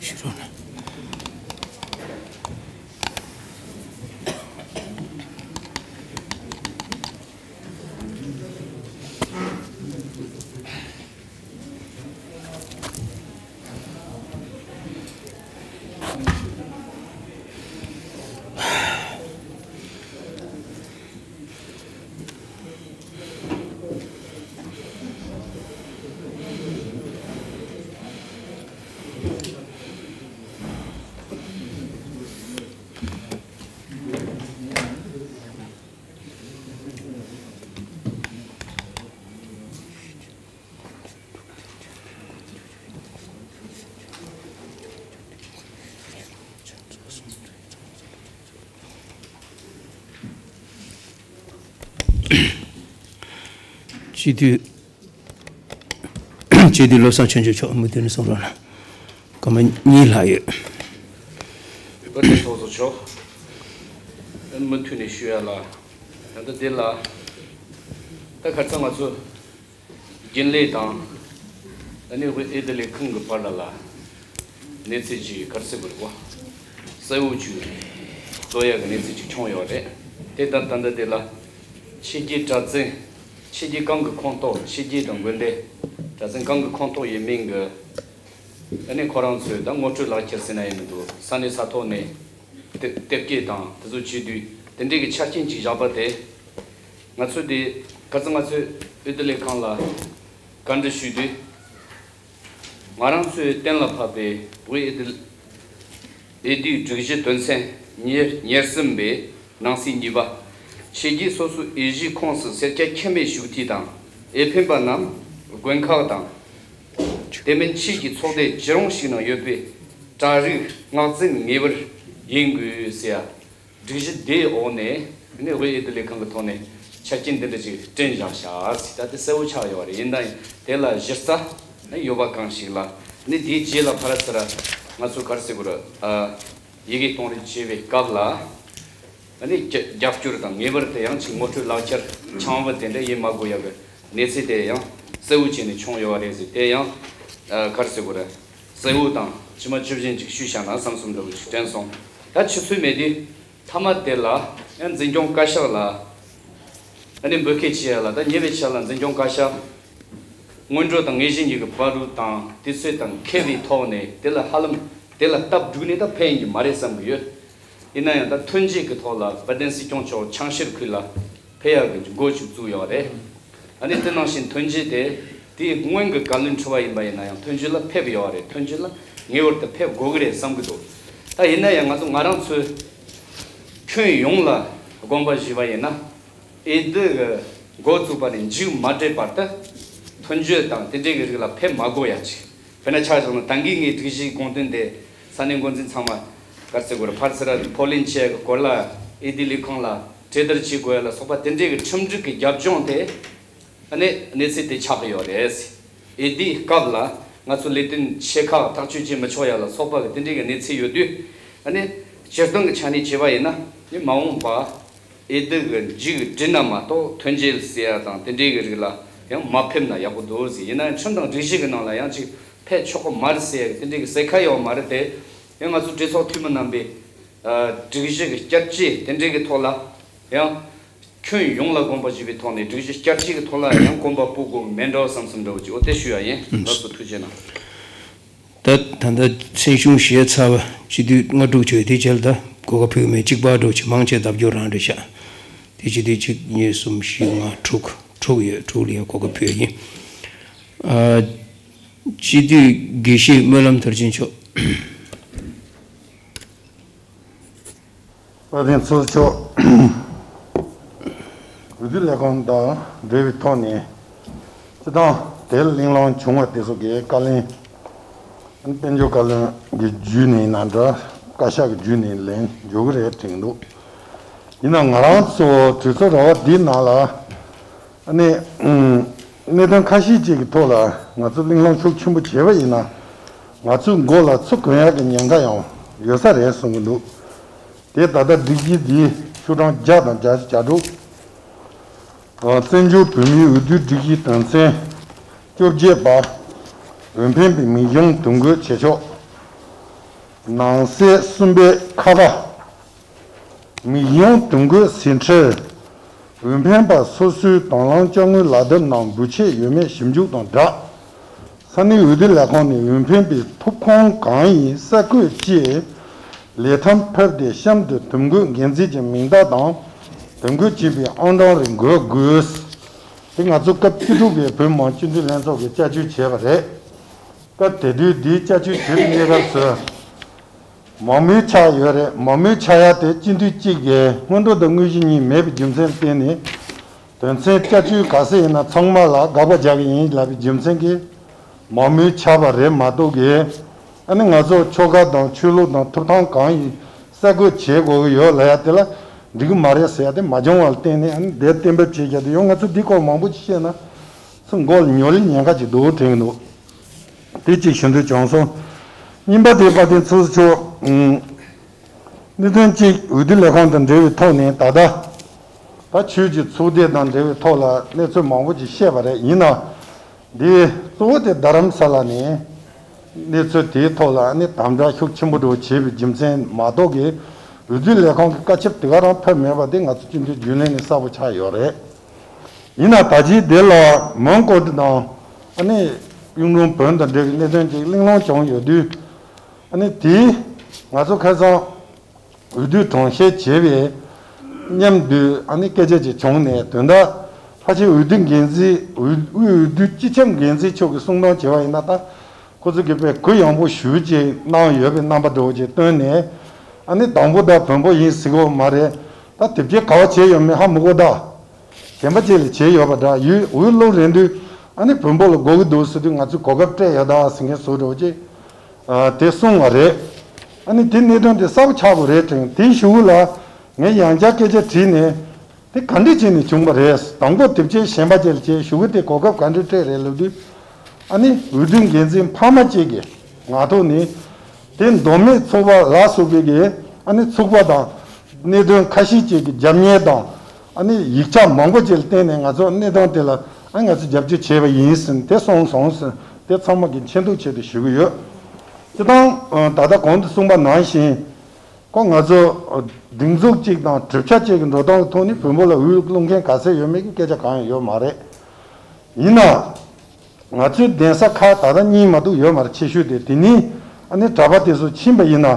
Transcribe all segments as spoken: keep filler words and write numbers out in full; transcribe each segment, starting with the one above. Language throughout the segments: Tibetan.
ཞུ་རོགས་གནང་། སྤྱི་འཐུས། སྤྱི་འཐུས་བློ་བཟང་ཆོས་འབྱོར་མཆོག་མུ་མཐུད་ནས་གསུང་རོགས་གནང་། སྐར་མ་གཉིས་ལྷག་ཡོད། བཀའ་དྲིན་ཚོགས་གཙོ་མཆོག་མུ་མཐུད་ནས་ཞུ་ཡ་ལ། ད་ལྟ་འདི་ལ། ད་ཁ་སང་ང་ཚོ་རྒྱུན་ལས་དང་། ཨ་ནི་དབུས་འོས་བསྡུ་ལས་ཁང་གི་བར་ལ་ལ། གནས་ཚུལ་ཅིག་ག་རེ་ཟེར་དགོས་རེད་གོ། གསལ་བོ་ཅིག་བཟོ་ཡ་གི་གནས་ཚུལ་ཅིག་བྱུང་ཡོད་རེད། དེ་ལྟར་ད་ལྟ་དེ་ལ། ཕྱི་རྒྱལ་གྲྭ་བཙུན། ཕྱི་རྒྱལ་གང་གི་ཁོངས་གཏོགས། ཕྱི་རྒྱལ་དང་དགོན་སྡེ། གྲྭ་བཙུན་གང་གི་ཁོངས་གཏོགས་ཡིན་མིན་གྱི། ཨ་ནི་ཁོ་རང་ཚོས་ད་ངོ་སྤྲོད་ལག་ཁྱེར་ཟེར་ན་ཡིན་མི་འདུག་ས་གནས་ས་ཐོག་ནས་དེ་དེབ་སྐྱེལ་དང་དེ་ཚོ་བྱེད་དུས་དེ་འདྲའི་གི་ཆ་རྐྱེན་ཅིག་བཞག་པ་དེ། ང་ཚོས་དེ་ག་ཚོད་ང་ཚོས་འོས་བསྡུ་ལས་ཁང་ལ་བཀའ་འདྲི་ཞུས་དུས། ང་རང་ཚོས་གཏན་ལ་ཕབ་པའི་དབུས་འོས་བསྡུ་འོས་བསྡུའི་སྒྲིག་གཞི་དོན་ཚན་ཉེར་ཉེར་གསུམ་པའི་ནང་གསེས་གཉིས་པ། ཕྱི་རྒྱལ་སོ་སོའི་འོས་གཞིའི་ཁོངས་སུ་སེར་སྐྱ་ཁྱིམ་མི་བཞུགས་ཐིག་དང་འོས་འཕེན་པ་རྣམས་དགོན་ཁག་དང་། དེ་མིན་ཕྱིའི་ཚོགས་སྡེ་ཇི་རུང་ཞིག་ནང་ཡོད་པའི་གྲྭ་རིགས་སྔགས་འཛིན་ངེས་པར་ཡིན་དགོས་ཟེར་ཡ། སྒྲིག་གཞི་དེའི་འོག་ནས་ནི་དབུས་འོས་བསྡུ་ལས་ཁང་གི་ཐོག་ནས་ཆ་རྐྱེན་འདི་འདྲ་ཅིག་བསྐྲུན་བཞག་ཤག་ཟེར། ད་དེ་གསལ་བོ་ཆགས་ཡོད་རེད། ཡིན་ན་ཡང་དེ་ལ་གཞི་རྩ་ནི་ཡོད་པ་གང་ཞིག་ལ་ནི་དེའི་རྗེས་ལ་ཕར་ཚུར་ང་ཚོ་ག་རེ་ཟེར་དགོས་རེད། ཨ། ཡི་གེ་གཏོང་རེས་བྱེད་པའི་སྐབས་ལ། ཨ་ནི་རྒྱ་རྒྱབ་སྐྱོར་དང་ངེས་པར་དུ་ཡང་ཅིག་ངོ་སྤྲོད་ལག་ཁྱེར་ཆང་བུ་དེ་འདྲ་ཡིན་མ་དགོས་ཡག་གི་གནས་ཚུལ་དེ་ཡང་གསལ་བོ་བྱས་ནས་བྱུང་ཡོད་པ་རེད་ཟེར། དེ་ཡང་ཨ་ག་རེ་ཟེར་དགོས་རེད། གསལ་བོ་དང་ཕྱི་མ་ཇི་བཞིན་ཅིག་ཞུས་བཞག་ན་བསམ་བསམ་འདྲ་བོ་ཅིག་དྲན་སོང་། ད་ཕྱི་ཚུལ་མེད་དུས་མཐའ་མ་དེ་ལ་ཡང་འཛིན་སྐྱོང་བཀའ་ཤག་ལ་ཨ་ནི་འབོད་སྐུལ་བྱས་ཡ་ལ། ད་ཉེ་བའི་ཆར་ལ་འཛིན་སྐྱོང་བཀའ་ཤག་སྔོན་འགྲོ་དང་ངེས་ཤེས་གཉིས་ཀྱི་བར་དུ་དང་དུས་ཚོད་དང་འཁེལ་བའི་ཐོག་ནས་དེ་ལ་ཧ་ལམ་དེ་ལ་སྟབས་བསྒྲུགས་ནས་ད་ཕན་ཡིན་གྱི་མ་རེད་བསམ་གྱི་ཡོད། ཡིན་ན་ཡང་ད་ཐོན་སྐྱེད་ཀྱི་ཐོག་ལ་དཔལ་ལྡན་སྲིད་སྐྱོང་མཆོག་ཆང་ཤེར་ཁུལ་ལ་ཕེབས་ཡག་གི་འགོ་ཞིག་བཙུགས་ཡོད་རེད། ཨ་ནི་དེ་ནང་བཞིན་ཐོན་སྐྱེད་དེ་དེའི་སྔོན་གྱི་བཀའ་བློན་ཁྲི་པ་ཡིན་པ་ཡིན་ན་ཡང་ཐོན་སྐྱེད་ལ་ཕེབས་ཡོད་རེད། ཐོན་སྐྱེད་ལ་ངེས་པར་དུ་ཕེབས་དགོས་ཀྱི་རེད་བསམ་གྱི་འདུག་ད་ཡིན་ན་ཡང་ང་ཚོ་ང་རང་ཚོའི་ཁྱོན་ཡོངས་ལ་དགོངས་པ་བཞེས་པ་ཡིན་ན། འོས་བསྡུ་གི་འགོ་བཙུགས་པ་ནས་མཇུག་མ་བསྒྲིལ་བར་དུ་ཐོན་སྐྱེད་དང་དེ་འབྲེལ་གྱི་རིགས་ལ་ཕེབས་མ་དགོས་ཡ་ཅིག་དཔེར་ན་ཆ་བཞག་ན་ད་གིན་ངས་སྒྲིག་གཞིའི་དགོངས་དོན་དེ་ས་གནས་འགོ་འཛིན་ཚང་མ་ག་རེ་ཟེར་དགོས་རེད། ཕར་ཚུར་ཕབ་ལེན་བྱེད་ཡ་གི་སྐོར་ལ་འོས་བསྡུ་ལས་ཁང་ལ་གྲོས་བསྡུར་བྱེད་དགོས་ཡ་ལ་སོགས་པ་དེ་འབྲེལ་གྱི་ཁྲིམས་སྒྲིག་གི་རྒྱབ་ལྗོངས་དེ་ཨ་ནི་གནས་ཚུལ་དེ་ཆགས་ཀྱི་ཡོད་རེད། འོས་བསྡུའི་སྐབས་ལ་ང་ཚོ་ལས་དོན་ཆེ་ཁག་ཐག་གཅོད་བྱེད་མི་ཆོག་ཡ་ལ་སོགས་པ་གི་དེ་འབྲེལ་གྱི་གནས་ཚུལ་ཡོད་དུས། ཨ་ནི་སྤྱིར་བཏང་གི་ཆ་ནས་བྱས་པ་ཡིན་ན་ནི་མ་འོངས་པ་འོས་བསྡུ་གི་མཇུག་བསྒྲིལ་ན་མ་གཏོགས་ཐོན་སྐྱེད་ཟེར་ཡ་དང་དེ་འདྲའི་གི་རིགས་ལ་ཡང་མ་ཕེབས་ན་ཡག་པོ་འདུག་ཟེར། ཡིན་ན་ཡང་ཁྲིམས་དང་སྒྲིག་གཞི་གི་ནང་ལ་ཡང་ཅིག་ཕེབས་ཆོག་གི་མ་རེད་ཟེར་ཡ་གི་དེ་འདྲའི་གི་ཟེར་ཁ་ཡོད་མ་རེད་དེ། ཡང་ང་ཚོ་གྲོས་ཚོགས་འཐུས་མི་རྣམ་པས་ཨ་སྒྲིག་གཞི་གི་བསྐྱར་བཅོས་དེ་འདྲའི་གི་ཐོག་ལ་ཡང་ཁྱོན་ཡོངས་ལ་དགོངས་པ་བཞེས་པའི་ཐོག་ནས་སྒྲིག་གཞི་བསྐྱར་བཅོས་ཀྱི་ཐོག་ལ་ཡང་གོམ་པ་སྤོ་དགོས་མེད་འགྲོ་བསམ་བསམ་འདྲ་བོ་ཅིག་འོ་དེ་ཞུ་ཡ་ཡིན། ལགས་སོ་ཐུགས་རྗེ་གནང་། ད་ད་ལྟ་མཚན་གཞུང་བཞེས་ཚར་བ་སྤྱི་འཐུས་ལྔ་དྲུག་བྱོས་དེ་རྗེས་ལ་ད་གོ་སྐབས་ཕུལ་མེད། གཅིག་པ་འགྲོ་ཆེ་མང་ཆེ་ལྡབ་སྐྱོར་རང་རེད་ཤག་དེ་སྤྱི་འཐུས་གཅིག་གཉིས་གསུམ་བཞི་ལྔ་དྲུག་དྲུག་ཡོད། དྲུག་ལ་ཡང་གོ་སྐབས་ཕུལ་ཡིན། ཨ་སྤྱི་འཐུས་དགེ་བཤེས་སྨོན་ལམ་མཐར་ཕྱིན་མཆོག་བཀའ་དྲིན་ཚོགས་མཆོག་འོས་བསྡུ་ལས་ཁུངས་དང་འབྲེལ་བའི་ཐོག་ནས་སྤྱི་བཏང་དེར་གླེང་སློང་བྱུང་བ་དེ་ཚོ་གི་བཀའ་ལན། དཔལ་འབྱོར་བཀའ་བློན་གྱི་བརྒྱུད་ནས་ཡིན་ན་འདྲ། བཀའ་ཤག་གི་བརྒྱུད་ནས་ལན་འབྱོར་གི་རེད་དྲན་འདུག་ཡིན་ནའང་ང་རང་ཚོ་གྲོས་ཚོགས་ར་བ་འདིའི་ནང་ལ་ཨ་ནི་ཨུམ་གནད་དོན་ཁ་ཤས་ཅིག་གི་ཐོག་ལ་ང་ཚོ་གླེང་སློང་ཤུགས་ཆེན་པོ་བྱས་པ་ཡིན་ན། ང་ཚོའི་མགོ་ལ་ཚུར་གོན་ཡག་གི་ཉེན་ཁ་ཡང་ཡོད་ས་རེད་གསུང་གི་འདུག་དེ་ད་ལྟ་སྒྲིག་གཞི་འདིའི་ཤོག་གྲངས་བརྒྱ་དང་བརྒྱད་ཅུ་གྱ་དྲུག་ཨ་བཙན་བྱོལ་བོད་མིའི་འོས་བསྡུའི་སྒྲིག་གཞིའི་དོན་ཚན་བཅོ་བརྒྱད་པ། འོས་འཕེན་པའི་མིང་གཞུང་དོན་འགོད་བྱེད་ཕྱོགས། ནང་གསེས་གསུམ་པའི་ཁ་པ། མིག་ཡོང་དུམ་བགོས་ཟིན་ཁྲིར། འོས་འཕེན་པ་སོ་སོའི་དང་བླངས་དཔྱ་དངུལ་ལག་དེབ་ནང་འབུལ་ཆད་ཡོད་མེད་ཞིབ་འཇུག་དང་སྦྲགས། ས་གནས་འོས་བསྡུ་ལས་ཁང་ནས་འོས་འཕེན་པའི་ཐོབ་ཁོངས་གང་ཡིན་གསར་བཀོད་ཀྱིས། ལས་ཐམ་ཕབ་སྟེ་གཤམ་དུ་དུམ་བགོས་འགན་འཛིན་གྱི་མིང་རྟགས་དང་། དུམ་བགོས་བྱས་པའི་ཨང་གྲངས་རེ་འགོད་དགོས། དེ་ང་ཚོ་སྐབས་བཅུ་དྲུག་པའི་བོད་མི་མང་སྤྱི་འཐུས་ལྷན་ཚོགས་ཀྱིས་བསྐྱར་བཅོས་བྱས་པ་རེད། སྐབས་དེ་དུས་འདིའི་བསྐྱར་བཅོས་བྱེད་པའི་གནས་སྐབས་སུ། མང་མོས་ཆགས་ཡོད་རེད། མང་མོས་ཆགས་ཡ་དེ་སྤྱི་འཐུས་གཅིག་གིས་སྔོན་འགྲོ་དང་དངོས་གཞི་གཉིས་མེད་པའི་རྒྱུ་མཚན་བརྟེན་ནས། དོན་ཚན་བསྐྱར་བཅོས་ག་ཚད་ཡིན་ན་ཚང་མ་ལ་དགག་པ་རྒྱག་གི་ཡིན་ལབ་པའི་རྒྱུ་མཚན་གྱིས། མང་མོས་ཆགས་པ་རེད་མ་གཏོགས་ཀྱི། ཨ་ནི་ང་ཚོ་ཆོལ་ཁ་དང་ཆོས་ལུགས་དང་ཐོབ་ཐང་གང་ཡིན་གསར་བཀོད་བྱེད་དགོས་ཀྱི་ཡོད་ལབ་ཡ་དེ་ལ་འགྲིག་གི་མ་རེད་ཟེར་ཡ་དེ་མ་བྱུང་བ་ལ་བརྟེན་ནས། ཨ་ནི་དེ་གཏན་འབེབས་བྱེད་རྒྱུ་དེ་ཡང་ང་ཚོ་འདི་སྐོར་མང་པོ་ཅིག་བཤད་ན་ཚུར་མགོ་ལ་ཉོལ་ལེ་ཉེན་ཁ་ཅིག་འདུག་དྲན་གྱི་འདུག་དེ་གཅིག་ཞུ་འདོད་བྱུང་སོང་། གཉིས་པ་དེ་དཔལ་ལྡན་ཚོགས་གཙོ་མཆོག་ཨུམ། གནད་དོན་གཅིག་འོས་བསྡུ་ལས་ཁུངས་དང་འབྲེལ་བའི་ཐོག་ནས་ད་ལྟ། ད་ཆོས་ཀྱི་ཚོགས་སྡེ་དང་འབྲེལ་བའི་ཐོག་ལ་གནས་ཚུལ་མང་པོ་ཅིག་བཤད་པ་རེད། ཡིན་ན། འདི་གཙོ་བོ་དེ་རྡ་རམ་ས་ལ་ནས་གནས་ཚུལ་དེའི་ཐོག་ལ་ནི་དམ་དྲག་ཤུགས་ཆེན་པོ་འགྲོ་བྱས་པའི་རྒྱུ་མཚན་མ་གཏོགས་ཀྱི། འོས་བསྡུ་ལས་ཁུངས་ཀྱི་བཀའ་ཁྱབ་དེ་ག་རང་ཕེབས་མེད་པ་དེ་ང་ཚོ་སྤྱི་འཐུས་རྒྱུན་ལས་ནས་གསལ་པོ་ཆགས་ཡོད་རེད། ཡིན་ན་ད་ཅིའི་དེ་ལ་མོན་གྷོ་དང་ཨ་ནི་གཡུང་དྲུང་བོན་དང་འབྲེལ་བའི་གནད་དོན་ཅིག་གླེང་སློང་བྱུང་ཡོད་དུས། ཨ་ནི་དེ་ང་ཚོ་ཁ་སང་འོས་བསྡུ་གྲངས་བཤེར་བྱས་པའི་མཉམ་དུ་ཨ་ནི་སྐད་ཆ་ཅིག་བྱུང་ནས། དོན་དག་ཕལ་ཆེར་འོས་བསྡུ་འགན་འཛིན་འོས་དབུས་འོས་བསྡུ་སྤྱི་ཁྱབ་འགན་འཛིན་མཆོག་གིས་གསུང་སྟངས་བྱས་པ་ཡིན་ན། ད་ཁོ་ཚོ་གིས་དཔེ་གུ་ཡངས་པོ་ཞེ་ཅིག་གནང་ཡོད་པའི་རྣམ་པ་འདྲ་བོ་ཅིག་བཏོན་ནས། ཨ་ནི་དང་པོ་ད་བོན་པོ་ཡིན་ཟེར་གྱི་ཡོད་མ་རེད། ད་དེབ་སྐྱེལ་ག་པར་བྱས་ཡོད་མེད་ཧ་མི་གོ་ད། གཞན་པ་ཅིག་ལ་བྱས་ཡོད་པ་འདྲ། འོས་འོས་བླུག་རན་དུས་ཨ་ནི་བོན་པོ་ལ་དགོས་ཀྱི་འདུག་ཟེར་དུས་ང་ཚོས་གོ་སྐབས་སྤྲད་ཡོད་ད་ཟེར་མཁན་བཟོ་འདྲ་བོ་ཅིག་ཨ་དེ་གསུངས་པ་རེད། ཨ་ནི་དེ་གནད་དོན་དེ་གསལ་པོ་ཆགས་པ་རེད་དྲན། དེའི་གཞུག་ལ་ངས་ཡང་བསྐྱར་སྐད་ཆ་དྲིས་ནས། དེ་ག་འདྲས་བྱས་ནས་བྱུང་བ་རེད། དང་པོ་དེབ་སྐྱེལ་གཞན་པ་ཅིག་ལ་བྱས། གཞུག་གུ་དེ་གོ་སྐབས་ག་འདྲས་སྤྲད་རེད་ལབ་དུས། ཨ་ནི་འོས་བསྡུ་འགན་འཛིན་ཕ་མ་གཅིག་གི་ངག་ཐོག་ནས། དེ་མདོ་སྨད་ཚོགས་པ་ལ་སོགས་པའི་གི་ཨ་ནི་ཚོགས་པ་དང་གནད་དོན་ཁ་ཤས་ཅིག་གི་རྒྱབ་གཉེར་དང་། ཨ་ནི་ཡིག་ཆ་མང་པོ་ཅིག་ལ་བརྟེན་ནས་ང་ཚོ་གནད་དོན་དེ་ལ་ཨ་ང་ཚོ་རྒྱབ་སྐྱོར་བྱས་པ་ཡིན་ཟེར་ནས་དེ་གསུངས་སོང་ཟེར། དེ་ཚང་མ་གི་མཁྱེན་རྟོགས་ཆེད་དུ་ཞུ་གི་ཡོད། སྤྱིར་བཏང་ད་ལྟ་གོང་དུ་གསུངས་པ་ནང་བཞིན། ཁོ་ང་ཚོ་སྒྲིག་འཛུགས་གཅིག་དང་གྲུབ་ཆ་གཅིག་གི་འགྲོ་སྟངས་ཀྱི་ཐོག་ནས་བོན་པོ་ལ་འོས་བླུག་མཁན་ག་ཚད་ཡོད་མེད་ཀྱི་སྐད་ཆ་གང་ཡང་ཡོད་མ་རེད། ཡིན་ན། ང་ཚོའི་གདན་ས་ཁག་ད་ལྟ་གཉིས་མ་གཏོགས་ཡོད་མ་རེད། ཆེ་ཤོས་དེ་དེ་ནས་ཨ་ནི་གྲྭ་པ་དེ་ཚོ་ཕྱིན་པ་ཡིན་ན།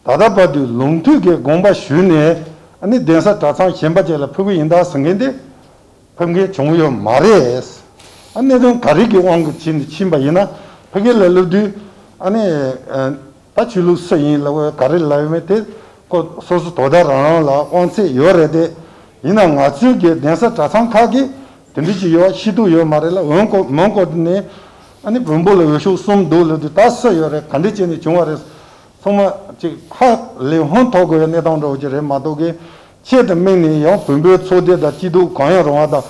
ད་ལྟ་བར་དུ་ལུང་མཐུད་ཀྱི་དགོངས་པ་ཞུས་ནས་ཨ་ནི་གདན་ས་གྲྭ་ཚང་གཞན་པ་ཅིག་ལ་ཕུལ་གི་ཡིན་ད་ཟེར་མཁན་དེ་ཕེབས་མཁན་བྱུང་ཡོད་མ་རེད། ཨ་གནད་དོན་ག་རེ་གི་དབང་གིས་ཕྱིན་ནས་ཕྱིན་པ་ཡིན་ན། ཕ་གི་ལ་སླེབས་དུས་ཨ་ནི་ད་ཆོས་ལུགས་སུ་ཡིན་ལབ་ག་རེ་ལབ་ཡོད་མེད་དེ་ཁོ་སོ་སོ་དོ་བདག་རང་རང་ལ་དབང་ཚད་ཡོད་རེད་དེ། ཡིན་ན་ང་ཚོའི་གི་གདན་ས་གྲྭ་ཚང་ཁག་གིས་དེ་འདྲ་ཅིག་ཡོད་ཤེས་རྟོགས་ཡོད་མ་རེད་ལ། འོན་ཀོ་མོན་གྷོ་དེ་ནས་ཨ་ནི་བོན་པོ་ལ་འོས་ཤོག་གསུམ་འདུག་ལབ་དུས་ད་སུ་ཡོད་རེད། ག་འདྲ་བྱས་ནས་བྱུང་བ་རེད། ཚང་མ་ཅིག་ཧ་ལས་ཧོན་ཐོར་དགོས་ཡ་གནས་སྟངས་འདྲ་བོ་ཅིག་རེད་མ་གཏོགས་གི། ཆེད་དུ་དམིགས་ནས་ཡང་བོན་པོའི་ཚོགས་སྡེ་དང་སྐྱིད་སྡུག་གང་ཡང་རུང་བ་དང་།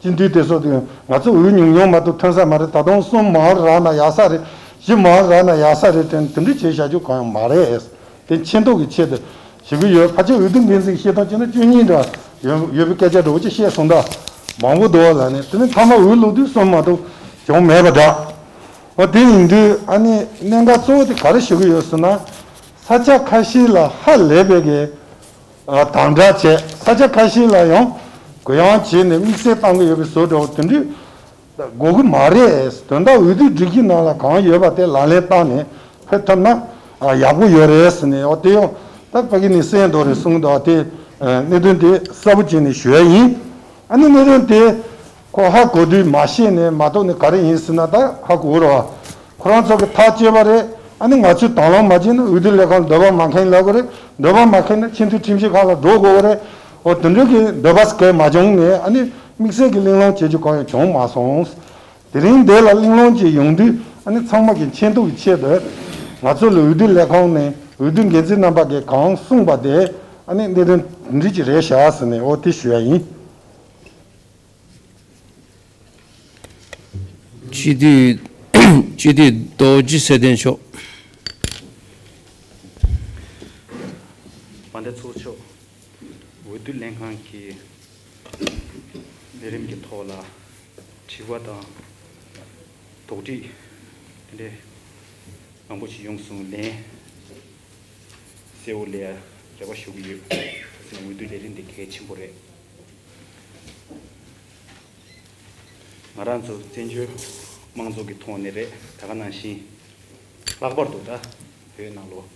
སྤྱི་འཐུས་དེ་ཚོ་དེ་ང་ཚོ་འོས་ཉུང་ཉུང་མ་གཏོགས་ཐོན་ས་མ་རེད། ད་དུང་གསུམ་མང་རག་ན་ཡག་ས་རེད། བཞི་མང་རག་ན་ཡག་ས་རེད་དྲན་དེ་འདྲ་བྱས་བཞག་རྒྱུ་གང་ཡང་མ་རེད། དེ་མཁྱེན་རྟོགས་ཀྱི་ཆེད་དུ་ཞུ་གི་ཡོད། ཕལ་ཆེར་འོས་བསྡུ་འགན་འཛིན་བཤད་སྟངས་བྱས་ན་བཅུ་གཉིས་འདྲ་ཡོད་ཡོད་པའི་སྐད་ཆ་འདྲ་བོ་ཅིག་བཤད་སོང་ད། མང་པོ་འདུག་ལབ་ནས། དེ་ནས་མཐའ་མ་འོས་བླུག་དུས་གསུམ་མ་གཏོགས་བྱུང་མེད་པ་འདྲ། འོ་དེ་ཡིན་དུས་ཨ་ནི་གནད་འགག་གཙོ་བོ་དེ་ག་རེ་ཞུ་གི་ཡོད་ཟེར་ན། ས་ཆ་ཁ་ཤས་ལ་ཧ་ལས་པའི་གི་ཨ་དམ་དྲག་བྱས། ས་ཆ་ཁ་ཤས་ལ་ཡང་གུ་ཡངས་བྱས་ནས་དམིགས་བསལ་བཏང་གི་ཡོད་པའི་བཟོ་འདྲ་བོ་དེ་འདྲ་དགོས་ཀྱི་མ་རེད། དོན་དག་འོས་བསྡུ་སྒྲིག་གཞི་ནང་ལ་གང་ཡོད་པ་དེ་ལག་ལེན་བསྟར་ནས་ཕེབས་ཐུབ་ན་ཨ་ཡག་པོ་ཡོད་རེད་ཟེར་ནས། འོ་དེ་ཡང་ད་ཕ་གི་ནས་གསན་འདུག་རེད་གསུངས་འདུག་དེ་ཨ་གནད་དོན་དེ་གསལ་པོ་བྱས་ནས་ཞུ་ཡ་ཡིན། ཨ་ནི་གནད་དོན་དེ་ཁོ་ཧ་གོ་དུས་མ་བཤད་ནས་མ་གཏོགས་ནས་ག་རེ་ཡིན་ཟེར་ན། ད་ཧ་གོ་རོགས། ཁོ་རང་ཚོ་གི་ཐག་བཅད་པ་རེད། ཨ་ནི་ང་ཚོས་དང་བླངས་མ་བྱས་ན་འོས་བསྡུ་ལས་ཁང་འདོད་པ་མ་ཁེངས་ལབ་དགོས་རེད། འདོད་པ་མ་ཁེངས་ན་ཆེས་མཐོའི་ཁྲིམས་ཞིབ་ཁང་ལ་འགྲོ་དགོས་རེད། འོ་དེ་འདྲ་གི་འདོད་པ་གལ་མ་བྱུང་ནས་ཨ་ནི་དམིགས་བསལ་གྱི་གླེང་སློང་བྱེད་རྒྱུ་གང་ཡང་བྱུང་མ་སོང་། དེ་རིང་འདི་ལ་གླེང་སློང་ཅིག་ཡོང་དུས་ཨ་ནི་ཚང་མ་གི་མཁྱེན་རྟོགས་ཀྱི་ཆེད་དུ་ང་ཚོ་ལ་འོས་བསྡུ་ལས་ཁང་ནས་འོས་བསྡུ་འགན་འཛིན་རྣམ་པ་གིས་གང་གསུངས་པ་དེ་ཨ་ནི་གནད་དོན་འདི་འདྲ་ཅིག་རེད་ཤག་ཟེར་ནས་འོ་དེ་ཞུ་ཡ་ཡིན། སྤྱི་འཐུས་སྤྱི་འཐུས་རྡོ་རྗེ་ཚེ་བརྟན་མཆོག་དཔལ་ལྡན་ཚོགས་གཙོ་མཆོག་འོས་བསྡུ་ལྷན་ཁང་གི་ལས་རིམ་གྱི་ཐོག་ལ་དྲི་བ་དང་དོགས་འདྲི་དེ་འདྲའི་མང་པོ་ཞིག་ཡོང་སོང་། ལན་ གསལ་བོ་ལས་རེ་བ་ཞུ་གི་ཡོད། འོས་བསྡུ་ལས་རིམ་འདི་གལ་ཆེན་པོ་རེད། ང་རང་ཚོ་བཙན་བྱོལ་དམངས་གཙོ་གི་ཐོག་ནས་རེད། ད་ག་ནང་བཞིན་ལྷག་པར་དུ་ད་བོད་ནང་ལོགས་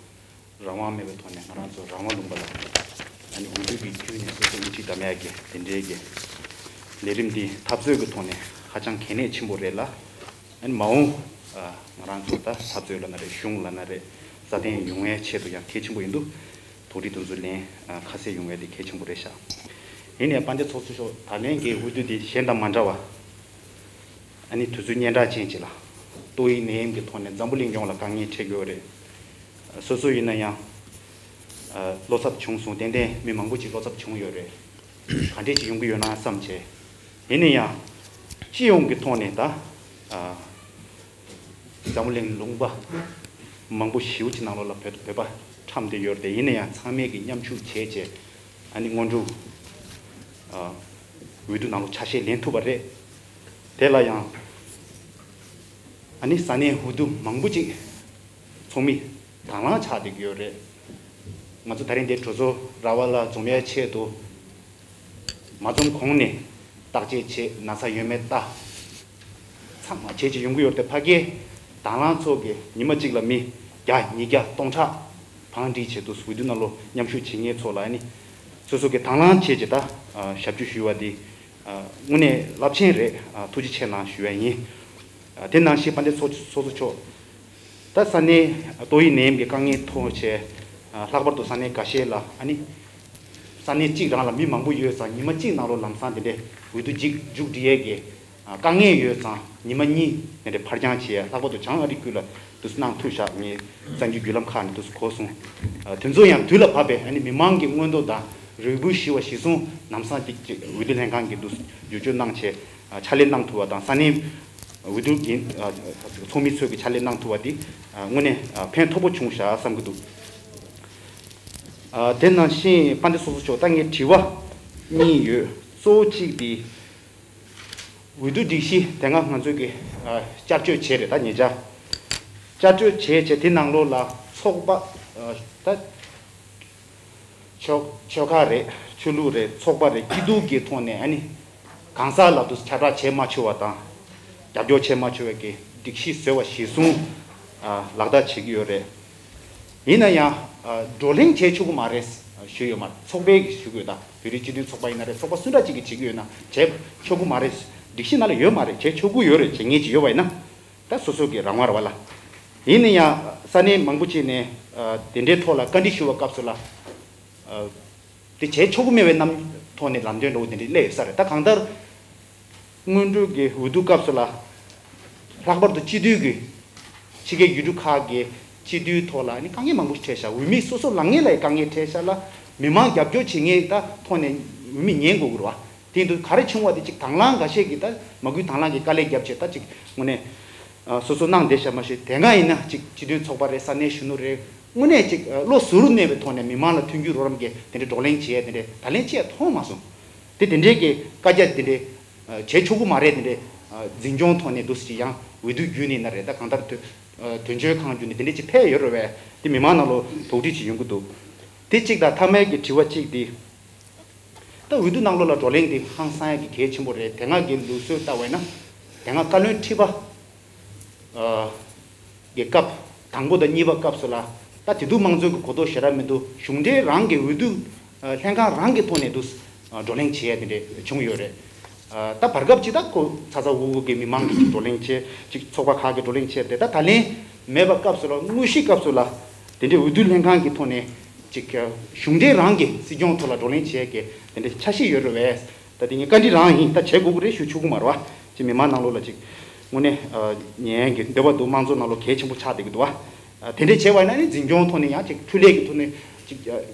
རང་དབང་མེད་པའི་ཐོག་ནས་ང་རང་ཚོ་རང་དབང་ལུང་པ་ལ་ཨ་ནི་འོས་བསྡུ་གི་བརྒྱུད་ནས་སོ་སོ་དབུ་ཁྲིད་བདམས་ཡག་གི་དེ་འདྲའི་གི་ལས་རིམ་འདི་འཐབ་རྩོད་ཀྱི་ཐོག་ནས་ཧ་ཅང་གལ་གནད་ཆེན་པོ་རེད་ལ། ཨ་ནི་མ་འོངས་ཨ་ང་རང་ཚོ་ད་འཐབ་རྩོད་ལབ་ན་རེད། གཞུང་ལབ་ན་རེད། སྲ་བརྟན་ཡོང་བའི་ཆེད་དུ་ཡང་གལ་ཆེན་པོ་ཡིན་འདུག་དོགས་འདྲི་དེ་ཚོ་ལན་ཨ་ཁ་གསལ་ཡོང་བའི་དེ་གལ་ཆེན་པོ་རེད་ཤག་ཡིན་ནའི་དཔལ་ལྡན་ཚོགས་གཙོ་མཆོག་ད་ལན་གྱི་འོས་བསྡུ་དེ་གཞན་དང་མ་འདྲ་བ། ཨ་ནི་དུས་ཚོད་སྙན་གྲགས་ཅན་ཅིག་ལ། ཏོག་དབྱིབས་ནད་ཡམས་ཀྱི་ཐོག་ནས་འཛམ་བུ་གླིང་ཡོངས་ལ་དཀའ་ངལ་འཕྲད་ཀྱི་ཡོད་རེད། སོ་སོ་ཡིན་ན་ཡང་། ཨ་བློ་འཚབ་བྱུང་སོང་། ཏན་ཏན་མི་མང་པོ་ཅིག་བློ་འཚབ་བྱུང་ཡོད་རེད། ག་འདྲས་ཅིག་ཡོང་གི་ཡོད་ན་བསམ་བྱས། ཡིན་ན་ཡང་། སྤྱི་ཡོངས་ཀྱི་ཐོག་ནས་ད། ཨ་འཛམ་བུ་གླིང་ལུང་པ་མང་པོ་ཞེ་པོ་ཅིག་ནང་ལོགས་ལ་བོད་བོད་པ་ཁྲོམ་དེ་ཡོད་རེད། ཡིན་ན་ཡང་ཚང་མས་ཀྱི་མཉམ་ཞུགས་བྱས་བྱས་ཨ་ནི་སྔོན་འགྲོ་ཨ་འོས་བསྡུ་ནང་ལོགས་ཆ་ཤས་ལེན་ཐུབ་པ་རེད། དེ་ལ་ཡང་ཨ་ནི་ས་གནས་འོས་བསྡུ་མང་པོ་ཅིག་ཚོགས་མི་དང་བླངས་ཆགས་བསྡད་ཀྱི་ཡོད་རེད། ང་ཚོ་ད་རིང་འདིར་གྲོས་ཚོགས་ར་བ་ལ་འཛོམས་ཡའི་ཆེད་དུ། མ་འཛོམས་གོང་ནས་བརྟག་དཔྱད་བྱེད། ན་ཚ་ཡོད་མེད་ལྟ། ཚང་མ་བྱས་བྱས་ཡོང་གི་ཡོད་རེད་དེ། ཕ་གིའི་དང་བླངས་ཚོགས་ཀྱིས་ཉི་མ་གཅིག་ལ་མི་བརྒྱ་ཉིས་བརྒྱ་སྟོང་ཕྲག་བང་སྒྲིག་བྱས་འདུག་འོས་བསྡུ་ནང་ལོགས་མཉམ་ཞུགས་བྱེད་མཁན་ཚོ་ལ་ཨ་ནི་སོ་སོ་གི་དང་བླངས་བྱས་བྱས་ད་ཞབས་ཞུ་ཞུ་བ་འདི་དངོས་གནས་རླབས་ཆེན་རེད། ཐུགས་རྗེ་ཆེ་གནང་ཞུ་བ་ཡིན། དེ་ནང་བཞིན་དཔལ་ལྡན་ཚོགས་གཙོ་མཆོག་ད་ས་གནས་ཏོག་དབྱིབས་ནད་ཡམས་ཀྱི་དཀའ་ངལ་ཐོག་བྱས། ལྷག་པར་དུ་ས་གནས་འགའ་ཤས་ལ་ཨ་ནི། ས་གནས་གཅིག་རང་ལ་མི་མང་པོ་ཡོད་ཙང་ཉི་མ་གཅིག་ནང་ལོགས་ལམ་སང་དེ་འདྲའི་འོས་བསྡུ་མཇུག་མཇུག་སྒྲིལ་ཡས་ཀྱི་དཀའ་ངལ་ཡོད་ཙང་ཉི་མ་གཉིས་དེ་འདྲའི་ཕར་འགྱངས་བྱས། ལྷག་པར་དུ་བྱང་ཨ་རི་ཁུལ་ལ་དུས་གནང་ཐུབ་ཤག་ངས་གསར་འགྱུར་བརྒྱུད་ལམ་ཁག་ནས་དུས་གོ་སོང་། དེ་ཚོ་ཡང་དུས་ལ་བབ་པའི་ཨ་ནི་མི་མང་གི་མངོན་འདོད་དང་རེ་སྐུལ་ཞུ་བ་གཞིར་བཟུང་ལམ་སང་ཅིག་ཅིག་འོས་བསྡུ་ལྷན་ཁང་གིས་འདུག་བསྒྱུར་བཅོས་གནང་བྱས། ཕྱག་ལས་གནང་ཐུབ་པ་དང་ས་གནས་འོས་བསྡུ་ཡིན། ཚོགས་མི་ཚོས་ཀྱི་ཕྱག་ལས་གནང་ཐུབ་པ་འདི་དངོས་གནས་ཕན་ཐོགས་པོ་བྱུང་ཤག་བསམ་གྱི་འདུག་དེ་ནང་བཞིན་དཔལ་ལྡན་ཚོགས་གཙོ་མཆོག་ད་ངས་དྲི་བ་གཉིས་ཡོད། གཙོ་བོ་གཅིག་འདི་འོས་བསྡུ་སྒྲིག་གཞི་དེ་སྔ་ང་ཚོས་ཀྱི་བསྐྱར་བཅོས་བྱས་རེད། ད་ཉེ་ཆར་བསྐྱར་བཅོས་བྱས་བྱས་དེ་ནང་ལོགས་ལ་ཚོགས་པ་ད། ཆོལ་ཆོལ་ཁ་རེད། ཆོས་ལུགས་རེད། ཚོགས་པ་རེད། སྐྱིད་སྡུག་གི་ཐོག་ནས་ཨ་ནི་གང་ཟག་ལ་དུ་ཁྱབ་བསྒྲགས་བྱེད་མ་ཆོག་པ་དང་རྒྱབ་སྐྱོར་བྱེད་མ་ཆོག་པའི་གི་སྒྲིག་གཞི་བཟོས་པ་གཞིར་བཟུང་ལག་བསྟར་བྱེད་ཀྱི་ཡོད་རེད། ཡིན་ན་ཡང་བགྲོ་གླེང་བྱེད་ཆོག་གི་མ་རེད་ཞུས་ཡོད་མ་རེད། ཚོགས་པའི་གི་ཞུ་གི་ཡོད། ད་བོད་རིགས་སྤྱི་མཐུན་ཚོགས་པ་ཡིན་ན་རེད། ཚོགས་པ་སུ་འདྲ་ཅིག་གིས་བྱེད་ཀྱི་ཡོད་ན་བྱེད་ཆོག་གི་མ་རེད། སྒྲིག་གཞི་ནང་ལ་ཡོད་མ་རེད། བྱེད་ཆོག་གི་ཡོད་རེད། བྱེད་མཁན་ཅིག་ཡོད་པ་ཡིན་ན། ད་སོ་སོ་གི་རང་དབང་རེད་བ་ལ། ཡིན་ན་ཡང་ས་གནས་མང་པོ་ཅིག་ནས་དེ་འདྲའི་ཐོག་ལ་བཀའ་འདྲི་ཞུ་བའི་སྐབས་སུ་ལ། དེ་བྱེད་ཆོག་གི་མེད་པའི་རྣམ་ཐོག་ནས་ལམ་སྟོན་འདྲ་བོ་དེ་འདྲ་སླེབས་ཡོད་ས་རེད། ད་གང་ལྟར་སྔོན་འགྲོ་གི་འོས་བསྡུ་སྐབས་སུ་ལ་ལྷག་པར་དུ་སྤྱི་འཐུས་ཀྱི་ཕྱི་རྒྱལ་ཡུལ་གྲུ་ཁག་གི་སྤྱི་འཐུས་ཐོག་ལ་ནི་དཀའ་ངལ་མང་པོ་ཞིག་འཕྲད་ཤག་འོས་མི་སོ་སོ་ལངས་མཁན་ལ་ཡང་དཀའ་ངལ་འཕྲད་ཤག་ལ། མི་མང་རྒྱབ་སྐྱོར་བྱེད་མཁན་ད་ཐོག་ནས་འོས་མི་ཉན་དགོས་ཀྱི་རེད་བ། དེ་ཡིན་དུས་ག་རེ་བྱུང་བ་དེ་ཅིག་དང་བླངས་འགའ་ཤས་ཀྱིས་ད་མ་དགོས་དང་བླངས་ཀྱིས་དཀའ་ལས་བརྒྱབ་བྱས་ད་ཅིག་དངོས་གནས། སོ་སོ་གནང་བསྡད་ཤག་མ་གཞི་དེ་སྔ་ཡིན་ན་ཅིག་སྤྱི་མཐུན་ཚོགས་པ་རེད། ས་གནས་གཞོན་ནུ་རེད། དངོས་གནས་ཅིག་བློ་གཟུ་རུབ་གནས་པའི་ཐོག་ནས་མི་མང་ལ་མཐུན་འགྱུར་རོགས་རམ་གྱི་དེ་འདྲའི་བགྲོ་གླེང་བྱས་དེ་འདྲའི་ད་ལན་ཅིག་ཡང་མཐོང་མ་སོང་། དེ་དེ་འདྲའི་གི་བཀའ་རྒྱ་དེ་འདྲའི་བྱེད་ཆོག་གི་མ་རེད། དེ་འདྲའི་འཛིན་སྐྱོང་ཐོག་ནས་འདུག་སེ་ཅིག་ཡང་འོས་བསྡུ་བརྒྱུད་ནས་ན་རེད། ད་གང་ལྟར་དོན་དོན་གཅོད་ཁང་བརྒྱུད་ནས་དེ་འདྲའི་ཅིག་ཕེབས་ཡོད་རེད་བས། དེ་མི་མང་ནང་ལོགས་དོགས་འདྲི་ཅིག་ཡོང་གི་འདུག་དེ་གཅིག་དང་མཐའ་མའི་གི་དྲི་བ་གཅིག་དེ། ད་འོས་བསྡུ་ནང་ལོགས་ལ་བགྲོ་གླེང་དེ་ཧང་སང་ཡ་གི་གལ་ཆེན་པོ་རེད། དེ་སྔ་གི་ལུགས་སྲོལ་ལྟ་བས་ན་དེ་སྔ་བཀའ་བློན་ཁྲི་པ་གི་སྐབས་དང་པོ་དང་གཉིས་པ་སྐབས་སུ་ལ་ད་དེ་དུས་དམངས་གཙོའི་གི་གོ་རྟོགས་ཞེ་དྲག་མི་འདུག་གཞུང་འབྲེལ་རང་གི་འོས་བསྡུ་ལྷན་ཁང་རང་གི་ཐོག་ནས་དུ་བགྲོ་གླེང་བྱེད་ཡ་དེ་འདྲ་བྱུང་ཡོད་རེད། ད་བར་སྐབས་ཅིག་ད་ཁོ་ཚ་ཚ་འུར་འུར་གི་མི་མང་གི་ཅིག་བགྲོ་གླེང་བྱེད་ཅིག་ཚོགས་པ་ཁག་གི་བགྲོ་གླེང་བྱེད་དེ་ད་ད་ལན་མེད་པ་སྐབས་སུ་ལ་དངོས་གཞི་སྐབས་སུ་ལ་དེ་འདྲའི་འོས་བསྡུ་ལྷན་ཁང་གི་ཐོག་ནས་ཅིག་གཞུང་འབྲེལ་རང་གི་སྲིད་སྐྱོང་ཐོག་ལ་བགྲོ་གླེང་བྱེད་ཀྱི་དེ་འདྲའི་འཆར་གཞི་ཡོད་རེད་བས། ད་དེ་ངས་བཀའ་འདྲི་རང་ཡིན། ད་བྱེད་དགོས་ཀྱི་རེད་ཞུ་ཆོག་གི་མ་རེད་བ། ཅིག་མི་མང་ནང་ལོགས་ལ་ཅིག་དངོས་གནས་ཉན་གྱི་འདོད་པ་འདུག་དམངས་གཙོ་ནང་ལོགས་གལ་ཆེན་པོ་ཆགས་བསྡད་ཀྱི་འདུག་བ། དེ་འདྲའི་བྱས་པ་ཡིན་ན་ནི་འཛིན་སྐྱོང་ཐོག་ནས་ཡང་ཅིག་འཕྲུལ་ལས་ཀྱི་ཐོག་ནས་ཅིག་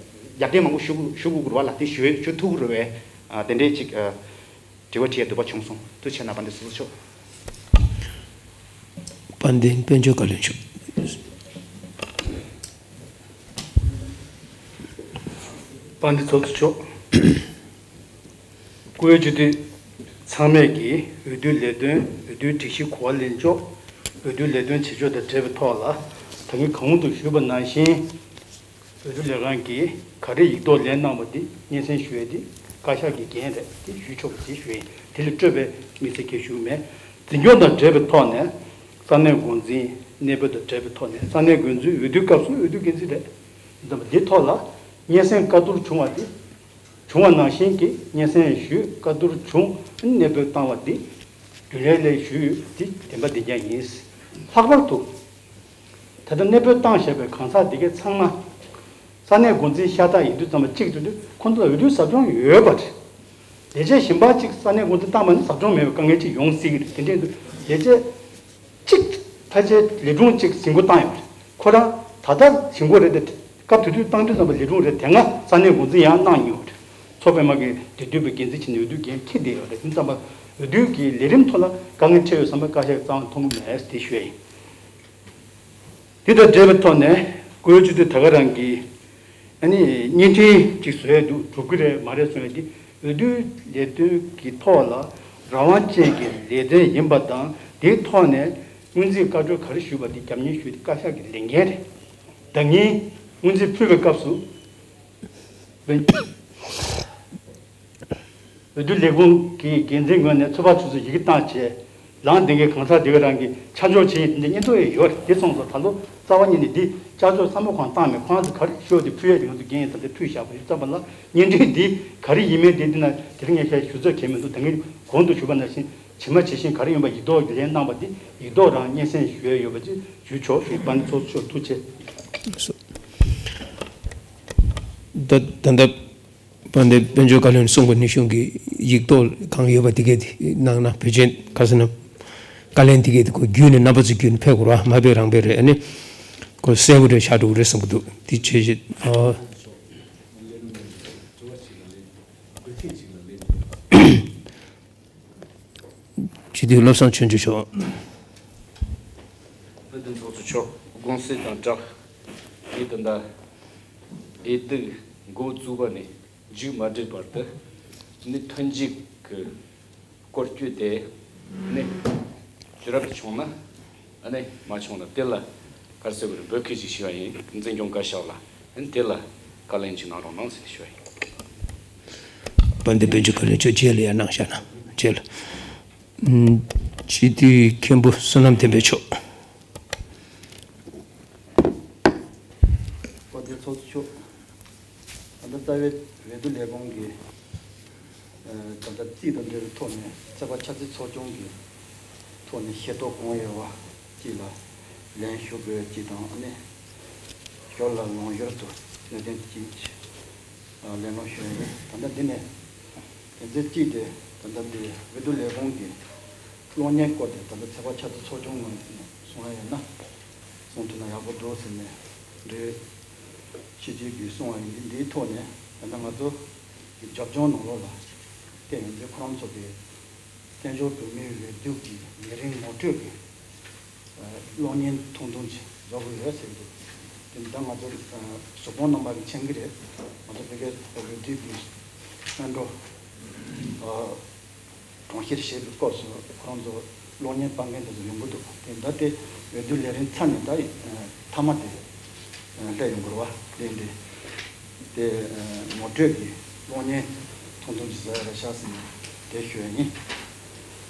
རྒྱབ་རྟེན་མང་པོ་ཞུ་ཞུ་དགོས་ཀྱི་རེད་བ་ལ། དེ་ཞུ་ཞུ་ཐུབ་ཀྱི་རེད་བས། དེ་འདྲའི་ཅིག་དྲི་བ་དྲི་ཡ་འདོད་པ་བྱུང་སོང་། ཐུགས་རྗེ་ཆེ་གནང་། དཔལ་ལྡན་ཚོགས་གཙོ་མཆོག་དཔལ་ལྡན་དཔལ་འབྱོར་བཀའ་བློན་མཆོག་དཔལ་ལྡན་ཚོགས་གཙོ་མཆོག་སྐུའི་སྤྱི་འཐུས་ཚང་མས་ཀྱིས་འོས་བསྡུའི་ལས་དོན། འོས་བསྡུའི་སྒྲིག་གཞི་གོ་བ་ལེན་ཕྱོགས། འོས་བསྡུའི་ལས་དོན་བྱེད་ཕྱོགས་དང་འབྲེལ་བའི་ཐོག་ལ་ད་གིན་གོང་དུ་ཞུས་པ་ནང་བཞིན། འོས་བསྡུ་ལས་ཁང་གིས་ག་རེ་ཡིག་ཐོག་ལེན་གནང་བ་འདི་སྙན་སེང་ཞུ་ཡས་འདི་བཀའ་ཤག་གི་འགན་རེད། དེ་ཞུ་ཆོག་པ་དེ་ཞུ་ཡས་ཡིན། དེ་ལས་སྤྲོས་པའི་དམིགས་བསལ་གྱི་ཞུ་གི་མེད། འཛིན་སྐྱོང་དང་འབྲེལ་བའི་ཐོག་ནས་ས་གནས་འགོ་འཛིན་གནས་སྤོས་དང་འབྲེལ་བའི་ཐོག་ནས་ས་གནས་འགོ་འཛིན་འོས་བསྡུའི་སྐབས་སུ་འོས་བསྡུ་འགན་འཛིན་རེད། ཡིན་ཙང་འདི་ཐོག་ལ་སྙན་སེང་བཀའ་བསྡུར་བྱུང་བ་འདི་བྱུང་བ་ནང་བཞིན་གྱི་སྙན་སེང་ཞུས། བཀའ་བསྡུར་བྱུང་། གནས་སྤོས་བཏང་བ་འདི་རྒྱུན་ལས་ལས་ཞུས་ཡོད། འདི་བདེན་པ་བདེན་རྐྱང་ཡིན། ལྷག་པར་དུ་ད་ལྟ་གནས་སྤོས་བཏང་བཞག་པའི་གང་ཟག་འདི་གའི་ཚང་མ་ས་གནས་འགོ་འཛིན་ཤ་སྟག་ཡིན་དུས་ཙམ་པ་གཅིག་ཏུ་དུས་ཁོང་ཚོ་ལ་འོས་བསྡུའི་ཟབ་སྦྱོང་ཡོད་པ་རེད། ལས་བྱེད་གཞན་པ་གཅིག་ས་གནས་འགོ་འཛིན་བཏང་བ་ནི་ཟབ་སྦྱོང་མེད་པའི་དཀའ་ངལ་གཅིག་ཡོང་སྲིད་ཀྱི་རེད། དེ་འདྲའི་དུས་ལས་བྱེད་གཅིག་ཕལ་ཆེར་ལས་དྲུང་གཅིག་ཟིན་བྲིས་བཏང་ཡོད་པ་རེད། ཁོ་རང་ད་ལྟ་ཟིན་བྲིས་རེད་དེ། སྐབས་དེ་དུས་བཏང་དུས་ཙམ་པ་ལས་དྲུང་རེད། དེ་སྔ་ས་གནས་འགོ་འཛིན་ཡང་གནང་མྱོང་བ་རེད། ཚོགས་པའི་དམག་གི་འབྲེལ་མཐུད་པའི་འགན་འཛིན་བྱས་ནས་འོས་བསྡུའི་འགན་འཁྱེར་བསྡད་ཡོད་རེད། དེ་ཙམ་པ་འོས་བསྡུ་གི་ལས་རིམ་ཐོག་ལ་དཀའ་ངལ་འཕྲད་ཡོད་བསམ་པ་བཀའ་ཤག་གིས་རྩ་བ་ནས་མཐོང་གི་མེད་དེ་ཞུ་ཡ་ཡིན། དེ་དང་འབྲེལ་བའི་ཐོག་ནས་བཀུར་འོས་སྤྱི་འཐུས་ད་ག་རང་གིས་ཨ་ནི་བརྙན་འཕྲིན་ཅིག་བཟོས་འདུག་གྲུབ་ཀྱི་རེད་མ་རེད་གསུང་ཡ་དེ། འོས་བསྡུའི་ལས་དོན་གྱི་ཐོག་ལ་རང་དབང་ཅན་གྱི་ལས་དོན་ཡིན་པ་དང་། དེའི་ཐོག་ནས་སྔོན་རྩིས་བཀའ་འཁྲོལ་ག་རེ་ཞུས་པ་དེ་རྒྱབ་གཉེར་ཞུས་ཏེ་བཀའ་ཤག་གི་ལས་འགན་རེད། ད་ངས་སྔོན་རྩིས་ཕུལ་བའི་སྐབས་སུ། འོས་བསྡུ་ལས་ཁུངས་ཀྱི་འགན་འཛིན་ངོས་ནས་ཚོད་དཔག་ཚོད་ཚོད་ཡི་གེ་བཏང་བྱས། ལངས་བསྡད་མཁན་གང་ཟག་དེ་ག་རང་གིས་ཆ་འཇོག་བྱེད་ཡིན་དེ་འདྲ་སྙན་ཐོ་ཡང་ཡོད་རེད། དེ་སོང་ཙང་ད་ལོ་རྩ་བ་ཉིད་ནས་འདི་ཅག་ཅོག་བསམ་བློ་གང་བཏང་མེད། ཁོ་རང་ཚོ་ག་རེ་ཤོད་དེ་ཕུལ་ཡས་དེ་ང་ཚོ་འགན་ཡིན་ཙང་དེ་ཕུལ་བཞག་པ་ཡིན་ཙང་། པ་ལ་བརྙན་འཕྲིན་འདི་ག་རེ་ཡིན་མིན་དེ་འདི་ན་དེ་རིང་ངས་ཞལ་ཞུ་ཚོད་གལ་མི་འདུག་ད་ངས་གོང་དུ་ཞུས་པ་ནང་བཞིན་ཇི་མ་ཇི་བཞིན་ག་རེ་ཡིན་པ་ཡིག་ཐོག་གི་ལན་གནང་བ་འདི་ཡིག་ཐོག་རང་སྙན་སེང་ཞུ་ཡས་ཡོད་པ་ཅིག་ཞུ་ཆོག་ཞུ། དཔལ་ལྡན་ཚོགས་གཙོ་མཆོག་ཐུགས་རྗེ་ཆེ། ད་ད་ལྟ། དཔལ་ལྡན་དཔལ་འབྱོར་བཀའ་བློན་གསུངས་པ་ནང་བཞིན་གྱི་ཡིག་ཐོག་གང་ཡོད་པ་དེ་གས་དེ་གནང་ན། བོད་ཆེན་ཁ་སང་ན་བཀའ་ལན་དེ་གས་དེ་ཁོ་བརྒྱུད་ནས་རྣམ་པ་ཚོ་བརྒྱུད་ནས་ཕེབས་དགོས་ར། མ་ཕེབས་རང་ཕེབས་རེད། ཨ་ནི་ཁོ་གསལ་པོ་རེད། ཤར་འགྲོ་གི་རེད་བསམ་གྱི་འདུག་དེ་བྱས་བྱས། ཨོ། སྤྱི་འཐུས་བློ་བཟང་ཆོས་འབྱོར་མཆོག་དཔལ་ལྡན་ཚོགས་གཙོ་མཆོག་དགོངས་སེལ་དང་སྦྲགས། ངས་ད་ལྟ་འོས་བསྡུ་འགོ་བཙུགས་པ་ནས་མཇུག་མ་སྒྲིལ་བར་དུ་ནི་ཐོན་འབྱེད་ཀྱི་སྐོར་སྐྱོད་དེ་ནི་དུས་རབས་བྱུང་ན། ཨ་ནི་མ་བྱུང་ན་དེ་ལ་ག་རེ་ཟེར་དགོས་རེད། འབོད་སྐུལ་ཅིག་ཞུ་བ་ཡིན། འཛིན་སྐྱོང་བཀའ་ཤག་ལ། ཨ་ནི་དེ་ལ་བཀའ་ལན་ཅིག་གནང་རོགས་གནང་ཟེར་ནས་ཞུ་བ་ཡིན། དཔལ་ལྡན་དཔལ་འབྱོར་བཀའ་བློན་མཆོག་རྗེས་ལ་ཡར་གནང་བཞག་ན་རྗེས་ལ། ཨུམ། སྤྱི་འཐུས་མཁན་པོ་བསོད་ནམས་བསྟན་འཕེལ་མཆོག་དཔལ་ལྡན་ཚོགས་གཙོ་མཆོག་ད་ལྟ་རྩ་བའི་འོས་བསྡུ་ལས་ཁུངས་ཀྱི་ད་ལྟ་རྩིས་དང་འབྲེལ་བའི་ཐོག་ནས་ཚོད་དཔག་ཆ་ཚད་ཚོགས་ཆུང་གི་ཐོག་ནས་ཤེས་རྟོགས་གང་ཡོད་པ་གཅིག་ལ་ལན་ཞུ་དགོས་གཅིག་དང་། ཨ་ནི་ཞོར་ལ་ལུང་ཡོད་དུ་གནད་དོན་གཅིག་ལན་ལོག་ཞུ་ཡ་ཡིན། ད་ལྟ་འདི་ནས་དོན་ཚན་གཅིག་དེ་ད་ལྟ་འདི་འོས་བསྡུ་ལས་ཁུངས་ཀྱི་གློག་བརྙན་སྐོར་དེ་ད་ལྟ་ཚོད་དཔག་ཆ་ཚད་ཚོགས་ཆུང་ངོས་ནས་གསུང་ཡ་ཡོད་ན། གསུང་ཐུབ་ན་ཡག་པོ་འདུག་ཟེར་ནས་འབྲེལ་ཡོད་སྤྱི་འཐུས་ཀྱིས་གསུངས་པ་ཡིན། འདི་འདིའི་ཐོག་ནས་ད་ལྟ་ང་ཚོ་གི་རྒྱབ་ལྗོངས་ནང་ལོགས་ལ་བལྟས་ཡོང་དུས་ཁོ་རང་ཚོ་གི་བཙན་བྱོལ་བོད་མིའི་འོས་བསྡུ་གི་ལས་རིམ་ངོ་སྤྲོད་ཀྱི་གློག་བརྙན་ཐུང་ཐུང་ཅིག་བཟོ་དགོས་ཡོད་ཟེར་གྱི་འདུག་དེ་ད་ང་ཚོ་གཟུགས་ཕུང་རྣམ་པ་གིས་མཁྱེན་གྱི་རེད། ང་ཚོ་བོད་སྐད་འོས་བསྡུ་གི་སྔོན་འགྲོ་གྲོང་ཁྱེར་ཞེས་པའི་སྐོར་སུ་ཁོ་རང་ཚོ་གློག་བརྙན་སྤར་མཁན་དེ་ཚོ་ཡོང་གི་འདུག་དེ་ད་ལྟ་དེ་འོས་བསྡུ་ལས་རིམ་ཚར་ནས་ད་མཐའ་མ་དེ་སླེབས་ཡོང་གི་རེད་བ། དེ་འདི་དེ་ངོ་སྤྲོད་ཀྱི་གློག་བརྙན་ཐུང་ཐུང་ཅིག་བཟོ་ཡ་རེད་ཤག་ཟེར་ནས་དེ་ཞུ་ཡ་ཡིན།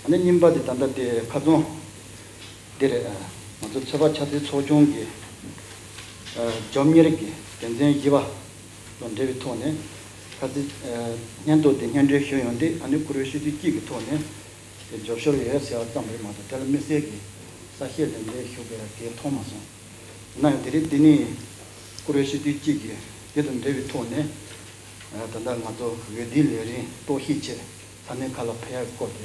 ཨ་ནི་གཉིས་པ་དེ་ད་ལྟ་དེ་ཁ་རྩང་འདི་རེད། ང་ཚོ་ཚོད་དཔག་ཆ་ཚད་ཚོགས་ཆུང་གི་ཨ་བཅོ་ལྔ་གི་དོན་ཚན་བཞི་པ་དང་འབྲེལ་བའི་ཐོག་ནས་ཁ་ཚིག་ཨ་སྙན་ཐོ་དེ་སྙན་སྒྲོན་ཞུས་ཡོང་དུས། ཨ་ནི་བཀུར་འོས་སྤྱི་འཐུས་གཅིག་གི་ཐོག་ནས་དེ་རྒྱབ་སྐྱོར་ཡོད་ཟེར་བ་ཙམ་རེད་མ་གཏོགས། དེ་ལ་དམིགས་བསལ་གྱི་གསལ་བཤད་དེ་འདྲ་ཞུ་དགོས་ཡ་གང་ཡང་མཐོང་མ་སོང་། ཡིན་ན་ཡང་དེ་རིང་འདི་ནས་བཀུར་འོས་སྤྱི་འཐུས་གཅིག་གིས་དེ་དང་འབྲེལ་བའི་ཐོག་ནས་ཨ་ད་ལྟ་ང་ཚོ་འོས་བསྡུའི་ལས་རིམ་རྟོག་ཞིབ་ཆེད་ས་གནས་ཁག་ལ་ཕེབས་ཡག་སྐོར་དེ་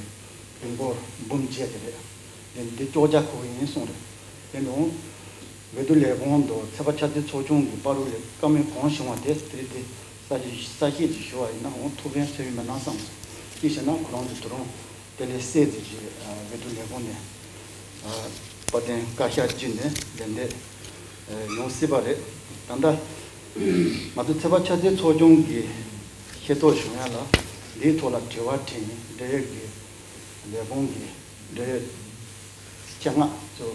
མི་འབོར་འབུམ་བརྒྱད་དེ་རེད། དེ་འདི་བཅོ་བརྒྱད་ཁུག་གི་ཡིན་གསུངས་རེད། དེ་ནང་འོས་བསྡུ་ལས་ཁུངས་དང་ཚོད་དཔག་ཆ་ཚད་ཚོགས་ཆུང་གི་བར་དུ་ལ་བཀའ་མོལ་གང་བྱུང་བ་དེ་དེ་རིང་དེ་གསལ་བཤད་གསལ་བཤད་ཅིག་ཞུ་བ་ཡིན་ན་འོང་ཐུགས་ཕན་གསོས་ཡོད་མེད་ན་བསམ་སོང་། ཅི་ཞེ་ན་ཁོ་རང་ཚོ་དུ་རུང་དེ་ལས་གསལ་ཙམ་ཞིག་འོས་བསྡུ་ལས་ཁུངས་ནས་དཔལ་ལྡན་བཀའ་ཤག་བརྒྱུད་ནས་ལན་འདེབས་ཡོང་སྲིད་པ་རེད། ད་ལྟ་ང་ཚོ་ཚོད་དཔག་ཆ་ཚད་ཚོགས་ཆུང་གི་ཤེས་རྟོགས་བྱུང་ཡ་ལ་འདིའི་ཐོག་ལ་དྲི་བ་དྲིས་ཡིན། འབྲེལ་ཡོད་ཀྱི་ལས་ཁུངས་ཀྱི་འབྲེལ་ཡོད་ཆེད་མངགས་ཚོ་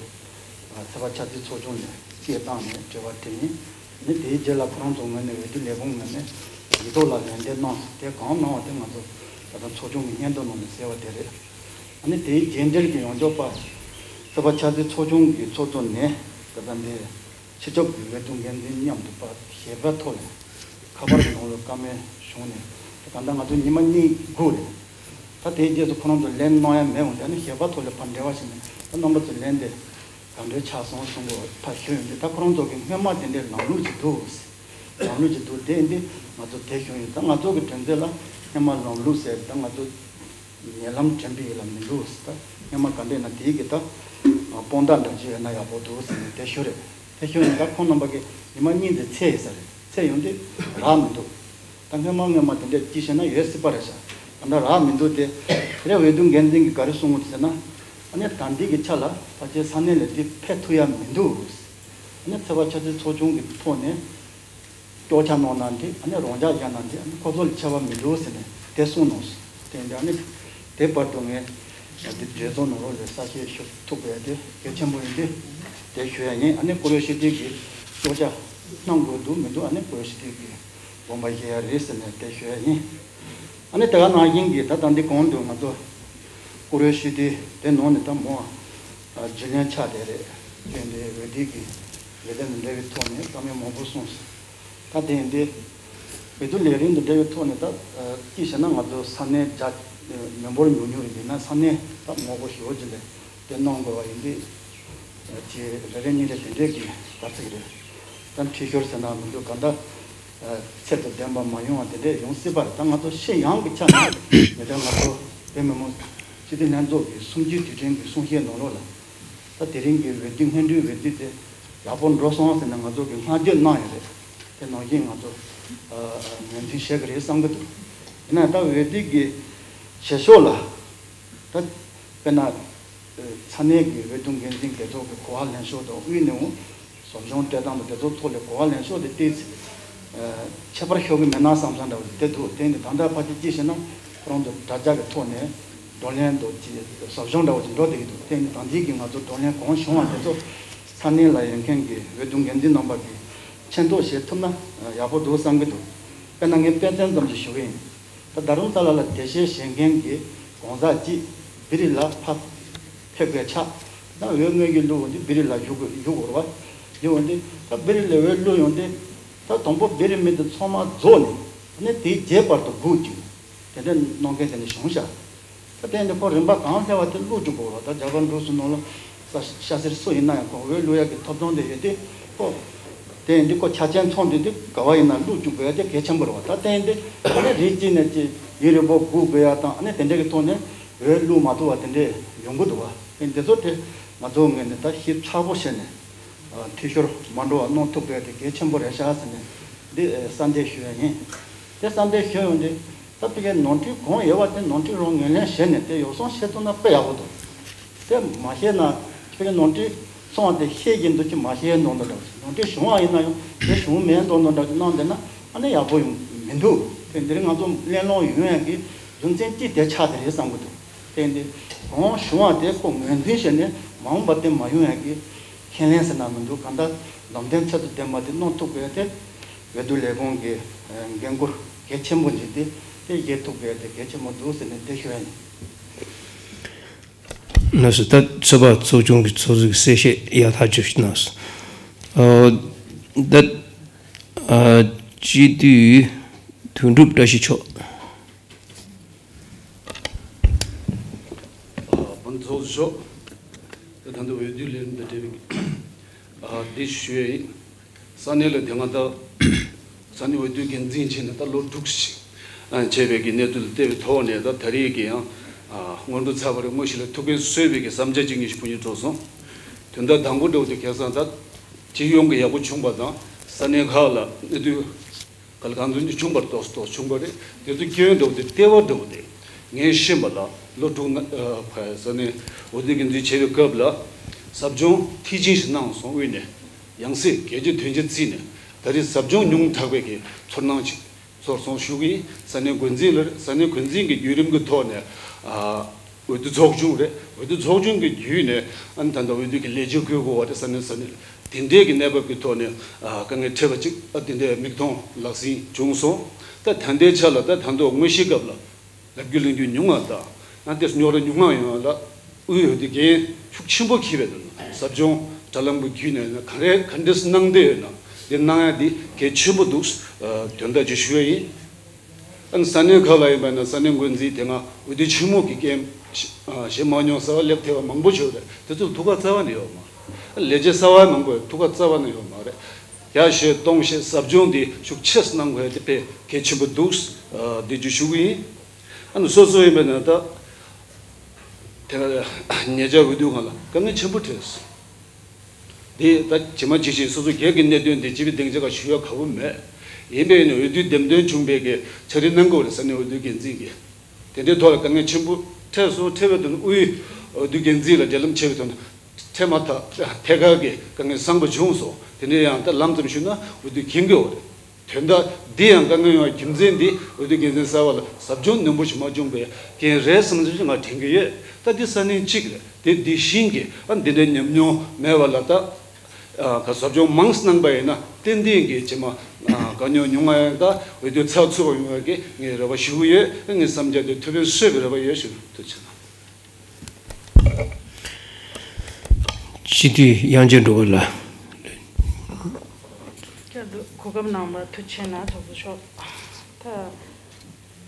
ཚོད་དཔག་ཆ་ཚད་ཚོགས་ཆུང་ནས་སྐད་བཏང་ནས་དྲི་བ་དྲིས་ཡིན། ནི་དེའི་རྗེས་ལ་ཁོ་རང་ཚོ་ངོས་ནས་འོས་བསྡུ་ལས་ཁུངས་ངོས་ནས་ཡིག་ཐོག་ལ་ལན་འདེབས་གནང་སོང་། དེ་གང་གནང་བ་དེ་ང་ཚོ་ད་ལྟ་ཚོགས་ཆུང་གི་སྙན་ཐོ་ནང་ནས་གསལ་བ་དེ་རེད། ཨ་ནི་དེའི་རྗེས་འབྲེལ་གྱི་ཡོངས་ཁྱབ་པ་ཚོད་དཔག་འཆར་རྩིས་ཚོགས་ཆུང་གི་ཚོགས་གཙོ་ནས་ད་ལྟ་འདི་ཕྱི་ཕྱོགས་ཀྱི་འོས་བསྡུ་འགན་འཛིན་མཉམ་དུ་པ་ཞལ་པར་ཐོག་ནས་ཁ་པར་གྱི་ནང་ལ་བཀའ་མོལ་བྱུང་ནས། དེ་གང་ལྟར་ང་ཚོ་ཉི་མ་གཉིས་སྒུག་རེད། ད་དེའི་རྗེས་སུ་ཁོ་རང་ཚོ་ལན་གནང་ཡ་མེད་འོང་དེ། ཨ་ནི་ཞལ་པར་ཐོག་ལ་ཕར་འབྲེལ་བ་བྱས་ནས་ད་རྣམ་པ་ཚོ་ལན་དེ་ག་འདྲ་ཆགས་སོང་གསུང་གི་ཕར་ཞུས་ཡོང་དུས། ད་ཁོ་རང་ཚོ་གི་སྔོན་མ་དེ་འདྲའི་ལམ་ལུགས་ཅིག་འདུག་ལམ་ལུགས་ཅིག་འདུག་དེ་འདི་ང་ཚོ་དེ་ཞུས་ཡོང་། ད་ང་ཚོ་གི་དོན་ཚན་ལ་སྔོན་མ་ལམ་ལུགས་ཟེར་ད་ང་ཚོ་ཉེ་ལམ་དྲན་པའི་ཡིད་ལ་མི་འདུག་ད་སྔོན་མ་ག་འདྲ་ན་དེའི་གི་ད་དཔང་རྟགས་འདྲ་ཅིག་ཡོད་ན་ཡག་པོ་འདུག་ཟེར་ནས་དེ་ཞུ་རེད། དེ་ཞུ་ཡོང་ད་ཁོང་རྣམ་པ་གི་ཉི་མ་གཉིས་ཙམ་ཚད་ཡིན་ས་རེད། ཚད་ཡོང་དུས་རག་མི་འདུག་ད་སྔོན་མ་སྔོན་མ་དེ་འདྲ་ཅིག་བྱས་ན་ཡོད་སྲིད་པ་རེད་ཤག་ད་ལྟ་རག་མི་འདུག་དེ་དེ་རེད། འོས་བསྡུ་འགན་འཛིན་གྱིས་ག་རེ་གསུངས་འདུག་ཟེར་ན། ཨ་ནི་ད་ལྟའི་གི་ཆ་ལ་ཕལ་ཆེར་ས་གནས་ལ་འདི་ཕེབས་ཐུབ་ཡ་མི་འདུག་ཨ་ནི་ཚོད་དཔག་འཆར་རྩིས་ཚོགས་ཆུང་གི་ཐོག་ནས་སྐྱོར་ཆ་གནང་ན་འདི། ཨ་ནི་རང་འཇགས་བཞག་ན་འདི། ཨ་ནི་ཁོ་ཚོ་ལ་ཁྱད་པར་མི་འདུག་ཟེར་ནས་དེ་གསུངས་གནང་སོང་། དེ་འདི་ཨ་ནི་དེ་བར་དུ་ངས་འདི་བགྲེས་ཚོགས་ནང་ལོགས་ལ་གསལ་བཤད་ཞུ་ཐུབ་པ་དེ་གལ་ཆེན་པོ་ཡིན་དུས་དེ་ཞུ་ཡ་ཡིན། ཨ་ནི་བཀུར་འོས་སྤྱི་འཐུས་ཀྱི་སྐྱོར་ཆ་གནང་དགོས་འདུག་མི་འདུག་ཨ་ནི་བཀུར་འོས་སྤྱི་འཐུས་ཀྱི་དགོངས་པ་བཞེས་ཡ་རེད་ཟེར་ནས་དེ་ཞུ་ཡ་ཡིན། ཨ་ནི་དེ་ག་ནང་བཞིན་གྱི་ད་ལྟ་འདི་གོང་དུ་ང་ཚོ་བཀུར་འོས་སྤྱི་འཐུས་དེ་ནང་ནས་ད་མོ་རྒྱུན་ལས་ཆགས་བསྡད་རེད། དེ་འདི་འོས་བསྡུ་གི་ལས་དོན་དང་འབྲེལ་བའི་ཐོག་ནས་བཀའ་མོལ་མང་པོ་གསུངས་སོང་། ད་དེ་འདི་འོས་བསྡུ་ལས་རིམ་དང་འབྲེལ་བའི་ཐོག་ནས་ད་ཅི་བྱས་ན་ང་ཚོ་ས་གནས་རྒྱ་མི་འབོར་ཉུང་ཉུང་རེད། ཡིན་ན་ས་གནས་ད་མང་པོ་ཞེ་པོ་ཅིག་ལ་དེ་གནང་དགོས་པ་ཡིན་དུས། ཅེས་རེ་རེ་གཉིས་རེ་དེ་འདྲས་ཀྱི་དཀའ་ཚེགས་རེད། ད་འཐུས་ཤོར་ཟེར་ན་མི་འདུག་ག་ད་ཚད་དང་ལྡན་པ་མ་ཡོང་བ་དེ་འདྲས་ཡོང་སྲིད་པ་རེད། ད་ང་ཚོ་ཤེས་ཡོན་གྱི་ཆ་ནས་ངེས་དོན་ང་ཚོ་བོད་མི་མང་སྤྱི་འཐུས་ལྷན་ཚོགས་ཀྱི་གསུམ་བཅུའི་དུས་དྲན་གྱི་གསུང་བཤད་ནང་ལོགས་ལ། ད་དེ་རིང་གི་འོས་བསྡུ་སྔོན་འགྲོའི་འོས་བསྡུ་དེ་ཡག་པོ་འགྲོ་སོང་ཟེར་ནས་ང་ཚོ་གི་བསྔགས་བརྗོད་གནང་ཡོད་རེད། དེ་ནང་བཞིན་ང་ཚོ་ངོས་འཛིན་བྱེད་ཀྱི་རེད་བསམ་གྱི་འདུག་ཡིན་ན་ད་འོས་བསྡུ་གི་བྱེད་ཕྱོགས་ལ་ད་དཔེར་ན། ས་གནས་ཀྱི་འོས་བསྡུ་འགན་འཛིན་དེ་ཚོ་གི་གོ་བ་ལེན་ཕྱོགས་དང་དབུས་ནས་འོང་ཟབ་སྦྱོང་སྤྲད་སྟངས་དང་དེ་ཚོ་ཐོག་ལས་གོ་བ་ལེན་ཕྱོགས་དེ་ཏོག་ཙམ་ཁྱད་པར་ཤོར་གི་མེད་ན་བསམ་བསམ་འདྲ་བོ་དེ་འདུག་དེ་ནི་ད་ལྟ་ཕལ་ཆེར་ཅི་ཞེ་ན་ཁོ་རང་ཚོ་དྲ་རྒྱ་གི་ཐོག་ནས་བགྲོ་གླེང་དང་ཅི་ཟབ་སྦྱོང་འདྲ་བོ་ཅིག་འགྲོ་བསྡད་ཀྱི་འདུག་དེ་ནི་ད་ལྟའི་གི་ང་ཚོ་བགྲོ་གླེང་གང་བྱུང་བ་དེ་ཚོ་ས་གནས་ལ་ཡོད་མཁན་གྱི་འོས་བསྡུ་འགན་འཛིན་རྣམ་པ་གིས་མཁྱེན་རྟོགས་བྱེད་ཐུབ་ན་ཡག་པོ་འདུག་བསམ་གྱི་འདུག་དཔེར་ན་ངས་དཔེ་མཚོན་ཙམ་ཞིག་ཞུ་གི་ཡིན། ད་ད་རུང་ཏཱ་ལ་ལ་དེ་བཤད་བཤད་མཁན་གྱི་གང་ཟག་ཅིག་བི་རི་ལ་ཕ་ཕེབས་པའི་ཆ། ད་འོས་དངོས་ཀྱི་བླུག་འོང་དུས་བི་རི་ལ་བཞུགས་དགོས་བཞུགས་དགོས་རེད་བ། བཞུགས་འོང་དུས་ད་བི་རི་ལ་འོས་བླུག་ཡོང་དུས་ད་དང་པོ་བི་རི་མི་དེ་ཚང་མ་རྫོགས་ནས་ནས་དེའི་རྗེས་བར་དུ་སྒུག་བཅུག་དེ་འདྲ་གནང་མཁན་དེ་འདྲ་བྱུང་ཤག་ད་དེ་འདི་ཁོ་རིམ་པ་གང་སླེབས་པ་དེ་བླུག་བཅུག་དགོས་རེད་བ། ད་རྒྱ་གར་འབྲུག་གསུམ་ནང་ལ་ས་ཤ་སེར་སུ་ཡིན་ན་ཡང་ཁོ་འོས་བླུག་ཡག་གི་ཐོབ་ཐང་དེ་ཡོད་དུས་ཁོ། དེ་ཡིན་དུས་ཁོ་ཆ་རྐྱེན་ཚང་དུས་དེ་ག་བ་ཡིན་ན་བླུག་བཅུག་དགོས་ཡ་དེ་གལ་ཆེན་པོ་རེད་བ། ད་དེ་ཡིན་དུས་ཨ་ནི་རིགས་གཅིག་ནས་ཅི་ཡུན་རིང་པོ་སྒུག་དགོས་ཡ་དང་ཨ་ནི་དེ་འདྲ་གི་ཐོག་ནས་འོས་བླུག་མ་ཐུབ་པ་དེ་འདྲ་ཡོང་གི་འདུག་བ། དེ་འདི་ཚོ་དེ་ང་ཚོ་ངོས་ནས་ད་ཞིབ་ཚགས་པོ་བྱས་ནས་འཐུས་ཤོར་མ་འགྲོ་བ་གནང་ཐུབ་དགོས་ཡ་དེ་གལ་ཆེན་པོ་རེད་ཤག་ཟེར་ནས་འདི་གསལ་འདེབས་ཞུ་ཡ་ཡིན། དེ་གསལ་འདེབས་ཞུ་ཡོང་དུས་ད་ཕ་གིའི་ནོར་འཁྲུལ་གང་ཡོད་པ་དེ་ནོར་འཁྲུལ་རང་ངོས་ལེན་བྱས་ནས་དེ་ཡོ་བསྲང་བྱེད་ཐུབ་ན་དཔེ་ཡག་པོ་འདུག་དེ་མ་ཤེས་ན་ཁྱོད་ཀྱི་ནོར་འཁྲུལ་སོང་བ་དེ་ཤེས་ཀྱི་འདུག་ཅི་མ་ཤེས་ནོར་འདུག་འདྲ་བོ་ཞིག་ནོར་འཁྲུལ་བྱུང་བ་ཡིན་ན་ཡང་དེ་བྱུང་མེད་ནོར་འདུག་འདྲ་བོ་ཞིག་གནང་བསྡད་ན་ཨ་ནི་ཡག་པོ་ཡོང་མི་འདུག་དེ་འདིར་ང་ཚོ་གླེང་སློང་ཡོང་ཡག་གི་རྒྱུ་མཚན་གཅིག་དེ་ཆགས་དེ་རེད་བསམ་གི་འདུག་དེ་འདི་གང་བྱུང་བ་དེ་ཁོ་ངོས་འཛིན་བྱས་ནས་མ་འོངས་པ་དེ་མ་ཡོང་ཡག་གི་ཁས་ལེན་ཟེར་ན་མི་འདུག་གང་ལྟར་ལམ་སྟོན་ཚད་དང་ལྡན་པ་དེ་གནང་ཐུབ་དགོས་དེ་འོས་བསྡུ་ལས་ཁུངས་ཀྱི་འགན་ཁུར་གལ་ཆེན་པོ་འདི་དེ་དེ་བཞེས་ཐུབ་དགོས་དེ་གལ་ཆེན་པོ་འདུག་ཟེར་ནས་དེ་ཞུ་ཡ་ཡིན། ནས་ད་ཚོད་དཔག་ཚོགས་ཆུང་གི་ཚོགས་གཙོ་གི་གསལ་བཤད་ཡག་ཐག་ཆོད་ཞིག་གནང་སོང་། ཨོ། ད་ཨ་སྤྱི་འཐུས་དོན་གྲུབ་བཀྲ་ཤིས་མཆོག་དཔོན་ཚོགས་གཙོ་མཆོག་ད་ད་ལྟ་འོས་བསྡུ་ལས་རིམ་དང་འབྲེལ་བའི་ཨ་འདི་ཞུ་ཡ་ཡིན། ས་གནས་ལ་དེ་སྔ་ད་ས་གནས་འོས་བསྡུ་འགན་འཛིན་བྱས་ནས་ད་ལོ་དྲུག་ཞིག་བྱས་པའི་གི་གནས་ཚུལ་བལྟས་པའི་ཐོག་ནས་ད་ད་རེས་ཀྱི་ཡང་སྔོན་འགྲོ་ཚར་བ་རེད། དངོས་གཞི་ལ་ཐུགས་ཕན་གསོས་པའི་གི་བསམ་འཆར་གཅིག་གཉིས་ཤིག་ཕུལ་སྙིང་བྲོ་སོང་། དོན་དག་དང་པོ་འདྲ་བོ་དེ་ཁ་སང་ད་སྤྱི་ཡོངས་ཀྱི་ཡག་པོ་བྱུང་བ་དང་ས་གནས་ཁག་ལ་གནས་ཚུལ་ག་ལ་གང་འཚམ་ཅིག་བྱུང་བ་རེད། ཏོག་ཙམ་ཏོག་ཙམ་བྱུང་བ་རེད། དེ་ཚོ་སྐྱོན་འདྲ་བོ་དེ་ལྟེ་བ་འདྲ་བོ་དེ་ངས་ཤེས་པ་ལ་ལོ་དྲུག་ན་ས་གནས་འོས་བསྡུ་འགན་འཛིན་བྱེད་པའི་སྐབས་ལ་ཟབ་སྦྱོང་མཐིལ་ཕྱིན་ཞིག་གནང་སོང་། དབུས་ནས། ཡང་སྲིད་གལ་ཆེ་དོན་ཆེ་བརྩིས་ནས་ད་རེས་ཟབ་སྦྱོང་ཉུང་དྲགས་པའི་གི་ཚོར་སྣང་ཅིག་ཚོར་སོང་ཞུ་གི་ཡིན། ས་གནས་འགོ་འཛིན་ལ་ས་གནས་འགོ་འཛིན་གྱི་བརྒྱུད་རིམ་གྱི་ཐོག་ནས་ཨ་འོས་བསྡུ་ཚོགས་ཆུང་རེད། འོས་བསྡུ་ཚོགས་ཆུང་གི་བརྒྱུད་ནས་ཨ་ནི་ད་ལྟ་འོས་བསྡུ་གི་ལས་བྱེད་བསྐོ་དགོས་པ་རེད། ས་གནས་ས་གནས་ དེ་འདྲའི་གི་གནས་བབ་ཀྱི་ཐོག་ནས་ཨ་དཀའ་ངལ་འཕྲད་པ་ཅིག་ཨ་དེ་འདྲའི་མིག་མཐོང་ལག་ཟིན་བྱུང་སོང་། ད་ད་ལྟའི་ཆ་ལ་ད་ད་དུང་དངོས་གཞིའི་སྐབས་ལ་ལབ་རྒྱུ་ལེན་རྒྱུ་ཉུང་བ་དང་ཡང་དེ་རྙོག་དྲ་ཉུང་བ་ཡོང་བ་ལ་དབུས་འོས་བསྡུ་འགན་ཤུགས་ཆེན་པོ་འཁྱེར་བའི་དོན་ཟབ་སྦྱོང་དྲ་ལམ་གྱི་བརྒྱུད་ནས་ག་རེ་ག་འདྲས་གནང་བསྡད་ཡོད་ན་དེ་གནང་ཡ་འདི་གལ་ཆེན་པོ་འདུག་དོན་དག་ཅིག་ཞུ་ཡ་ཡིན། ཨ་ནི་ས་གནས་ཁག་ལ་ཡིན་པ་ན་ས་གནས་འགོ་འཛིན་དེ་སྔ་འོས་བསྡུ་ཆེན་མོ་གི་འགན་བཞེས་མ་མྱོང་གསར་པ་སླེབས་ཐེབས་པ་མང་པོ་ཡོད་རེད། དེ་ཚོར་ཐུགས་ཁག་རྩ་བ་ནས་ཡོད་མ་རེད། ལས་བྱེད་གསར་པ་མང་པོས་ཐུགས་ཁག་རྩ་བ་ནས་ཡོད་མ་རེད། ཡར་བཤད་གཏོང་བཤད་ཟབ་སྦྱོང་འདི་ཤུགས་ཆེ་གནང་དགོས་དེ་དཔེ་གལ་ཆེན་པོ་འདུག་འདི་བརྗོད་ཞུ་གི་ཡིན། ཨ་ནི་སོ་སོ་ཡིན་པ་ན་ད་དེ་ག་ཉེ་ཆར་འོས་བསྡུ་སྒང་ལ་དཀའ་ངལ་ཆེན་པོ་འཕྲད་སོང་། འདི་ད་ཇི་མ་ཇི་བཞིན་སོ་སོ་སྒེར་གྱི་གནད་དོན་འདི་སྤྱི་པའི་སྡིངས་ཆ་ཁ་ཞུ་ཡ་ག་བུ་མེད། ཡིན་པས་ནི་འོས་བསྡུའི་འདེམས་ཐོན་བྱུང་བའི་གི་ཕྱག་བྲིས་གནང་དགོས་རེད། ས་གནས་འོས་བསྡུ་འགན་འཛིན་གྱིས་དེ་འདྲའི་ཐོག་ལ་དཀའ་ངལ་ཆེན་པོ་འཕྲད་སོང་། འཕྲད་པའི་དོན་དབུས་འོས་བསྡུ་འགན་འཛིན་ལ་འབྲེལ་ལམ་བྱས་པའི་དོན་འཕྲད་མ་ཐག་ཐད་ཀར་གྱི་དཀའ་ངལ་སངས་པ་བྱུང་སོང་། དེ་འདྲའི་ཡང་ད་ལམ་ཙམ་ཞུས་ན་འོས་བསྡུ་འགན་དགོས་རེད། དོན་དག་འདི་ཡང་དཀའ་ངལ་ཡོང་བའི་རྒྱུ་མཚན་འདི་འོས་བསྡུ་འགན་འཛིན་གསར་པ་ལ་ཟབ་སྦྱོང་ནན་པོ་ཞིག་མ་བྱུང་བའི་རྐྱེན་རེད་བསམ་ཚུལ་ཞིག་ང་དྲན་གྱི་ཡོད། ད་འདི་ས་གནས་གཅིག་རེད། དེ་འདི་བཞིན་གྱི་ཨ་འདི་འདྲའི་ཉམས་མྱོང་མེད་པ་ལ་ད་ཨ་ག་ཟབ་སྦྱོང་མང་ཙམ་གནང་པ་ཡིན་ན་ཏན་ཏན་གྱི་རྗེས་མ་ཨ་དཀའ་རྙོག་ཉུང་བ་ཡང་ད་འོས་བསྡུ་ཚགས་ཚུད་པ་ཡོང་བའི་གི་ངས་རེ་བ་ཞུ་གི་ཡོད། ངའི་བསམ་འཆར་དེ་ཐུགས་ཕན་གསོས་པའི་རེ་བ་ཡོད་ཞུ། ཐུགས་རྗེ་ཆེ་གནང་། སྤྱི་འཐུས་དབྱངས་ཅན་སྒྲོལ་དཀར་ལགས། བསྐྱར་དུ་གོ་སྐབས་གནང་བར་ཐུགས་རྗེ་ཆེ་གནང་། ཚོགས་གཙོ་མཆོག་ད་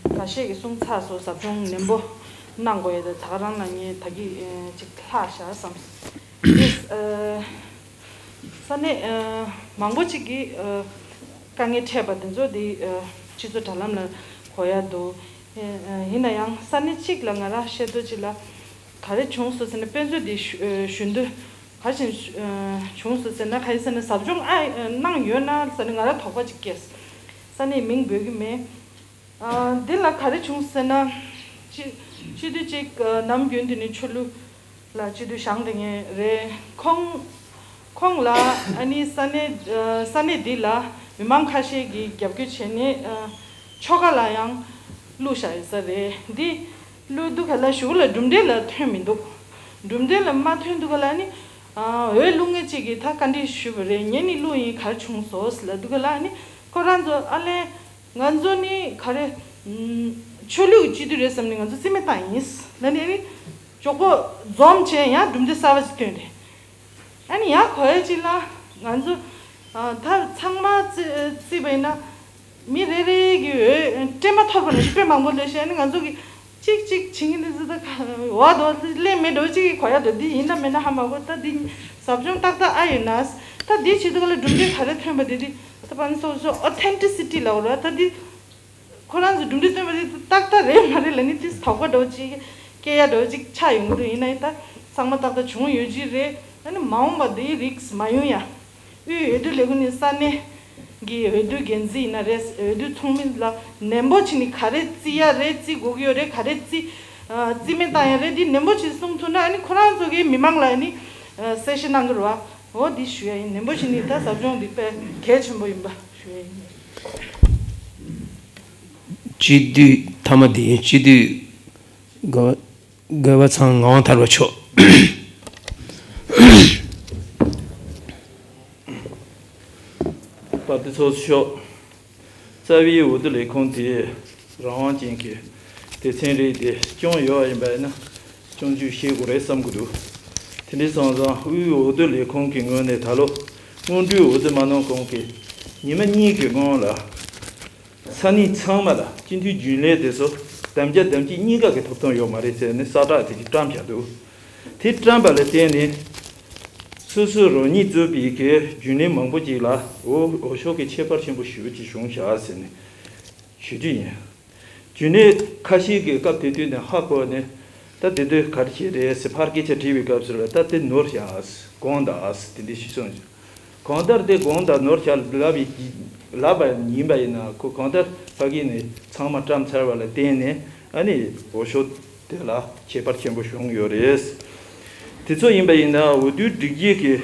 འགའ་ཤས་ཀྱིས་གསུངས་ཚར་སོང་། ཟབ་སྦྱོང་ནན་པོ་གནང་དགོས་ཡ་དེ་ད་ག་རང་ལ་ངས་ད་གི་ཅིག་ལྷག་བཞག་བསམ། ཨ་ས་གནས་ཨ་མང་པོ་ཅིག་གིས་ཨ་དཀའ་ངལ་འཕྲད་པ་དེ་ཚོ་དེ་ཨ་སྤྱི་ཚོགས་དྲ་ལམ་ལ་གོ་ཡ་འདུག་ཡིན་ན་ཡང་ས་གནས་གཅིག་ལ་ང་རང་ཤེས་རྟོགས་གཅིག་ལ་ག་རེ་བྱུང་སོང་ཟེར་ན། དཔེ་མཛོད་འདི་ཞུ་ཞུ་འདོད་ག་རེ་བྱས་བྱུང་སོང་ཟེར་ན། ག་རེ་ཟེར་ན་ཟབ་སྦྱོང་ཨ་གནང་ཡོད་ན་ཟེར་ན་ང་རང་དོགས་པ་གཅིག་སྐྱེས། ས་གནས་མིང་འབོད་ཀྱི་མེད། འདི་ལ་ག་རེ་བྱུང་ཟེར་ན། སྤྱི་སྤྱི་འཐུས་གཅིག་ནམ་རྒྱུན་དུ་ནི་ཆོས་ལུགས་ལ་སྤྱི་འཐུས་བཞེངས་བསྡད་མཁན་རེད། ཁོང་ཁོང་ལ་ཨ་ནི་ས་གནས་ས་གནས་འདི་ལ་མི་མང་ཁ་ཤས་ཀྱིས་རྒྱབ་སྐྱོར་བྱས་ནས་ཆོལ་ཁ་ལ་ཡང་བླུགས་བཞག་ཡོད་ས་རེད། འདི་བླུགས་དུས་ག་ལ་གཞུག་ལ་གྲུབ་འབྲས་ལ་ཐོན་མི་འདུག་གྲུབ་འབྲས་ལ་མ་ཐོན་དུས་ག་ལ་ནི་འོས་བླུགས་མཁན་གཅིག་གིས་ད་བཀའ་འདྲི་ཞུས་པ་རེད། ངས་ནི་བླུགས་ཡིན་ག་རེ་བྱུང་སོང་ལབ་དུས་ག་ལ་ནི་ཁོ་རང་ཚོ་ཨ་ལས། ང་ཚོ་ནི་ག་རེ། ཆོས་ལུགས་སྤྱི་འཐུས་རེད་བསམ་ནས་ང་ཚོ་རྩིས་མེད་བཏང་ཡིན། ད་ནི་ནི་མགྱོགས་པོ་འཛོམས་བྱས་ཡང་གྲུབ་འབྲས་གསར་པ་ཞིག་ཐོན་རེད། ཨ་ནི་ཡང་གོ་ཡ་ཅིག་ལ་ང་ཚོ་ད་ཚང་མ་རྩི་རྩིས་པ་ཡིན་ན་མི་རེ་རེ་གི་འོས་སྤྲད་མ་ཐུབ་པ་ནི་དཔེ་མང་པོ་སླེབས་ཤག་ཨ་ནི་ང་ཚོ་གི་གཅིག་གཅིག་བྱེད་ཀྱི་འདི་ཚོ་ད་ག་འོ་དོ་ལས་མེད་འགྲོ་གཅིག་གིས་གོ་ཡ་འདུག་འདི་ཡིན་ན་མིན་ན་ཧ་མ་གོ་ད་འདི་ཟབ་སྦྱོང་ཏག་ཏག་ཨ་ཡོད་ན་ད་འདི་བྱེད་དུས་ག་ལ་གྲུབ་འབྲས་ག་རེ་ཐོན་པ་འདི་འདི་ད་པ་ནི་སོ་སོ་ཨོ་ཐེན་ཊི་སི་ཊི་ལབ་ར་ད་འདི་ཁོ་རང་ཚོ་གྲུབ་འབྲས་ཐོན་པ་འདི་ཏག་ཏག་རེད་མ་རེད་ལ་ནི་འདི་དོགས་པ་འགྲོ་གཅིག་སྐྱེ་ཡ་འགྲོ་གཅིག་ཆགས་ཡོང་གི་འདུག་ཡིན་ན་ཡང་ད་ཚང་མ་ཏག་ཏག་བྱུང་ཡོད་ཀྱི་རེད། ཨ་ནི་མ་འོངས་པ་འདི་རིགས་མ་ཡོང་ཡ། དབུས་འོས་བསྡུ་ལས་ཁུངས་ནས་ས་གནས་ཀྱི་འོས་བསྡུ་འགན་འཛིན་ཡིན་ན་རེད། འོས་བསྡུ་ཚོགས་མི་ལ་ནན་པོ་བྱས་ནས་ག་རེ་བརྩི་ཡ་རེད། བརྩི་དགོས་ཀྱི་ཡོད་རེད། ག་རེ་བརྩི་ཨ་རྩིས་མེད་བཏང་ཡ་རེད། འདི་ནན་པོ་བྱས་གསུངས་ཐུབ་ན་ཨ་ནི་ཁོ་རང་ཚོ་གིས་མི་མང་ལ་ཨ་ནི་གསལ་བཤད་གནང་གི་རེད་བ། འོ་འདི་ཞུ་ཡ་ཡིན། ནན་པོ་བྱས་ནས་ད་ཟབ་སྦྱོང་འདི་དཔེ་གལ་ཆེན་པོ་ཡིན་པ་ཞུ་ཡ་ཡིན། སྤྱི་འཐུས་མཐའ་མ་འདི་ཡིན། སྤྱི་འཐུས་དགའ་དགའ་བ་ཚང་ངག་དབང་ཐར་པ་མཆོག་དཔལ་ལྡན་ཚོགས་གཙོ་མཆོག་རྩ་བའི་འོས་བསྡུ་ལས་ཁུངས་དེ་རང་དབང་ཅན་གྱི་སྡེ་ཚན་རེད་དེ་སྐྱོང་ཡོད་པ་ཡིན་པ་ཡིན་ན་སྐྱོང་བརྗོད་བྱེད་དགོས་རེད་བསམ་གྱི་འདུག་དེ་འདྲ་སོང་ཙང་དབུས་འོས་བསྡུ་ལས་ཁུངས་ཀྱི་ངོས་ནས་ད་ལོ་སྔོན་འགྲོའི་འོས་བསྡུ་མ་གནང་གོང་གི་ཉི་མ་གཉིས་ཀྱི་སྔོན་ལ། ས་གནས་ཚང་མ་ལ་སྤྱི་འཐུས་རྒྱུན་ལས་དེ་ཚོ་དམ་བཅའ་དམ་བཅའ་གཉིས་ཀ་གི་ཐོབ་ཐང་ཡོད་མ་རེད་ཟེར་ནས་གསལ་བསྒྲགས་དེ་གཅིག་བཀྲམ་བཞག་འདུག་དེ་བཀྲམ་པ་ལ་བརྟེན་ནས་སོ་སོས་རང་ཉིད་གཙོས་པའི་གི་རྒྱུན་ལས་མང་པོ་ཅིག་ལ་འོས་འོས་ཤོག་གི་ཁྱད་པར་ཆེན་པོ་ཞེ་པོ་ཅིག་བྱུང་བཞག་ཟེར་ནས་ཞུ་རྒྱུ་ཡིན། རྒྱུན་ལས་ཁ་ཤས་ཀྱིས་སྐབས་དེ་དུས་ནས་ཧ་གོ་ནས་ད་དེ་དུས་ག་རེ་བྱས་རེད་ཟེར་ཕར་སྐད་ཆ་དྲིས་པའི་སྐབས་སུ་ལ་ད་དེ་ནོར་བཞག་དགོངས་དག་དེ་འདྲ་ཞིག་གསུངས། གང་ལྟར་དེ་དགོངས་དག་ནོར་བཞག་ལབ་པའི་ལབ་པ་ཡིན་པ་ཡིན་ན་ཁོ་གང་ལྟར་ཕ་གི་ནས་ཚང་མ་བཀྲམ་ཚར་བ་ལ་བརྟེན་ནས་ཨ་ནི་འོས་ཤོག་དེ་ལ་ཁྱད་པར་ཆེན་པོ་བྱུང་ཡོད་རེད། དེ་ཚོ་ཡིན་པ་ཡིན་ན་འོས་བསྡུའི་སྒྲིག་གཞི་གི་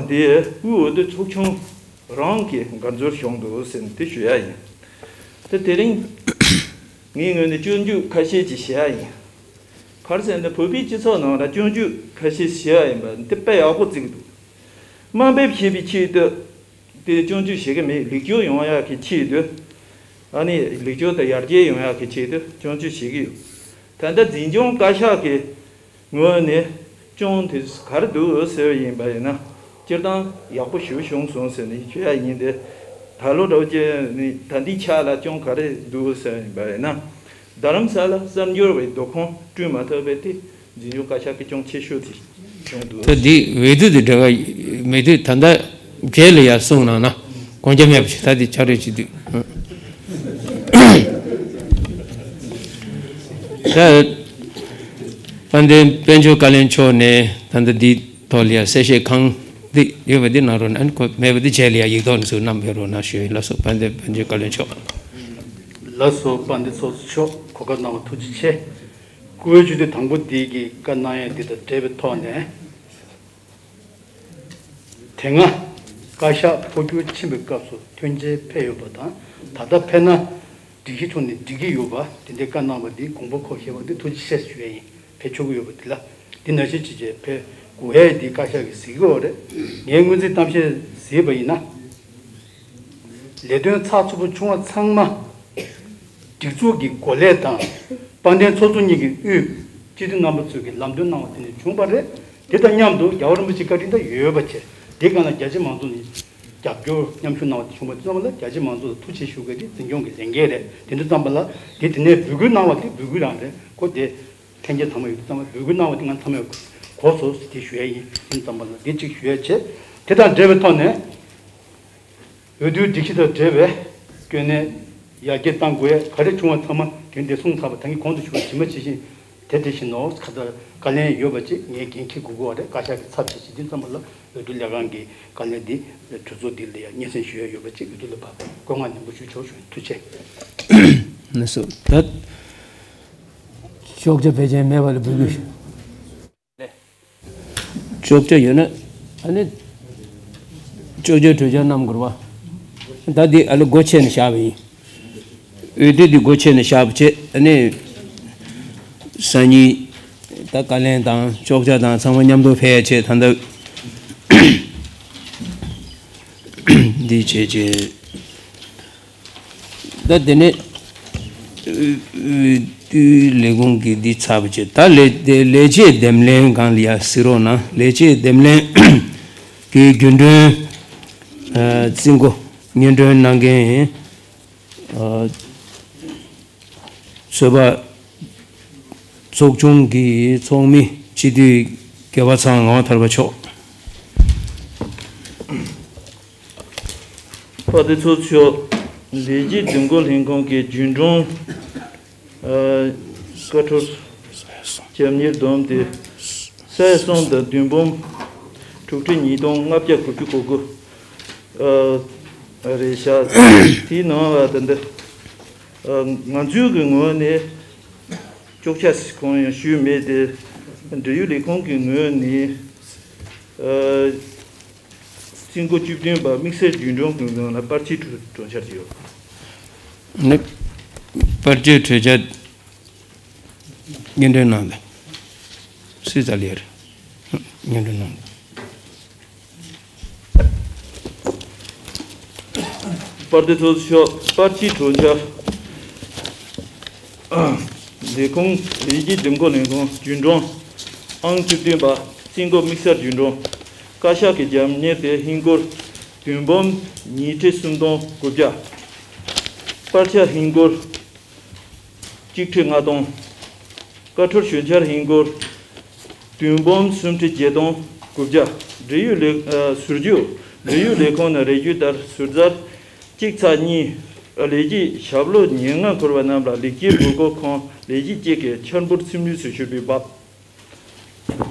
དེ་དབུས་འོས་བསྡུ་ཚོགས་ཆུང་རང་གི་འགན་འཛོལ་བྱུང་འདུག་ཟེར་ནས་དེ་ཞུ་ཡ་ཡིན། དེ་དེ་རིང་ངའི་ངོས་ནས་སྐྱོན་བརྗོད་ཁ་ཤས་ཅིག་བྱེད་ཡ་ཡིན། ག་རེ་ཟེར་ན་བོད་པའི་སྤྱི་ཚོགས་ནང་ལ་སྐྱོན་བརྗོད་ཁ་ཤས་བྱས་པ་ཡིན་པ་འདི་དཔེ་ཡག་པོ་བརྩི་གི་འདུག་དམའ་འབེབས་བྱེད་པའི་ཆེད་དུ་དེ་སྐྱོན་བརྗོད་བྱེད་ཀྱི་མེད། ལེགས་བཅོས་ཡོང་ཡག་གི་ཆེད་དུ་ཨ་ནི་ལེགས་བཅོས་དང་ཡར་རྒྱས་ཡོང་ཡག་གི་ཆེད་དུ་སྐྱོན་བརྗོད་བྱེད་ཀྱི་ཡོད། ད་ལྟ་འཛིན་སྐྱོང་བཀའ་ཤག་གི་ངོས་ནས་སྐྱོན་དེ་ག་རེ་འདུག་ཟེར་བ་ཡིན་པ་ཡིན་ན། སྤྱིར་བཏང་ཡག་པོ་ཞེ་པོ་བྱུང་སོང་ཟེར་ནས་ཞུ་ཡ་ཡིན་ཏེ། ད་ལོ་འདྲ་བོ་ཅིག་ནི་ད་ལྟའི་ཆ་ལ་སྐྱོན་ག་རེ་འདུག་ཟེར་བ་ཡིན་པ་ཡིན་ན། རྡ་རམ་ས་ལ་གསར་འབྱོར་བའི་སྡོད་ཁང་བསྐྲུན་མ་ཐུབ་པའི་དེ་འཛིན་སྐྱོང་བཀའ་ཤག་གི་སྐྱོན་ཆེ་ཤོས་དེ་བྱུང་འདུག་ད་འདི་འོས་བསྡུ་དེ་འབྲེལ་བ་མེད་དུས་ད་ལྟ་རྒྱལ་ལ་ཡར་གསུངས་གནང་ན་དགོངས་འཇགས་མེད་པ་ཞིག་ད་འདི་ཆགས་རེད་བྱེད་དུས། ད་དཔལ་ལྡན་དཔལ་འབྱོར་བཀའ་བློན་མཆོག་ནས་ད་ལྟ་འདི་ཐོག་ལ་ཡ་གསལ་བཤད་གང་འདི་ཡོད་པ་འདི་གནང་རོགས་གནང་། ཨ་ནི་གོ་མེད་པ་འདི་རྗེས་ལ་ཡ་ཡིག་ཐོག་ནས་ཚུར་གནང་ཕེབས་རོགས་གནང་ཞུ་ཡིན། ལགས་སོ། དཔལ་ལྡན་དཔལ་འབྱོར་བཀའ་བློན་མཆོག་ལགས་སོ། དཔལ་ལྡན་ཚོགས་གཙོ་མཆོག་གོ་སྐབས་གནང་བ་ཐུགས་རྗེ་ཆེ། སྐུ་ངོ་བཅུ་དུས་དང་པོ་འདི་གི་བཀའ་གནང་ཡས་འདི་དང་འབྲེལ་བའི་ཐོག་ནས། དེ་སྔ་བཀའ་ཤག་འཕོ་འགྱུར་ཕྱིན་པའི་སྐབས་སུ་ཐོན་འབྱེད་ཕེབས་ཡོད་པ་དང་། ད་ལྟ་ཕེབས་ན་སྒྲིག་གཞི་ཐོག་ནས་འགྲིག་གི་ཡོད་པ་དེ་འདྲའི་བཀའ་གནང་བ་འདི་དགོངས་པ་འཁོར་ཤེས་པ་འདི་ཐུགས་རྗེ་ཆེ་ཞུ་ཡས་ཡིན། ཕེབས་ཆོག་གི་ཡོད་པ་འདི་ལ་འདི་ནང་བཞིན་ཅིག་བྱས་ཕེབས་དགོས་ཡས་འདི་བཀའ་ཤག་གིས་གཟིགས་ཀྱི་ཡོད་རེད། ངས་སྔོན་རྩིས་གཏམ་བཤད་གཟིགས་པ་ཡིན་ན། ལས་དོན་ཚགས་ཚུད་པོ་བྱུང་བ་ཚང་མ། སྒྲིག་འཛུགས་ཀྱི་འགོ་ལས་དང་། དཔལ་ལྡན་ཚོགས་གཙོ་གཉིས་ཀྱི་དབུས་སྤྱི་འཐུས་རྣམ་པ་ཚོས་ཀྱི་ལམ་སྟོན་གནང་བ་དེ་ནས་བྱུང་བ་རེད། དེ་དང་མཉམ་དུ་རྒྱལ་བ་རིན་པོ་ཆེའི་བཀའ་དྲིན་དང་ཡོད་པ་བྱས། དེ་གང་ལ་རྒྱ་ཆེ་མང་ཚོགས་ནས་རྒྱབ་སྐྱོར་མཉམ་ཞུགས་གནང་བ་དེ་བྱུང་བ་དེ་ཚང་མ་ལ་རྒྱ་ཆེ་མང་ཚོགས་ལ་ཐུགས་རྗེ་ཆེ་ཞུ་དགོས་དེ་འཛིན་སྐྱོང་གི་ལས་འགན་རེད། དེ་འདྲ་ཙམ་པ་ལ་དེ་དེ་ནས་འབོད་སྐུལ་གནང་བ་དེ་འབོད་སྐུལ་རང་རེད། ཁོ་དེ་ལྷན་རྒྱས་ཚང་མ་ཡོད་དུས་ཙམ་པ་འབོད་སྐུལ་གནང་བ་དེ་ང་ཚང་མས་གོ་སོང་ཟེར་དེ་ཞུ་ཡ་ཡིན། དེ་ཙམ་པ་ལ་དེ་གཅིག་ཞུ་ཡ་བྱས། དེ་དང་འབྲེལ་བའི་ཐོག་ནས། འོས་བསྡུའི་སྒྲིག་གཞི་དང་འབྲེལ་བའི་སྐྱོན་གནས་ཡར་རྒྱས་གཏང་དགོས་ཡ་ག་རེ་བྱུང་བ་ཚང་མ་དེ་འདྲ་གསུངས་ཚར་བ་ད་གིན་གོང་དུ་ཞུས་པ་ཇི་མ་ཇི་བཞིན་དེ་འདྲ་བཞིན་ནོ་ཁ་ད་བཀའ་ལན་ཡོད་པ་ཅིག་ངས་འགན་འཁྱེར་དགོས་ཀྱི་ཡོད་རེད། བཀའ་ཤག་གི་ཚབ་བྱས་ཅིག་འདི་ཙམ་པ་ལ་འོས་བསྡུ་ལས་ཁང་གི་བཀའ་ལན་འདི་གྲོས་ཚོགས་འདི་ལ་ཡ་སྙན་སེང་ཞུ་ཡ་ཡོད་པ་ཅིག་འོས་བསྡུ་ལ་བབས་པ་བཀོད་མངགས་ནན་པོ་ཞུ་ཆོག་ཞུ། ཐུགས་རྗེ་ཆེ། ལགས་སོ། ད་ཤོག་བྱ་བེད་སྤྱོད་མེད་པ་ལ་འབོད་སྐུལ་ཞུ། ལྕོགས་ཀྱ་ཡོད་ན་ཨ་ནི་ལྕོགས་ཀྱ་གྲོས་འཆར་བསྣམས་དགོས་པ། ད་འདི་ཨ་ལེ་སྒོ་ཕྱེ་ནས་བཞག་པ་ཡིན། འོས་བསྡུ་འདི་སྒོ་ཕྱེ་ནས་བཞག་པ་བྱས་ཨ་ནི་སང་ཉིན་ད་བཀའ་ལན་དང་ལྕོགས་ཀྱ་དང་ཚང་མ་མཉམ་དུ་ཕེབས་བྱས་ད་ལྟ་འདི་བྱས་བྱས། ད་དེ་ནས་འོས་བསྡུ་ལས་ཁུངས་ཀྱི་འདི་ཚར་བ་བྱས། ད་ལས་དེ་ལས་བྱེད་འདེམས་ལྷན་སྒང་ལ་ཡ་གཟིགས་རོགས་གནང་། ལས་བྱེད་འདེམས་ལྷན་གྱི་རྒྱུན་གྲོན་ཨ་རྩིས་འགོ་སྙན་སྒྲོན་གནང་མཁན་ཨ་ཚོད་དཔག་ཚོགས་ཆུང་གི་ཚོགས་མི་སྤྱི་འཐུས་རྒྱལ་བ་ཚང་ངག་དབང་ཐར་པ་མཆོག་དཔལ་ལྡན་ཚོགས་གཙོ་མཆོག་ལས་བྱེད་འདེམས་བསྐོ་ལྷན་ཁང་གི་རྒྱུན་གྲོན་ཨ་བཀའ་འཁྲོལ་རྒྱབ་གཉེར་བསྡོམས་ཏེ་ས་ཡ་གསུམ་དང་བདུན་འབུམ་དྲུག་ཁྲི་ཉིས་སྟོང་ལྔ་བརྒྱ་དགུ་བཅུ་གོ་དགུ་ཨ་རེད་ཤག་དེའི་ནང་ལ་ད་ལྟ་ཨ་ང་ཚོའི་གི་ངོས་ནས་ཅོག་ཆ་གང་ཡང་ཞུས་མེད་དེ། འབྲེལ་ཡོད་ལས་ཁུངས་ཀྱི་ངོས་ནས་ཨ་རྩིས་འགོ་བཅུ་བདུན་པ་དམིགས་བསལ་རྒྱུན་གྲོན་གྱི་ངོས་ལ་པར་ཆས་གྲོས་གྲོས་འཆར་ཅིག་ཡོད། ནི་པར་ཆས་གྲོས་འཆར་སྙན་སྒྲོན་གནང་དང་། སྲིད་ཚ་ལེར་སྙན་སྒྲོན་གནང་དང་། དཔལ་ལྡན་ཚོགས་གཙོ་མཆོག་པར་ཆས་གྲོས་འཆར། ལས་ཁུངས་ལས་བྱེད་འདེམས་བསྐོ་ལས་ཁུངས་རྒྱུན་གྲོན་ཨང་བཅུ་བདུན་པ་རྩིས་འགོ་དམིགས་བསལ་རྒྱུན་གྲོན། བཀའ་ཤག་གི་རྒྱབ་གཉེར་དེ་ཧིན་སྒོར་བདུན་འབུམ་ཉིས་ཁྲི་སུམ་སྟོང་དགུ་བརྒྱ། པར་ཆས་ཧིན་སྒོར་གཅིག་ཁྲི་ལྔ་སྟོང་། བཀའ་འཁྲོལ་ཞུ་འཆར་ཧིན་སྒོར་བདུན་འབུམ་སུམ་ཁྲི་བརྒྱད་སྟོང་དགུ་བརྒྱ། འབྲེལ་ཡོད་ལས་ཨ་ཟུར་རྒྱུ། འབྲེལ་ཡོད་ལས་ཁུངས་ནས་རེ་ཞུ་ལྟར་ཟུར་ཚར་གཅིག་ཚེག་གཉིས། ཨ་ལས་བྱེད་ཞབས་ལོ་ཉེར་ལྔ་འཁོར་བ་རྣམས་ལ་ལེགས་སྐྱེས་འབུལ་སྐོར་ཁང་ལས་བྱེད་བཅས་ཀྱི་འཆར་འབུལ་ཚིམ་ལུས་སུ་ཞུགས་པའི་བབ།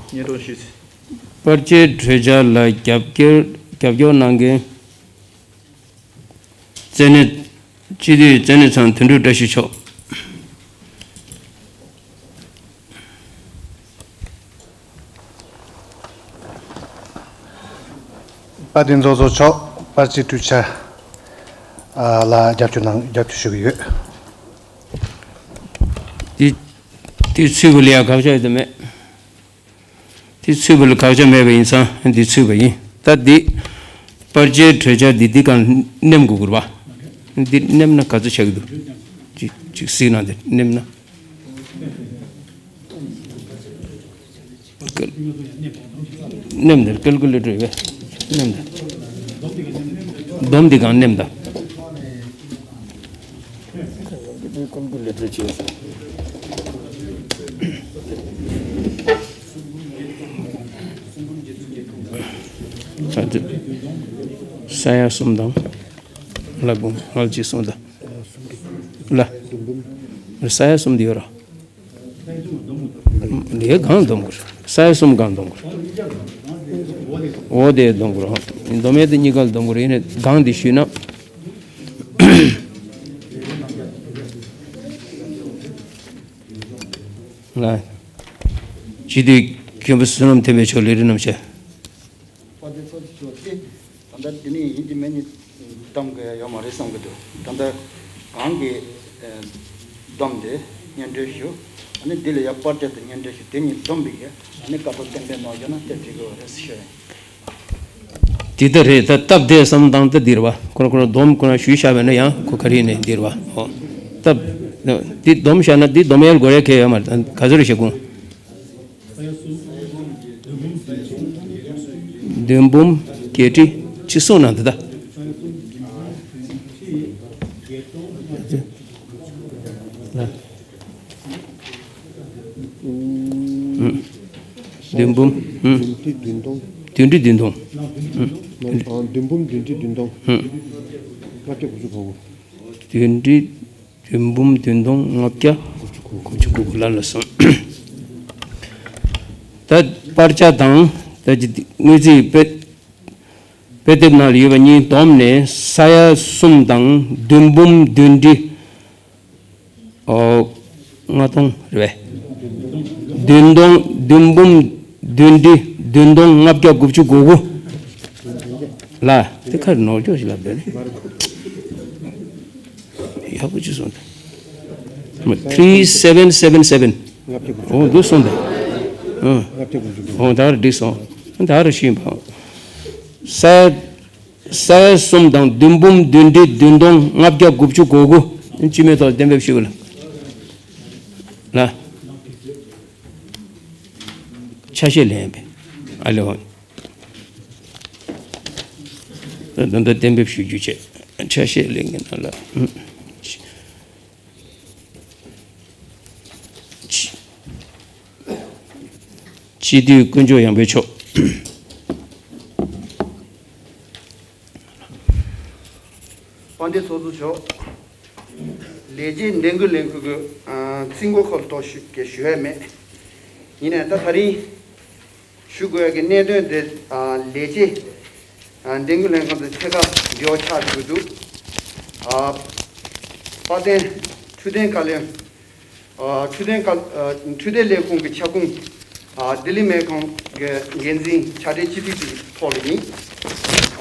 སྙན་སྒྲོན་ཞུས་ཟིན། པར་ཆས་གྲོས་འཆར་ལ་རྒྱབ་སྐྱོར་རྒྱབ་སྐྱོར་གནང་མཁན། བཙན་གནས། སྤྱི་འཐུས་བཙན་གནས་ཚང་དོན་གྲུབ་བཀྲ་ཤིས་མཆོག་དཔལ་ལྡན་ཚོགས་གཙོ་མཆོག་པར་ཆས་གྲོས་འཆར་ལ་རྒྱབ་སྐྱོར་གནང་རྒྱབ་སྐྱོར་ཞུ་གི་ཡོད། འདི་ དེ་ཚུད་པ་ལ་ཡང་དགག་བྱ་ཡོད་དམ་མེད། དེ་ཚུད་པ་ལ་དགག་བྱ་མེད་པ་ཡིན་ཙང་འདི་ཚུད་པ་ཡིན། ད་འདི་པར་ཆའི་གྲོས་འཆར་འདི་འདི་གང་ནེམ་དགོས་དགོས་པ། འདི་ནེམ་ན་ག་ཚོད་ཆགས་ཀྱི་འདུག་ཅིག་ཅིག་གཟིགས་ན་འདི་ནེམ་ན། ཀལ་ནེམ་འདི་ཀལ་ཀུ་ལེ་ཊར་ཡོད་པས། ནེམ་འདི། སྡོམ་འདི་གང་ནེམ་ད། ས་ཡ་གསུམ་དང་། ལ་དགུང་ལྔ་གཅིག་གསུམ་དང་། ལ། ས་ཡ་གསུམ་འདི་ཡོད་ར། འདི་གང་སྡོམ་དགོས། ས་ཡ་གསུམ་གང་སྡོམ་དགོས། འོ་དེ་སྡོམ་དགོས། སྡོམ་ཡས་དེ་གཉིས་ཀ་སྡོམ་དགོས། ཡིན་ནའི་གང་འདི་ཞུས་ན། ལ། སྤྱི་འཐུས་མཁན་པོ་བསོད་ནམས་བསྟན་འཕེལ་མཆོག་ལས་རིམ་རྣམ་བཤད། དཔལ་ལྡན་ཚོགས་གཙོ་མཆོག་གིས་ད་ལྟ་འདི་ནས་ཡིན་གཅིག་མིན་གཉིས་གཏོང་དགོས་ཡ་ཡོད་མ་རེད་བསམ་གྱི་འདུག་ད་ལྟ་གང་གི་ཨ་སྡོམ་དེ་སྙན་སྒྲོན་ཞུ། ཨ་ནི་འདི་ལ་ཡ་པར་ཆས་དེ་སྙན་སྒྲོན་ཞུ། དེ་གཉིས་སྡོམ་པའི་ཡ་ཨ་ནི་བཀའ་ཐོག་གཏན་འབེབས་གནང་རྒྱུ་ན་དེ་འགྲིག་གི་རེད་ཞུ་ཡ། དེ་ལྟར་རེད། ད་སྟབས་བདེ་བསམ་སྟངས་ད་འདིར་བ་ཁོ་རང་ཁོ་རང་སྡོམ་ཁོ་རང་ཞུས་བཞག་པས་ན་ཡང་ཁོ་ག་རེ་ནས་འདིར་བ་ཨོ། སྟབས། འདི་སྡོམ་བཞག་ན་འདི་སྡོམ་ཡལ་དགོས་ཡ་གལ་ཡོད་མ་རེད། ག་ཚོད་རེད་ཞེ་གུང་། བདུན་འབུམ་བརྒྱད་ཁྲི་གཅིག་གསུངས་ན་འདི་ད། ལ། ཨུམ། བདུན་འབུམ། ཨུམ། བདུན་ཁྲི་བདུན་སྟོང་། བདུན་ཁྲི་བདུན་སྟོང་། ཨུམ། ཨ། བདུན་འབུམ་བདུན་ཁྲི་བདུན་སྟོང་། ཨུམ། ལྔ་བརྒྱ་དགུ་བཅུ་གོ་དགུ། བདུན་ཁྲི་བདུན་འབུམ་བདུན་སྟོང་ལྔ་བརྒྱ་དགུ་བཅུ་གོ་དགུ་ལ་ལ་སོང་། ད་པར་ཆ་དང་ད་ཅི་དངུལ་རྩིས་དཔེ་དཔེ་དེབ་ནང་ལ་ཡོད་པ་གཉིས་བསྡོམས་ནས་ས་ཡ་གསུམ་དང་བདུན་འབུམ་བདུན་ཁྲི། ཨོ། ལྔ་སྟོང་རེད་པས། བདུན་སྟོང་། བདུན་འབུམ་བདུན་ཁྲི་བདུན་སྟོང་ལྔ་བརྒྱ་དགུ་བཅུ་གོ་དགུ། ལ། དེ་ཁར་ནོར་འཁྱོག་ཞིག་ལབ་བསྡད་ནི། ཡག་པོ་ཅིག་སོང་ད། three seven seven seven། ལྔ་བརྒྱ་དགུ་བཅུ། ཨོ་འདུག་སོང་ད། ཨོ། ལྔ་བརྒྱ་དགུ་བཅུ་གོ་དགུ། ཨོ་ད་ར་འགྲིག་སོང་། ད་ར་ཤིང་བ། ས་ས་ཡ་གསུམ་དང་བདུན་འབུམ་བདུན་ཁྲི་བདུན་སྟོང་ལྔ་བརྒྱ་དགུ་བཅུ་གོ་དགུ། སྤྱི་མོས་ཐོག་གཏན་འབེབས་ཞུ་གི་ལ། ལ། ཆ་ཤས་ལེན་པས། ཨ་ལེ་ཧོ། ད་ད་གཏན་འབེབས་ཞུ་རྒྱུ་བྱས། ཆ་ཤས་ལེན་གི་ན་ལ། སྤྱི་འཐུས་དཀོན་མཆོག་ཡངས་པའི་མཆོག་དཔལ་ལྡན་ཚོགས་གཙོ་མཆོག་ལས་བྱེད་འདེམས་བསྐོ་ལས་ཁུངས་ཀྱི་ཨ་རྩིས་འགོ་ཁོ་ལ་གཏོགས་ཞུ་གི་ཞུ་ཡ་མེད། ཡིན་ནའི་ད་ད་རིང་ཞུ་དགོས་ཡ་གི་གནད་དོན་དེ་ཨ་ལས་བྱེད་ཨ་འདེམས་བསྐོ་ལྷན་ཁང་དང་ཐད་ཀར་འབྲེལ་བ་ཆགས་ཡོད་འདུག་ཨ་དཔལ་ལྡན་འཕྲོད་བསྟེན་བཀའ་བློན། ཨ་འཕྲོད་བསྟེན་བཀའ་ཨ་འཕྲོད་བསྟེན་ལས་ཁུངས་ཀྱི་ཁྱབ་ཁོངས་ཨ་ལྡི་ལི་སྨན་ཁང་གི་འགན་འཛིན་ཕྱག་སྦྲེལ་སྤྱི་འཐུས་ཀྱི་ཐོག་ལ་ཡིན།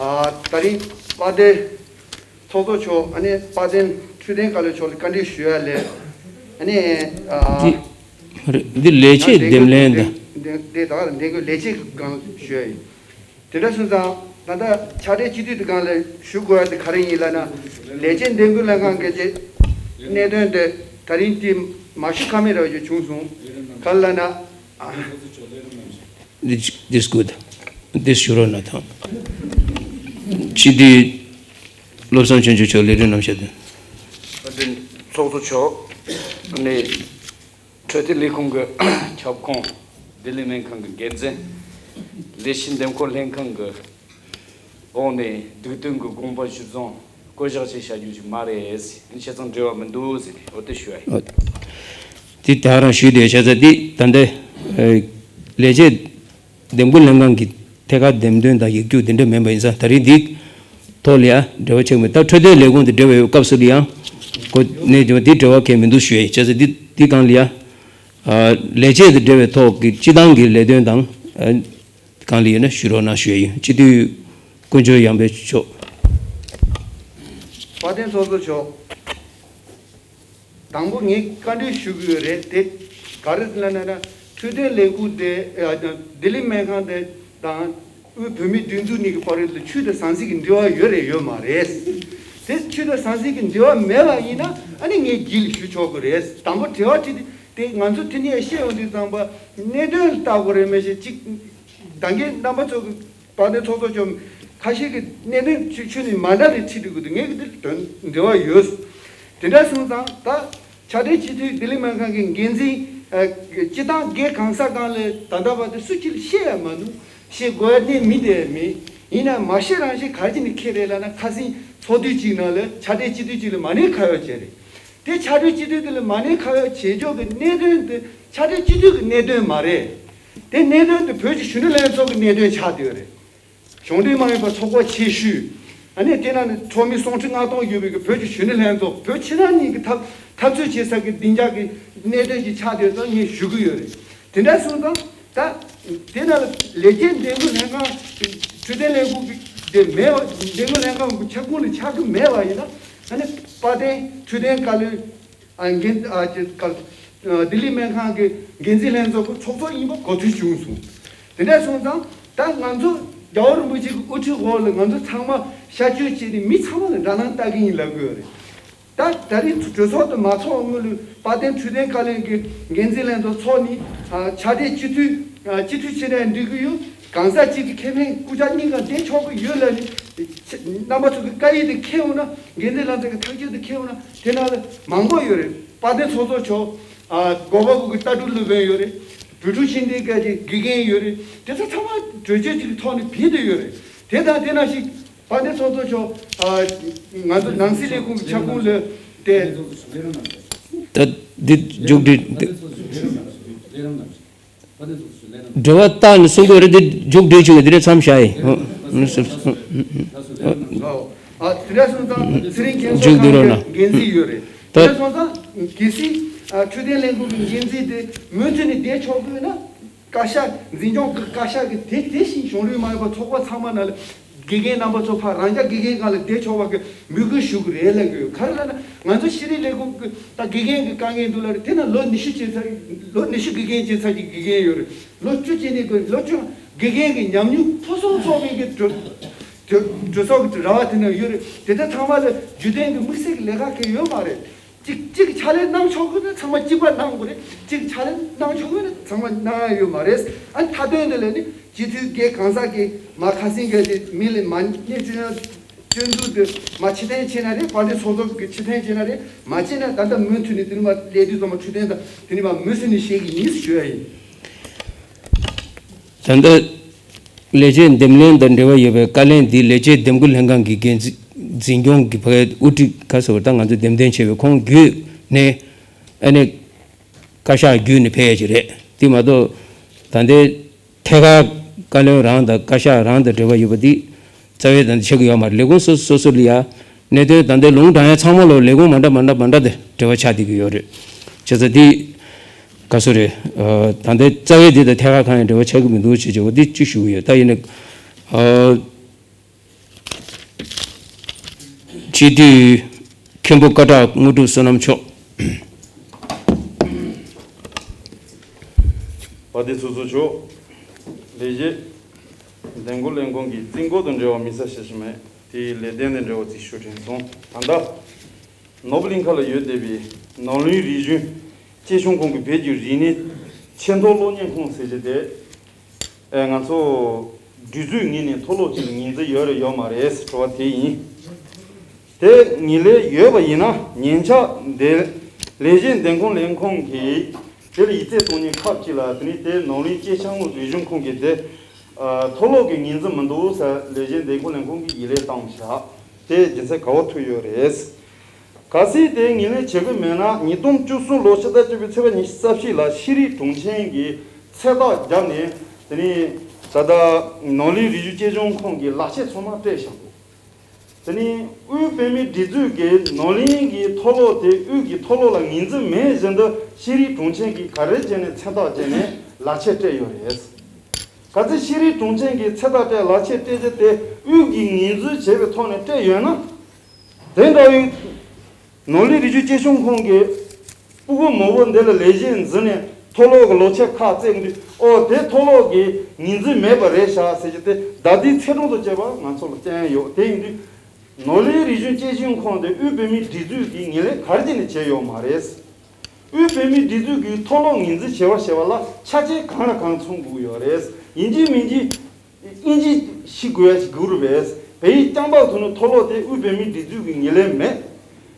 ཨ་ད་རིང་དཔལ་ལྡན་ཚོགས་གཙོ་མཆོག་ཨ་ནི་དཔལ་ལྡན་འཕྲོད་བསྟེན་བཀའ་བློན་མཆོག་ལ་བཀའ་འདྲི་ཞུ་ཡ་ལས་ཨ་ནི་ཨ་འདི་མ་རེད། འདི་ལས་བྱེད་འདེམས་ལྷན་དང་། འདི་ད་ག་ལ་འདེམས་བསྐོའི་ལས་བྱེད་སྒང་ཞུ་ཡ་ཡིན། དེ་འདྲ་སོང་ཙང་ད་ལྟ་ཕྱག་སྦྲེལ་སྤྱི་འཐུས་དེ་སྒང་ལ་ཞུ་དགོས་ཡ་དེ་ག་རེ་ཡིན་ལབ་ན། ལས་བྱེད་འདེམས་བསྐོ་ལྷན་ཁང་གི་ཅིག་གནད་དོན་དེ་ད་རིང་དེ་མ་ཞུ་ཁ་མེད་ར་ཅིག་བྱུང་སོང་། ག་རེ་ལབ་ན། This, this good. This ཞུ་རོགས་གནང་དང་། སྤྱི་འཐུས་བློ་བཟང་ཆོས་འབྱོར་མཆོག་ལས་རིམ་རྣམ་བཤད་དོན། ཚོགས་གཙོ་མཆོག་ནས། འཕྲོད་བསྟེན་ལས་ཁུངས་ཀྱི་ཁྱབ་ཁོངས་ལྡི་ལི་སྨན་ཁང་གི་འགན་འཛིན། ལས་བྱེད་འདེམས་བསྐོ་ལྷན་ཁང་གི་འོག་ནས་སྡིག་དོན་གྱི་དགོངས་པ་གཞིར་བཟུང་བསྐོ་བཞག་བྱས་བྱ་རྒྱུ་ཞིག་མ་རེད། བྱས་ཙང་འབྲེལ་བ་མི་འདུག་ཟེར་ནས་འོ་དེ་ཞུ་བ་ཡིན། འོ། དེ་ད་རང་ཞུས་དེ་བྱས་ཙང་འདི་ད་ལྟ་ལས་བྱེད། འདེམས་བསྐོ་ལྷན་ཁང་གི་ཐད་ཀར་འདེམས་ཐོན་དང་ཡིག་རྒྱུགས་དེ་འདྲ་མིན་པ་ཡིན་ཙང་ད་རིང་འདི་ཐོག་ལ་ཡང་འབྲེལ་བ་ཆགས་མེད། ད་འཕྲོད་བསྟེན་ལས་ཁུངས་དེ་འབྲེལ་བའི་སྐབས་སུ་ལ་ཡང་གོ་གནས་འདི་འབྲེལ་བ་གལ་མི་འདུག་ཞུ་ཡ་ཡིན། བྱས་ཙང་འདི་འདི་སྒང་ལ་ཡང་ལས་བྱེད་དང་འབྲེལ་བའི་ཐོག་གི་སྤྱི་བཏང་གི་ལས་དོན་དང་སྒང་ལ་ཡོད་ན་ཞུ་རོགས་གནང་ཞུ་ཡ་ཡིན། སྤྱི་འཐུས་དཀོན་མཆོག་ཡངས་པའི་མཆོག་དཔལ་ལྡན་ཚོགས་གཙོ་མཆོག་དང་པོ་ངས་བཀའ་འདྲི་ཞུ་གི་ཡོད་རེད་དེ། ག་རེ་ལབ་ན་ན་འཕྲོད་བསྟེན་ལས་ཁུངས་དེ་ཨ་ལྡི་ལི་སྨན་ཁང་དེ་དང་དབུས་བོད་མིའི་སྒྲིག་འཛུགས་གཉིས་ཀྱི་བར་ལ་ཆོས་དང་ཟང་ཟིང་གི་འབྲེལ་བ་ཡོད་རེད་ཡོད་མ་རེད། དེ་ཆོས་དང་ཟང་ཟིང་གི་འབྲེལ་བ་མེད་པ་ཡིན་ན་ཨ་ནི་ངས་རྗེས་ལ་ཞུ་ཆོག་གི་རེད། དང་པོ་དྲི་བ་དྲིས་ཏེ་དེ་ང་ཚོ་དེ་ནས་བཤད་ཡོང་དུས་ཙམ་པ་གནད་དོན་ལ་ལྟ་དགོས་རེད་མི་ཤེས་གཅིག་ད་གིན་རྣམ་པ་ཚོ་གི་དཔལ་ལྡན་ཚོགས་གཙོ་མཆོག་ཁ་ཤས་ཀྱི་གནད་དོན་ཆུ་ཆུ་ནས་མ་འདྲ་ནས་ཁྲིད་འགྲོ་གི་འདུག་ངས་གི་འདིར་དོན་འབྲེལ་བ་ཡོད། དེ་འདྲ་སོང་ཙང་ད་ཕྱག་སྦྲེལ་སྤྱི་འཐུས་ལྡི་ལི་སྨན་ཁང་གི་འགན་འཛིན་ཨ་སྤྱི་བཏང་སྒེར་གང་ཟག་གང་ལ་ད་ལྟ་བར་དུ་སུ་གཅིག་ལ་བཤད་ཡ་མ་འདུག་བཤད་དགོས་ཡ་གནས་མི་དེ་མེད། ཡིན་ན་མ་བཤད་རང་བཤད་ག་རེ་བྱས་ནས་ཁེལ་རེད་ལབ་ན་ཁ་སང་ཚོགས་དུས་གཅིག་ནང་ལ་ཕྱག་སྦྲེལ་སྤྱི་འཐུས་གཅིག་ལ་མ་ཎི་ཁ་ཡོག་བྱས་རེད། དེ་ཕྱག་སྦྲེལ་སྤྱི་འཐུས་དེ་ལ་མ་ཎི་ཁ་ཡོག་བྱེད་ཕྱོགས་ཀྱི་གནད་དོན་དེ་ཕྱག་སྦྲེལ་སྤྱི་འཐུས་ཀྱི་གནད་དོན་མ་རེད། དེ་གནད་དོན་དེ་བོད་ཀྱི་གཞོན་ནུ་ལྷན་ཚོགས་ཀྱི་གནད་དོན་ཆགས་བསྡད་ཡོད་རེད། གཞུང་འབྲེལ་མ་ཡིན་པ་ཚོགས་པ་ཆེ་ཤོས། ཨ་ནི་དེ་ནང་ནས་ཚོགས་མི་སུམ་ཁྲི་ལྔ་སྟོང་ཡོད་པའི་གི་བོད་ཀྱི་གཞོན་ནུ་ལྷན་ཚོགས་བོད་ཕྱི་ནང་གཉིས་ཀྱི་འཐབ་འཐབ་རྩོད་བྱེད་ས་གི་བདེ་འཇགས་ཀྱི་གནད་དོན་ཅིག་ཆགས་བསྡད་ཙང་ངས་ཞུ་གི་ཡོད་རེད། དེ་འདྲ་སོང་ཙང་ད་དེ་ནང་ལ་ལས་བྱེད་འདེམས་བསྐོ་ལྷན་ཁང་འཕྲོད་བསྟེན་ལས་ཁུངས་ཀྱི་དེ་མེད་པ་འདེམས་བསྐོ་ལྷན་ཁང་གི་ཁྱབ་ཁོངས་ལ་ཆགས་ཀྱི་མེད་པ་ཡིན་ན་ཨ་ནི་དཔལ་ལྡན་འཕྲོད་བསྟེན་བཀའ་བློན། ཨ་འགན་ཨ་ཅེ་ཀ་ལྡི་ལི་སྨན་ཁང་གི་འགན་འཛིན་ལྷན་ཚོགས་ཀྱི་ཚོགས་གཙོ་ཡིན་པ་གོ་ཐོས་བྱུང་སོང་། དེ་འདྲ་སོང་ཙང་ད་ང་ཚོ་རྒྱལ་བ་རིན་པོ་ཆེ་གི་དབུ་ཁྲིད་འོག་ལ་ང་ཚོ་ཚང་མ་ཤར་བསྐྱོད་བྱས་ཏེ་མི་ཚང་མ་ལ་དགྲ་སྣང་ལྟ་གི་ཡིན་ལབ་དགོས་རེད། ད་ད་རིང་གྲོས་ཚོགས་དུ་མ་ཚོགས་སྔོན་ལ་དཔལ་ལྡན་འཕྲོད་བསྟེན་བཀའ་བློན་གྱི་འགན་འཛིན་ལྷན་ཚོགས་ཚོགས་ནས་ཨ་ཕྱག་སྦྲེལ་སྤྱི་འཐུས་ཨ་སྤྱི་འཐུས་ཕྱིར་ཡང་འགྲིག་གི་ཡོད། གང་ཟག་གཅིག་གི་ཁེ་ཕན་སྐུ་ཕྱྭ་གཉིས་ཀ་བསྡད་ཆོག་གི་ཡོད་ལབ་ནས་རྣམ་པ་ཚོ་གི་བཀའ་ཡིག་དེ་འཁྱེར་འོང་ན་འགན་འཛིན་ལྷན་ཚོགས་ཀྱི་ཐག་གཅོད་དེ་འཁྱེར་འོང་ན་དེ་ནང་ལ་མང་པོ་ཡོད་རེད། དཔལ་ལྡན་ཚོགས་གཙོ་མཆོག་ཨ་འགོ་པ་གུ་གི་ལྟ་གྲུབ་སློབ་དཔོན་ཡོད་རེད། བོད་ཕྲུག་ཤེས་ལྡན་སྐད་ཀྱི་དགེ་རྒན་ཡོད་རེད། དེ་ཚོ་ཚང་མ་གྲོས་ཆོད་ཅིག་གི་ཐོག་ནས་ཕེབས་བསྡད་ཡོད་རེད། དེ་དང་དེ་ནང་བཞིན་དཔལ་ལྡན་ཚོགས་གཙོ་མཆོག་ཨ་ང་ཚོ་ནང་སྲིད་ལས་ཁུངས་ཀྱི་ཁྱབ་ཁོངས་ལ་དེ། ད་འདི་མཇུག་སྒྲིལ་འདི། འབྲེལ་བ་བཏགས་ནས་གསུང་དགོས་རེད། འདི་མཇུག་སྒྲིལ་བྱུང་གི་འདི་ནས་མཚམས་བཞག་ཡིན། ཨ་དེ་འདྲ་སོང་ཙང་ཚེ་རིང་རྒྱལ་མཇུག་ཚོགས་སྡེ་ཁང་རུ་ན་གི་འགན་འཛིན་ཡོད་རེད། ད་དེ་འདྲ་སོང་ཙང་གལ་སྲིད་ཨ་འཕྲོད་བསྟེན་ལས་ཁུངས་ཀྱི་འགན་འཛིན་དེ་མུ་མཐུད་ནས་བསྡད་ཆོག་དགོས་ན་བཀའ་ཤག་འཛིན་སྐྱོང་གི་བཀའ་ཤག་གི་དེ་དེ་བཞིན་གཞུང་འབྲེལ་མ་ཡིན་པ་ཚོགས་པ་ཚང་མ་ནང་ལ་དགེ་རྒན་རྣམ་པ་ཚོ་ཕར་རང་རྐྱ་དགེ་རྒན་སྒང་ལ་བསྡད་ཆོག་པ་གི་མོས་གུས་ཞུ་གི་རེད་ལབ་གི་ཡོད། ག་རེ་ལབ་ན་ང་ཚོ་ཤེས་རིག་ལས་ཁུངས་ཀྱི་ད་དགེ་རྒན་གྱི་དཀའ་ངལ་འདུག་ལབ་རེད། དེ་ན་ལོ་ཉི་ཤུ་བྱས་ཚར་ལོ་ཉི་ཤུ་དགེ་རྒན་བྱས་ཚར་གྱི་དགེ་རྒན་ཡོད་རེད། ལོ་བཅུ་བྱས་ནས་གི་ལོ་བཅུ་དགེ་རྒན་གྱི་ཉམས་མྱོང་ཕུན་སུམ་ཚོགས་པའི་གི་གྲོས་གྲོས་གྲོས་ཚོགས་ཀྱི་ར་བ་དེ་ན་ཡོད་རེད། དེ་ལྟར་ཚང་མ་ལ་རྒྱུན་ལྡན་གྱི་དམིགས་བསལ་གྱི་ལས་ཀ་གང་ཡོད་མ་རེད། གཅིག་གཅིག་ཕྱག་ལས་གནང་ཆོག་གི་ན་ཚང་མ་གཅིག་པ་གནང་དགོས་རེད། གཅིག་ཕྱག་ལས་གནང་ཆོག་གི་ན་ཚང་མ་གནང་ཡ་ཡོད་མ་རེད། ཨ་མཐའ་དོན་དེ་ལ་ནི་སྤྱི་འཐུས་སྒེར་གང་ཟག་གིས་མ་ཁ་སེང་གལ་ཏེ་མི་ལ་མ་གནས་སྤྱོད་ན་སྤྱོད་འཇུག་དེ་མ་ཕྱི་འཐེན་བྱས་ན་རེད། དཔལ་ལྡན་ཚོགས་གཙོ་གི་ཕྱི་འཐེན་བྱས་ན་རེད། མ་བྱས་ན་ད་ལྟ་མུ་མཐུད་ནས་དེ་ནི་མ་ལས་དུས་ཙམ་པ་འཕྲོད་བསྟེན་དང་དེ་ནི་མ་མུ་མཐུད་ནས་བཤད་ཀྱི་ཡིན་ཞུ་ཡ་ཡིན། ད་ལྟ་ལས་བྱེད་འདེམས་ལེན་དང་འབྲེལ་བ་ཡོད་པའི་བཀའ་ལན་འདི་ལས་བྱེད་འདེམས་བསྐོ་ལྷན་ཁང་གི་འགན་འཛིན་འཛིན་སྐྱོང་གི་ཕ་གིའི་དབུ་ཁྲིད་ཁ་སོ་བར་ད་ང་ཚོ་འདེམས་ཐོན་བྱས་པའི་ཁོང་བརྒྱུད་ནས་ཨ་ནི་བཀའ་ཤག་བརྒྱུད་ནས་ཕེབས་ཡ་ཅིག་རེད། དེ་མ་གཏོགས་ད་ལྟའི་ཐད་ཀར་བཀའ་བློན་རང་དང་བཀའ་ཤག་རང་དང་འབྲེལ་བ་ཡོད་པ་འདི་རྩ་བའི་ད་ལྟ་ཆགས་ཀྱི་ཡོད་མ་རེད། ལས་ཁུངས་སོ་སོ་སོ་ལ་ཡ་གནད་དོན་ད་ལྟའི་ལུང་དྲངས་ཡ་ཚང་མ་ལོ་ལས་ཁུངས་མ་འདྲ་མ་འདྲ་མ་འདྲ་དེ་འབྲེལ་བ་ཆགས་བསྡད་ཀྱི་ཡོད་རེད། བྱས་ཙང་འདི་ག་སོ་རེད། ཨ་ད་ལྟའི་རྩ་བའི་འདི་དང་ཐད་ཀར་གང་ཡང་འབྲེལ་བ་ཆགས་ཀྱི་མི་འདུག་ཅེས་བྱ་བ་འདི་གཅིག་ཞུ་གི་ཡོད། ད་ཡིན་ནའི་ཨ་སྤྱི་འཐུས་མཁན་པོ་ཀ་བྲག་དངོས་གྲུབ་བསོད་ནམས་མཆོག་དཔལ་ལྡན་ཚོགས་གཙོ་མཆོག་ལས་བྱེད་འདེམས་བསྐོ་ལས་ཁུངས་ཀྱི་རྩིས་འགོ་དང་འབྲེལ་བ་མི་ས་ཞེ་ཞིག་མེད། དེའི་ལས་དོན་དང་འབྲེལ་བ་ཅིག་ཞུ་དྲན་སོང་། ད་ལྟ་ནོར་བུ་གླིང་ཁ་ལ་ཡོད་བསྡད་པའི་ནོར་གླིང་རིག་གཞུང་གཅེས་སྐྱོང་ཁང་གི་བོད་ཀྱི་རིག་གནས་ཆེས་མཐོ་གློག་བརྙན་ཁང་ཟེར་གྱི་དེ། ཨེ་ང་ཚོ་སྒྲིག་འཛུགས་ངོས་ནས་མཐོ་སློབ་ཅིག་ལ་ངོས་འཛིན་ཡོད་རེད་ཡོད་མ་རེད་དྲི་བ་དེ་ཡིན། དེ་ངོས་ལེན་ཡོད་པ་ཡིན་ན་ཉེ་ཆར་འདི་ལས་བྱེད་འདེམས་བསྐོ་ལས་ཁུངས་ཀྱིས་དེ་ལ་ཡིག་ཚད་གཏོང་མཁན་ཁག་ཅིག་ལ་དེ་ནས་དེ་ནོར་གླིང་སྐྱེས་ཆང་ངོ་རིག་གཞུང་ཁང་གིས་དེ་མཐོ་སློབ་ཀྱི་ངོས་འཛིན་མི་འདུག་ཟེར་ལས་བྱེད་འདེམས་བསྐོ་ལས་ཁུངས་ཀྱིས་ཡིག་ལན་བཏང་བཞག་དེ་རྒྱུ་མཚན་ག་པར་ཐུག་ཡོད་རེད། གལ་སྲིད་དེ་ངོས་ལེན་བྱེད་དགོས་མེད་ན་ཉིས་སྟོང་བཅུ་གསུམ་ལོ་ཕྱི་ཟླ་བཅུ་པའི་ཚེས་པ་ཉི་ཤུ་རྩ་བཞི་ལ་ཤེས་རིག་དྲུང་ཆེ་གི་མཚན་རྟགས་བརྒྱབ་ནས་དེ་ནས་ད་ལྟ་ནོར་གླིང་རིག་གཞུང་གཅེས་སྐྱོང་ཁང་གི་ལག་ཆས་ཚང་མ་སྤྲད་བཞག་འདུག་དེ་ནས་དབུས་བོད་མིའི་སྒྲིག་འཛུགས་ཀྱིས་ནོར་གླིང་གི་མཐོ་སློབ་དེ་དབུས་ཀྱི་མཐོ་སློབ་ལ་ངོས་འཛིན་མེད་བཞིན་དུ་ཤེས་རིག་དྲུང་ཆེ་གིས་ག་རེ་བྱས་ནས་མཚན་རྟགས་བརྒྱབ་ནས་ལག་ཆས་སྤྲད་ཡོད་རེད། གལ་སྲིད་ཤེས་རིག་དྲུང་ཆེ་གིས་མཚན་རྟགས་སྤྲད་ལག་ཆས་སྤྲད་རྒྱུ་དེ་དབུས་ཀྱིས་ངོས་འཛིན་བྱས་པའི་ཐོག་ནས་སྤྲད་ཡོད་ན། དེ་འདྲ་བའི་ནོར་གླིང་རིག་གཞུང་གཅེས་སྐྱོང་ཁང་གི་སྤུ་གུ་མང་པོ་འདི་ལ་ལས་གཞི་འཛིན་ནས་ མཐོ་སློབ་ཀྱི་ལོ་ཆ་ཁག་བཙལ་དུས་ཨོ་དེ་མཐོ་སློབ་ཀྱི་ངོས་འཛིན་མེད་པ་རེད་ཤག་ཟེར་གྱི་དེ་ཟླ་སྡེའི་ཚད་གྲོགས་དང་བཅས་པ་ང་ཚོ་ལ་བསྟན་ཡོད། དེ་ཡིན་དུས་ནོར་གླིང་རིག་གཞུང་སྐྱེད་སྲིང་ཁང་དེ་དབུས་བོད་མིའི་སྒྲིག་འཛུགས་ཀྱི་ངོས་ལེན་ག་རེ་བྱས་ནས་བྱས་ཡོད་མ་རེད། དབུས་བོད་མིའི་སྒྲིག་འཛུགས་ཀྱིས་མཐོ་སློབ་ངོས་འཛིན་བྱེད་པ་ཞེས་པ་ལ་ཆ་རྐྱེན་གང་ལ་གང་མཚུངས་དགོས་ཡོད་རེད། ཡིན་གཅིག་མིན་གཅིག་དབྱིན་ཇི་ཤེས་དགོས་ཡ་ཞིག་དགོས་རེད་པས། བོད་ཡིག་རྐྱང་པ་ཐོག་ནས་མཐོ་སློབ་དེ་དབུས་བོད་མིའི་སྒྲིག་འཛུགས་ཀྱི་ངོས་ལེན་མེད།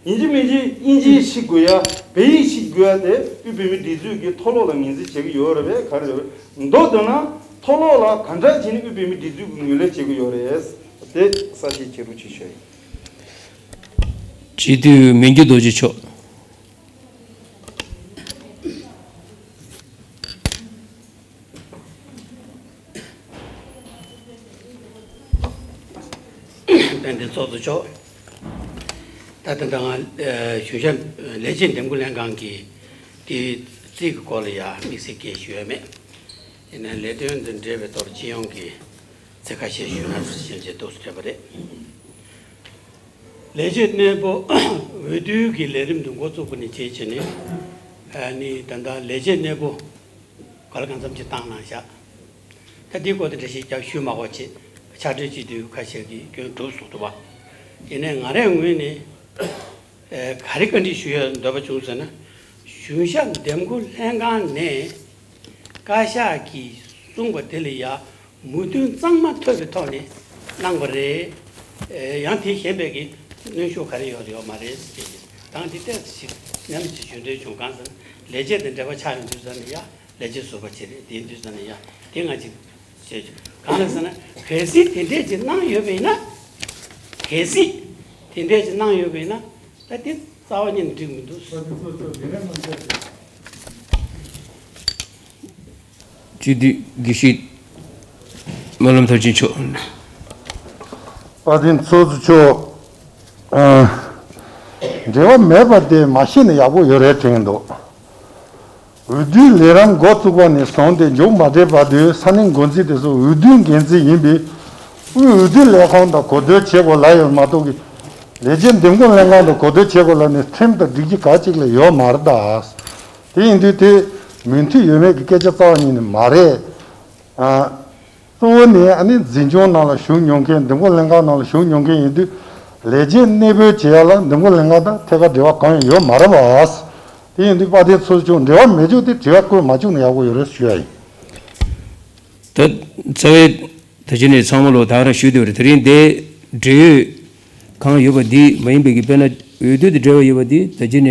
ཡིན་གཅིག་མིན་གཅིག་དབྱིན་ཇི་ཤེས་དགོས་ཡ། བོད་ཡིག་ཤེས་དགོས་ཡ་དེ་དབུས་བོད་མིའི་སྒྲིག་འཛུགས་ཀྱིས་མཐོ་སློབ་ལ་ངོས་འཛིན་བྱེད་ཀྱི་ཡོད་རེད་པས། ག་རེ་རེད་པས། མདོར་བསྡུ་ན་མཐོ་སློབ་ལ་ག་འདྲ་བྱས་ནས་དབུས་བོད་མིའི་སྒྲིག་འཛུགས་ཀྱིས་ངོས་ལེན་བྱེད་ཀྱི་ཡོད་རེད། དེ་གསལ་བཤད་བྱེད་རོགས་བྱེད་ཞུ་ཡ་ཡིན། སྤྱི་འཐུས་མི་འགྱུར་རྡོ་རྗེ་མཆོག་དཔལ་ལྡན་ཚོགས་གཙོ་མཆོག་ད་ལྟ་ང་གཞུང་ཞབས་ལས་བྱེད་འདེམས་བསྐོ་ལྷན་ཁང་གི་དེའི་རྩིས་ཀྱི་སྐོར་ལ་ཡང་དམིགས་བསལ་སྐད་ཞུ་ཡ་མེད། ཡིན་ནའི་ལས་དོན་དང་འབྲེལ་བའི་ཐོག་སྤྱི་ཡོངས་ཀྱི་ཚིག་ཁ་ཤས་ཞུས་ན་ཞེས་བྱས་འདུག་སེ་དྲན་པ་རེད། ལས་བྱེད་གནས་སྤོ་འོས་བསྡུའི་གི་ལས་རིམ་དུ་འགོ་བཙུགས་པ་ནས་བྱས་བྱས་ནས་ནི་ད་ལྟ་ལས་བྱེད་གནས་སྤོ་ག་ལ་གང་འཚམ་ཅིག་བཏང་གནང་བཞག་ད་འདིའི་སྐོར་དུ་འགྲེལ་བཤད་རྒྱབ་ཞུས་མ་དགོས་ཆེད་ཕྱག་སྦྲེལ་བྱེད་དུས་ཁ་ཤས་ཀྱིས་སྐྱོན་གྲུབ་སོང་འདུག་བ། ཡིན་ནའི་ང་རའི་ངོས་ནས་ག་རེ་བཀའ་འདྲི་ཞུ་ཡ་འདོད་པ་བྱུང་ཟེར་ན། གཞུང་ཞབས་འདེམས་བསྐོ་ལྷན་ཁང་ནས་བཀའ་ཤག་གིས་གསུངས་པ་དེ་ལ་ཡ་མོས་མཐུན་གཙང་མ་ཐོབ་པའི་ཐོག་ནས་གནང་བ་རེད། ཡང་དེ་གཞན་པའི་གི་གནོན་ཤུགས་ག་རེ་ཡོད་ཡོད་མ་རེད་ཟེར་གྱི་དང་དེ་ཏོག་ཙམ་ཞིག་ཉམས་ཞིག་ཞུ་འདོད་བྱུང་། གང་ཟེར་ན་ལས་བྱེད་དང་འབྲེལ་བ་ཆགས་ཡོང་དུས་ཙམ་ནས་ཡ་ལས་བྱེད་ཟུར་པ་བྱེད་རེད། དེ་དུས་ཙམ་ནས་ཡ་དེ་ང་ཅིག་བྱེད་ཆོག་གང་ལ་ཟེར་ན་གལ་སྲིད་དེ་འདྲས་ཅིག་གནང་ཡོད་པ་ཡིན་ན། གལ་སྲིད་དེ་འདྲས་ཅིག་གནང་ཡོད་པ་ཡིན་ན་ད་དེ་རྩ་བ་ཉིད་ནས་འགྲིག་མི་འདུག་སྤྱི་འཐུས་དགེ་བཤེས་སྨོན་ལམ་མཐར་ཕྱིན་མཆོག་དཔལ་ལྡན་ཚོགས་གཙོ་མཆོག་ཨ། འབྲེལ་བ་མེད་པ་དེ་མ་ཤེས་ན་ཡག་པོ་ཡོད་རེད་དྲན་འདུག་འོས་བསྡུའི་ལས་རིམ་འགོ་བཙུགས་པ་ནས་བཟུང་སྟེ་མཇུག་མ་སྒྲིལ་བར་དུ་ས་གནས་འགོ་འཛིན་དེ་ཚོ་འོས་བསྡུའི་འགན་འཛིན་ཡིན་པས། དབུས་འོས་བསྡུ་ལས་ཁང་དང་གོ་བསྡུར་བྱེད་དགོས་ལབ་ཡོད་མ་གཏོགས་ཀྱི། ལས་བྱེད་འདེམས་བསྐོ་ལྷན་ཁང་དང་གོ་བསྡུར་བྱེད་དགོས་ལབ་ནས་ཁྲིམས་དང་སྒྲིག་གཞི་ག་གཅིག་ལ་ཡོད་མ་རེད་ད། དེ་ཡིན་དུས་དེ་མོས་མཐུན་ཡོད་མེད་ཀྱི་སྐད་ཆ་རྩ་བ་ཉིད་ནས་མ་རེད། ཨ། གཙོ་བོ་ནི་ཨ་ནི་འཛིན་སྐྱོང་ནང་ལ་ཞུགས་མྱོང་མཁན། འདེམས་བསྐོ་ལྷན་ཁང་ནང་ལ་ཞུགས་མྱོང་མཁན་ཡིན་དུས་ལས་བྱེད་གནས་སྤོ་བྱེད་ཡ་ལ་འདེམས་བསྐོ་ལྷན་ཁང་དང་ཐད་ཀར་འབྲེལ་བ་གང་ཡང་ཡོད་མ་རེད་པ། དེ་ཡིན་དུས་དཔལ་ལྡན་ཚོགས་གཙོ་མཆོག་འབྲེལ་བ་མེད་ཅོག་དེ་དྲི་བ་བཀོད་མ་བཅུག་ན་ཡག་པོ་ཡོད་རེད་ཞུ་ཡ་ཡིན། ད་རྩ་བའི་ད་ཅི་ནས་ཚང་མ་ལོ་ད་རང་ཞུས་དེ་རེད། དེ་རིང་འདི་འབྲེལ་ཡོད་གང་ཡོད་པ་འདི་མ་ཡིན་པའི་གི་དཔེར་ན་འོས་བསྡུ་དང་འབྲེལ་བ་ཡོད་པ་འདི་ད་ཅི་ནས་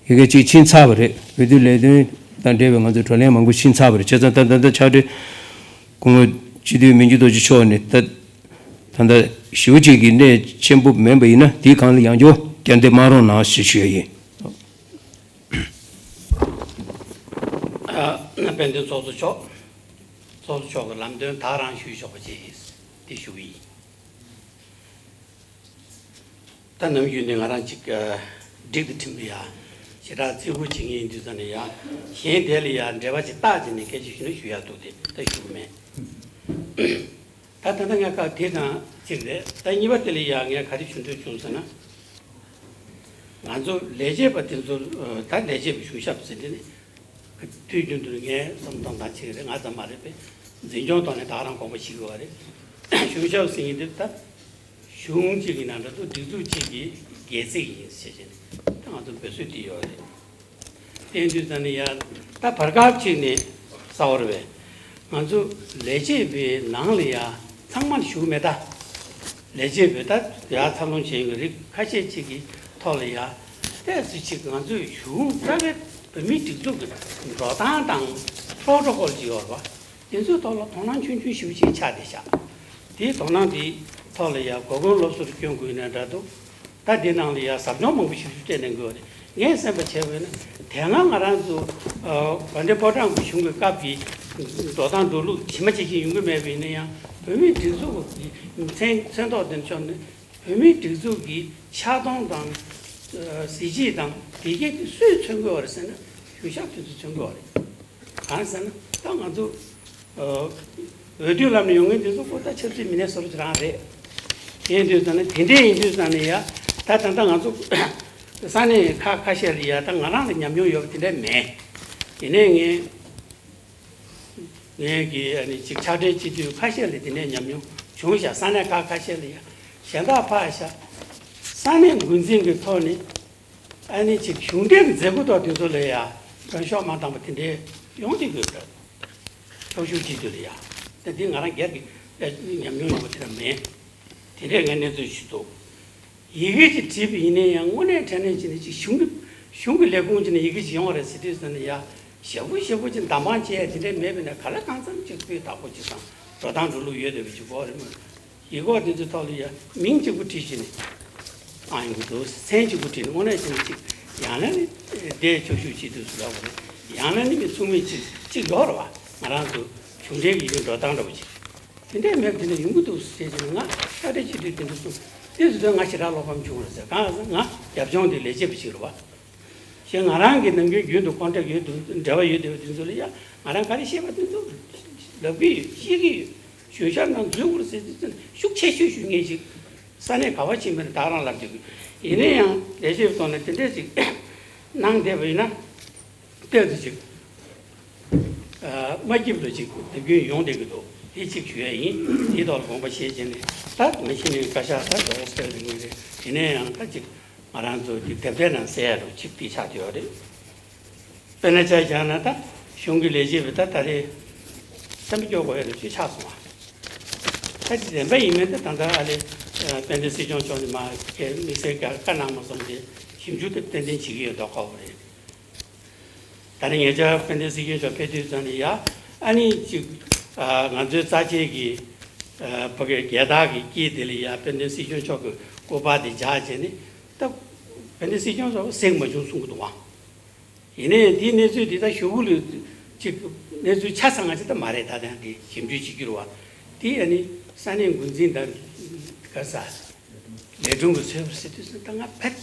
ཡི་གེ་གཅིག་ཕྱིན་ཚར་བ་རེད། འོས་བསྡུ་ལས་དོན་དང་འབྲེལ་བའི་ང་ཚོའི་བགྲོ་གླེང་མང་པོ་ཕྱིན་ཚར་བ་རེད། བྱས་ཙང་ད་ད་ལྟ་ཕྱག་སྦྲེལ་སྐུ་ངོ་སྤྱི་འཐུས་མི་འགྱུར་རྡོ་རྗེ་མཆོག་ནས་ད་ད་ལྟ་ཞེ་པོ་ཅིག་གི་གནད་ཆེན་པོ་མིན་པ་ཡིན་ན་དེའི་སྒང་ལ་ཡང་བསྐྱར་བསྐྱར་འདེབས་གནང་རོགས་གནང་ཞེས་ཞུ་ཡ་ཡིན། ཨ། དཔལ་ལྡན་ཚོགས་གཙོ་མཆོག་ཚོགས་གཙོ་མཆོག་གི་ལམ་སྟོན་ད་རང་ཞུས་ཆོག་པ་ཅིག་དེ་ཞུ་གི་ཡིན། ད་ནམ་རྒྱུན་ནས་ང་རང་ཅིག་ཨ། སྒྲིག་དང་ཁྲིམས་ལ་ཡ་ཞེ་དྲག་བརྩི་བཀུར་བྱེད་མཁན་ཡིན་དུས་ཙམ་ནས་ཡ་གཞན་དེ་ལ་ཡ་འབྲེལ་བ་ཅིག་བཏགས་བྱས་ནས་སྐད་ཆ་ཞུ་ན་ཞུ་ཡག་འདུག་དེ་ད་ཞུ་གི་མེད། ད་ད་ལྟ་ངས་སྐབས་དེ་དང་གཅིག་རེད། ད་གཉིས་པ་དེ་ལ་ཡ་ངས་ག་རེ་ཞུ་འདོད་བྱུང་ཟེར་ན། ང་ཚོ་ལས་བྱེད་པ་དེ་ཚོ་ད་ལས་བྱེད་པ་གཞུང་ཞབས་ཟེར་དེ་ནི་དུས་རྒྱུན་དུ་ངས་བསམ་བློ་གཏོང་སྟངས་གཅིག་རེད། ང་ཙམ་མ་རེད་པས། འཛིན་སྐྱོང་ཐོག་ནས་ད་ག་རང་དགོངས་པ་བཞེས་དགོས་པ་རེད། གཞུང་ཞབས་ཟེར་མཁན་དེ་ད་གཞུང་གཅིག་གི་ནང་འདྲ་འདུག་སྒྲིག་འཛུགས་གཅིག་གི་སྒལ་ཚིགས་ཡིན་ཟེར་བྱས་ནས་ད་ང་ཚོ་འབོད་སྲོལ་དེ་ཡོད་རེད། དེ་ཡིན་དུས་ཙམ་ནས་ཡ་ད་བར་སྐབས་གཅིག་ནས་གསར་པ་རེད་པས། ང་ཚོ་ལས་བྱེད་པའི་ནང་ལ་ཡ་ཚང་མ་ཞུགས་མེད་ད། ལས་བྱེད་པའི་ད་ཡ་འཚར་ལོངས་བྱེད་ཡོད་རིགས་ཁ་ཤས་ཅིག་གི་ཐོག་ལ་ཡ་ཏོག་ཙམ་ཅིག་ང་ཚོས་གཞུང་རྩ་བའི་བོད་མིའི་སྒྲིག་འཛུགས་ཀྱི་འགྲོ་སྟངས་དང་པོ་རོ་ཀོ་ལོ་ཅིག་ཡོད་རེད་པ། དེ་ཚོའི་ཐོག་ལ་དོ་སྣང་ཆུང་ཆུང་ཞེ་པོ་ཅིག་ཆགས་བསྡད་ཤག་དེའི་དོ་སྣང་དེའི་ཐོག་ལ་ཡ་གོ་སྐོན་སློབ་གསོར་བསྐྱོན་དགོས་ནའི་འདྲ་འདུག་ད་འདི་ནང་ལ་ཡ་ཟབ་སྦྱོང་མང་པོ་ཞིག་སྤྲད་གནང་དགོས་རེད། ངས་གསན་པ་བྱས་པ་ཡིན་ན་དེ་སྔ་ང་རང་ཚོ་དགོན་སྡེ་ཕོ་བྲང་གི་གཞུང་གི་སྐབས་ཀྱི་འགྲོ་སྟངས་འགྲོ་ལུགས་ཇི་མ་ཇི་བཞིན་ཡོང་གི་མེད་པ་ཡིན་ན་ཡང་བོད་མིའི་སྒྲིག་འཛུགས་ཀྱི་མཚན་མཚན་ཐོག་དེ་ཕྱོགས་ནས་བོད་མིའི་སྒྲིག་འཛུགས་ཀྱི་ཆགས་སྡང་དང་གཟི་བརྗིད་དང་བདེ་སྐྱིད་དེ་སུས་མཚོན་དགོས་པ་རེད་ཟེར་ན་གཞུང་ཞབས་དེ་ཚོས་མཚོན་དགོས་པ་རེད། གང་ཟེར་ན་ད་ང་ཚོ་འོས་བསྡུའི་ལམ་ནས་ཡོང་མཁན་དེ་ཚོ་ཁོ་ད་ཆབ་སྲིད་མི་སྣ་བཟོ་འདྲ་ཅིག་རང་རེད། དེ་ཡིན་དུས་ཙང་ནས་དེ་འདྲས་ཡིན་དུས་ཙང་ནས་ཡ་ད་ད་ལྟ་ང་ཚོ་ས་གནས་ཁག་ཁ་ཤས་ལ་ཡ་ད་ང་རང་ལ་ཉམས་མྱོང་ཡོད་པ་དེ་འདྲས་མེད། དེ་ནས་ངས་ངས་ཀྱི་ཨ་ནི་ཅིག་ཕྱག་སྦྲེལ་སྤྱི་འཐུས་ཁ་ཤས་ལ་དེ་ནས་ཉམས་མྱོང་བྱུང་ཤག་ས་གནས་ཁག་ཁ་ཤས་ལ་ཡ་གཞན་དག་ཕར་ཤག་ས་གནས་འགོ་འཛིན་གྱི་ཐོག་ནས་ཨ་ནི་ཅིག་གཞུང་འབྲེལ་གྱི་མཛད་སྒོ་དང་དེ་ཚོ་ལ་ཡ་མགྲོན་ཤོག་མ་བཏང་པ་དེ་འདྲའི་ཡོང་གི་ཡོད་པ་རེད། ཚོགས་ཞུགས་སྤྱི་འཐུས་ལ་ཡ། ད་འདི་ང་རང་སྒེར་གྱི་ཉམས་མྱོང་ཡོད་པ་དེ་འདྲ་མེད། དེ་འདྲའི་ངས་གནས་ཚུལ་ཞུ་འདུག་ཡི་གེ་ཅིག་བྲིས་པ་ཡིན་ན་ཡང་དངོས་གནས་དྲང་གནས་བྱས་ན་ཅིག་གཞུང་གི་གཞུང་གི་ལས་ཁུངས་ཅིག་ནས་ཡི་གེ་ཅིག་ཡོང་བ་རེད་ཟེར་དུས་ཙམ་ན་ཡ་ཞེ་པོ་ཞེ་པོ་ཅིག་འདམ་འཕང་བྱས་དེ་འདྲ་མེད་པ་ན་ག་ལ་གང་འཚམ་ཅིག་སྤུས་དག་པོ་ཅིག་དང་འགྲོ་སྟངས་འགྲོ་ལུགས་ཡོད་བསྡད་པ་ཅིག་དགོས་རེད་མ། ཡི་གེ་དེ་ཚོའི་ཐོག་ལ་ཡ་མིང་གཅིག་པུ་བྲིས་བྱས་ནས་ཨང་ཡོང་གི་འདུག་མཚན་གཅིག་པུ་བྲིས་ནས་དངོས་གནས་བྱས་ན་ཅིག་ཡང་ན་ནི་དེ་ཕྱོགས་ཞུགས་བྱེད་དུས་སུ་ལབ་དགོས་རེད། ཡང་ན་ནི་མི་ཚུགས་མིན་ཅིག་ཅིག་ཡོད་རེད་བ། ང་རང་ཚོ་གཞུང་འབྲེལ་གྱི་ཡི་གེ་འགྲོ་སྟངས་འདྲ་པོ་ཅིག་དེ་འདྲའི་མེད་པ་དེ་འདྲ་ཡོང་གི་འདུག་ཟེར་བྱས་ནས་ང་ཕྱག་སྦྲེལ་སྤྱི་འཐུས་དེ་འདྲ་གསུངས། དེ་སུ་དོན་ང་ཞེ་དྲག་བློ་ཕམ་བྱུང་བ་རེད་ཟེར། གང་ཟེར་ང་རྒྱབ་ལྗོངས་དེ་ལས་བྱེད་པ་ཞིག་རེད་བ། ཞེས་ང་རང་གི་ནམ་རྒྱུན་རྒྱུན་དུ་ཁོང་ཁྲོ་ཡོད་དུ་འབྲེལ་བ་ཡོད་བསྡད་པ་དེ་ཚོ་ལ་ཡ་ང་རང་ག་རེ་བཤད་པ་དེ་ཚོ་ལབ་ཀྱི་ཡོད། བཤད་ཀྱི་ཡོད། གཞུང་ཞབས་ནང་འཛུལ་དགོས་ཟེར་དུས་ཤུགས་ཆེ་ཤོས་ཞུ་མཁན་ཞིག་ས་གནས་ག་བ་ཕྱིན་པ་ནས་བདག་རང་ལབ་བསྡད་ཀྱི་ཡོད། ཡིན་ན་ཡང་ལས་བྱེད་པའི་ཐོག་ནས་དེ་འདྲས་ཅིག་གནང་བསྡད་པ་ཡིན་ན། ཏོག་ཙམ་ཅིག་ཨ། མ་སྐྱིད་པ་ཅིག་དེབ་སྐྱོན་ཡོང་བསྡད་ཀྱི་འདུག་དེ་གཅིག་ཞུ་ཡ་ཡིན། དེའི་ཐོག་ལ་དགོངས་པ་བཞེས་བྱས་ནས་ད་མ་གཞི་ནས་བཀའ་ཤག་ད་ཇོ་བོ་སྤེལ་རིང་ངེས་རེད། ཡིན་ན་ཡང་ད་ཅིག་ང་རང་ཚོ་ཅིག་དེབ་ཐེར་ནང་གསལ་ཡ་རུ་ཅིག་དེ་ཆགས་བསྡད་ཡོད་རེད། དཔེར་ན་ཆ་བཞག་ན་ད་གཞུང་གི་ལས་བྱེད་པས་ད་ད་རེས་སེམས་པ་སྐྱོ་དགོས་ཡ་རུ་ཅིག་ཆགས་སོང་བ། ད་ཅིག་བདེན་པ་ཡིན་མིན་ད་ད་ལྟ་ཨ་ལེ་དཔལ་ལྡན་སྲིད་སྐྱོང་མཆོག་ནས་མ་གི་དམིགས་བསལ་གྱི་བཀའ་གནང་མ་སོང་སྟེ་ཞིབ་འཇུག་དེ་ཏན་ཏན་བྱེད་ཀྱི་ཡོད་མདོག་ཁ་པོ་རེད། ད་ནི་ཉེ་ཆར་དཔལ་ལྡན་སྲིད་སྐྱོང་མཆོག་ཕེབས་དུས་ཙམ་ནས་ཡ་ཨ་ནི་ཅིག་ཨ། ང་ཚོའི་རྩ་ཆེའི་གི་ཨ། ཕ་གི་རྒྱལ་དར་གྱི་དཀྱིལ་དེ་ལ་ཡ་དཔལ་ལྡན་སྲིད་སྐྱོང་མཆོག་གི་སྐུ་པར་དེ་སྦྱར་བྱས་ནས་ད་དཔལ་ལྡན་སྲིད་སྐྱོང་མཆོག་གཟིགས་མ་བྱུང་གསུང་གི་འདུག་བ། ཡིན་ནའི་འདིའི་གནས་ཚུལ་འདི་ད་ཞུ་གུ་ལ་ཅིག་གནས་ཚུལ་ཆ་ཚང་ང་ཅིག་ད་མ་རེད། ད་ལྟ་འདི་ཞིབ་འཇུག་བྱེད་རྒྱུ་རེད་བ། དེ་ཨ་ནི་ས་གནས་འགོ་འཛིན་དང་ག་ས། ལས་དྲུང་གི་ཚོད་དཔག་ཟེར་དུས་སུ་ད་ང་བད་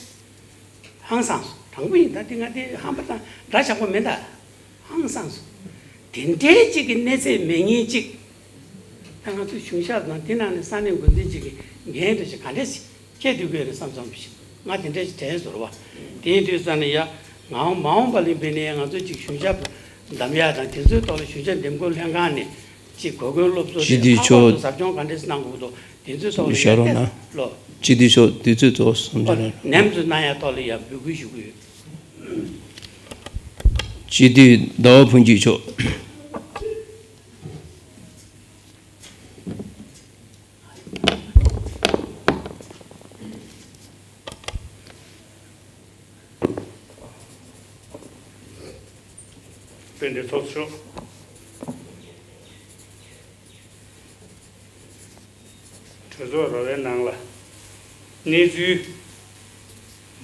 ཧང་སངས་སོང་། དྲང་པོ་ཡིན། ད་འདི་ང་འདི་ཧམ་པ་དང་འདྲ་ཆགས་པོ་མིན་ད། ཧང་སངས་སོང་། དེ་འདྲའི་གཅིག་གི་གནས་ཚད་མེད་མཁན་གཅིག་ད་ང་ཚོའི་གཞུང་ཞབས་ནང་དེ་ནང་ནས་ས་གནས་འགོ་འཛིན་གཅིག་གི་འགན་འདྲ་ཞིག་ག་འདྲས་སྐྱེས་སྡོད་དགོས་རེད་བསམ་བསམ་ཞིག་ང་དེ་འདྲས་ཞིག་དྲན་སོང་བ། དེ་ཡིན་དུས་ཙང་ནས་ཡ་ང་མ་འོངས་པ་ལ་འབད་ནས་ང་ཚོ་གཅིག་གཞུང་ཞབས་འདམ་ཡ་དང་དེ་ཚོའི་ཐོག་ལ་གཞུང་ཞབས་འདེམས་བསྐོ་ལྷན་ཁང་ནས་གཅིག་གོ་སྐོན་སློབ་གསོ་དེ་ལྷག་པར་དུ་ཟབ་སྦྱོང་ག་འདྲས་གནང་དགོས་འདུག་དེ་ཚོའི་ཐོག་ལ་ཡ་བལྟས་ལོ། སྤྱི་འཐུས་མཆོག་དུས་ཚོད་རྫོགས་སོང་ཚར་རེད། ནེམ་ཚོ་གནང་ཡ་ཐོག་ལ་ཡ་འབོད་སྐུལ་ཞུ་གི་ཡོད། སྤྱི་འཐུས་ཟླ་བ་ཕུན་སྐྱིད་མཆོག་དཔལ་ལྡན་ཚོགས་གཙོ་མཆོག་གྲོས་ཚོགས་ར་བའི་ནང་ལ་གནས་ཚུལ་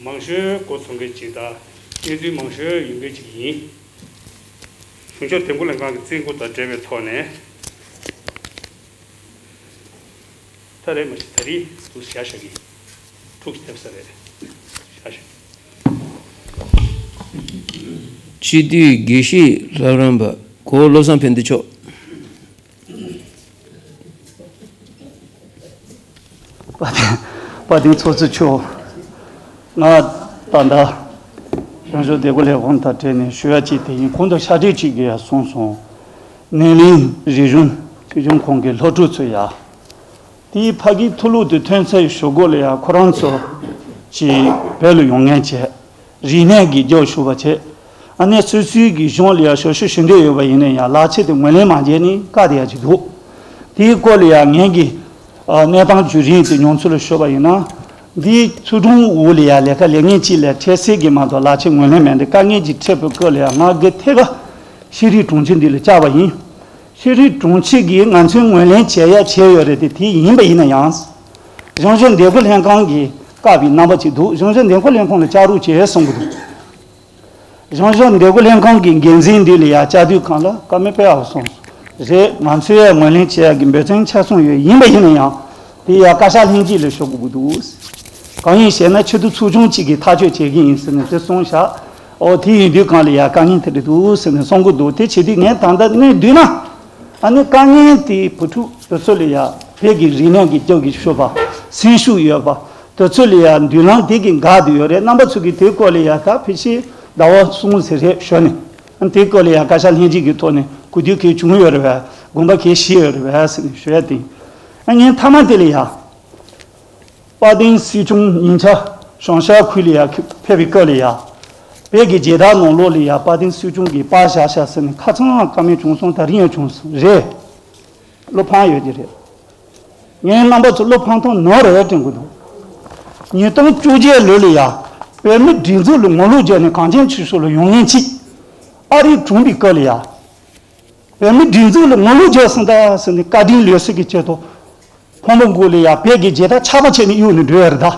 མང་ཤོས་འགོ་ཚུགས་མཁན་ཅིག་དང་གནས་ཚུལ་མང་ཤོས་ཡོང་མཁན་ཅིག་ཡིན། གཞུང་ཞབས་འདེམས་བསྐོ་ལྷན་ཁང་གི་བཙན་སྐུལ་དང་འབྲེལ་བའི་ཐོག་ནས་ད་རེས་མ་གཞི་ད་རེས་འདུག་བཞག་བཞག་གི་འཁྲུག་ཐེབས་ས་རེད། བཞག་བཞག་གི། སྤྱི་འཐུས་དགེ་བཤེས་ལྷ་རམས་པ་གོ་བློ་བཟང་ཕན་བདེ་མཆོག་དཔལ་ལྡན་དཔལ་ལྡན་ཚོགས་གཙོ་མཆོག་ང་ད་ལྟ་གཞུང་ཞབས་འདེམས་བསྐོ་ལས་ཁུངས་དང་འབྲེལ་ནས་ཞུ་ཡ་གཅིག་དེ་ཡིན། གོང་དུ་ཕྱག་བྲིས་གཅིག་གིས་ཡང་གསུངས་སོང་། ནན་ལིང་རིག་གཞུང་སྲིད་སྐྱོང་ཁང་གི་སློབ་ཕྲུག་ཚོ་ཡ། དེའི་ཕ་གིའི་མཐོ་སློབ་དུ་ཐོན་ཚར་ཞོར་གོ་ལ་ཡ་ཁོ་རང་ཚོ་ཅིག་བོད་ལ་ཡོང་མཁན་བྱས། རིག་གནས་ཀྱི་རྒྱབ་ཞུགས་པ་བྱས། ཨ་ནེ་སོ་སོའི་གི་གཞུང་ལ་ཡ་ཞབས་ཞུ་ཞུ་འདོད་ཡོད་པ་ཡིན་ན་ཡང་ལག་ཁྱེར་དེ་ངོས་ལེན་མ་བྱས་ནས་བཀག་བསྡད་ཡ་ཅིག་འདུག་དེའི་སྐོར་ལ་ཡ་ངེད་ཀྱི་ཨ་གནས་སྟངས་བརྒྱུད་རིམ་དེ་མྱོང་ཚོར་ལ་ཞུས་པ་ཡིན་ན། འདིའི་ཚུལ་ཁྲིམས་འོག་ལ་ཡ་ལས་ཀ་ལས་མཁན་གཅིག་ལ་འཕྲལ་སེལ་གྱི་མ་གཏོགས་ལག་ཁྱེར་ངོས་ལེན་མེད་འདི་དཀའ་ངལ་ཅིག་འཕྲད་པའི་སྐོར་ལ་ཡ་ང་དགེ་ཐེ་ག་ཤེས་རིག་དྲུང་ཆེ་འདི་ལ་བཅར་བ་ཡིན། ཤེས་རིག་དྲུང་ཆེ་གིས་ང་ཚོའི་ངོས་ལེན་བྱེད་ཡ་བྱས་ཡོད་རེད་དེ། དེ་ཡིན་པ་ཡིན་ན་ཡང་། གཞུང་ཞབས་འདེམས་བསྐོ་ལྷན་ཁང་གིས་བཀག་པའི་རྣམ་པ་ཅིག་འདུག་གཞུང་ཞབས་འདེམས་བསྐོ་ལྷན་ཁང་ལ་བཅར་རོགས་བྱེད་གསུང་གི་འདུག་གཞུང་ཞབས་འདེམས་བསྐོ་ལྷན་ཁང་གི་འགན་འཛིན་འདི་ལ་ཡ་བཅར་དུས་གང་ལ་བཀའ་མོལ་སྤེལ་བ་སོང་། རེད། ང་ཚོས་ཡ་ངོས་ལེན་བྱེད་ཡ་གི་འབད་བརྩོན་ཆ་ཚང་ཡོད། ཡིན་པ་ཡིན་ན་ཡང་དེ་ཡ་བཀའ་ཤག་ལྷན་རྒྱས་ལ་ཞུ་དགོས་ཀྱི་འདུག་གང་ཡིན་ཞེ་ན་ཆེས་མཐོ་ཚོགས་ཆུང་གཅིག་གིས་ཐག་གཅོད་བྱེད་ཀྱི་ཡིན་ཟེར་ནས་དེ་གསུངས་ཤག་འོ་དེ་ཡིན་དུས་གང་ལ་ཡ་དཀའ་ངལ་དེ་འདྲ་འདུག་ཟེར་ནས་གསུང་གི་འདུག་དེ་བྱེད་དུས་ངས་ད་ལྟ་གནས་བསྡུས་ན། ཨ་ནི་དཀའ་ངལ་དེ་བུ་ཕྲུག་དེ་ཚོ་ལ་ཡ་བོད་ཀྱི་རིག་གནས་ཀྱི་རྒྱབ་ཀྱི་ཤུགས་པ་སེམས་ཤུགས་ཡོད་པ་དེ་ཚོ་ལ་ཡ་མདུན་ལམ་དེ་གི་འགག་དུ་ཡོད་རེད། རྣམ་པ་ཚོ་གིས་དེའི་སྐོར་ལ་ཡ་ད་ཕལ་ཆེར་ཟླ་བ་གསུམ་ཙམ་རེད་ཞོར་ནས་ དེའི་སྐོར་ལ་ཡང་བཀའ་ཤག་ལྷན་རྒྱས་ཀྱི་ཐོག་ནས་གོ་བསྡུར་གལ་བྱུང་ཡོད་རེད་པས། དགོངས་པ་གལ་བཞེས་ཡོད་རེད་པས་ཟེར་ནས་ཞུ་ཡ་དེ། ཨ་ངས་མཐའ་མ་དེ་ལ་ཡང་། དཔལ་ལྡན་སྲིད་སྐྱོང་ཉིན་ཆ་ཞང་ཞ་ཁུལ་ལ་ཡང་ཕེབས་པའི་སྐབས་ལ་ཡང་། བོད་ཀྱི་མཇལ་དར་ནང་ལོགས་ལ་ཡང་དཔལ་ལྡན་སྲིད་སྐྱོང་གི་པར་བཞག་བཞག་ཟེར་ནས་ཁ་ཚང་བཀའ་མོལ་བྱུང་སོང་། ད་རིང་ཡང་བྱུང་སོང་རེད། བློ་ཕམ་ཡོད་ཀྱི་རེད། ངའི་རྣམ་པ་ཚོ་བློ་ཕམ་སྟངས་ནོར་རེད་དྲན་གྱི་འདུག་ཉིས་སྟོང་བཅོ་བརྒྱད་ལོ་ལ་ཡ། བོད་མི་སྒྲིག་འཛུགས་ལ་ངོ་ལོག་བརྒྱབ་ནས་གངས་ཅན་ཆོས་ཕྱོགས་ལ་ཡོང་མཁན་གཅིག་ཨ་རིར་གྲོངས་པའི་སྐབས་ལ་ཡ། བོད་མི་སྒྲིག་འཛུགས་ལ་ངོ་ལོག་བརྒྱབ་སོང་ད་ཟེར་ནས་བཀའ་དྲིན་ལོས་སྲིད་ཀྱི་ཆེད་དུ། ཕོ་མོ་མགོ་ལ་ཡ་བོད་ཀྱི་རྒྱལ་དར་ཆག་པ་བྱས་ནས་གཡུགས་ནས་འགྲོ་ཡ་རེད་ད།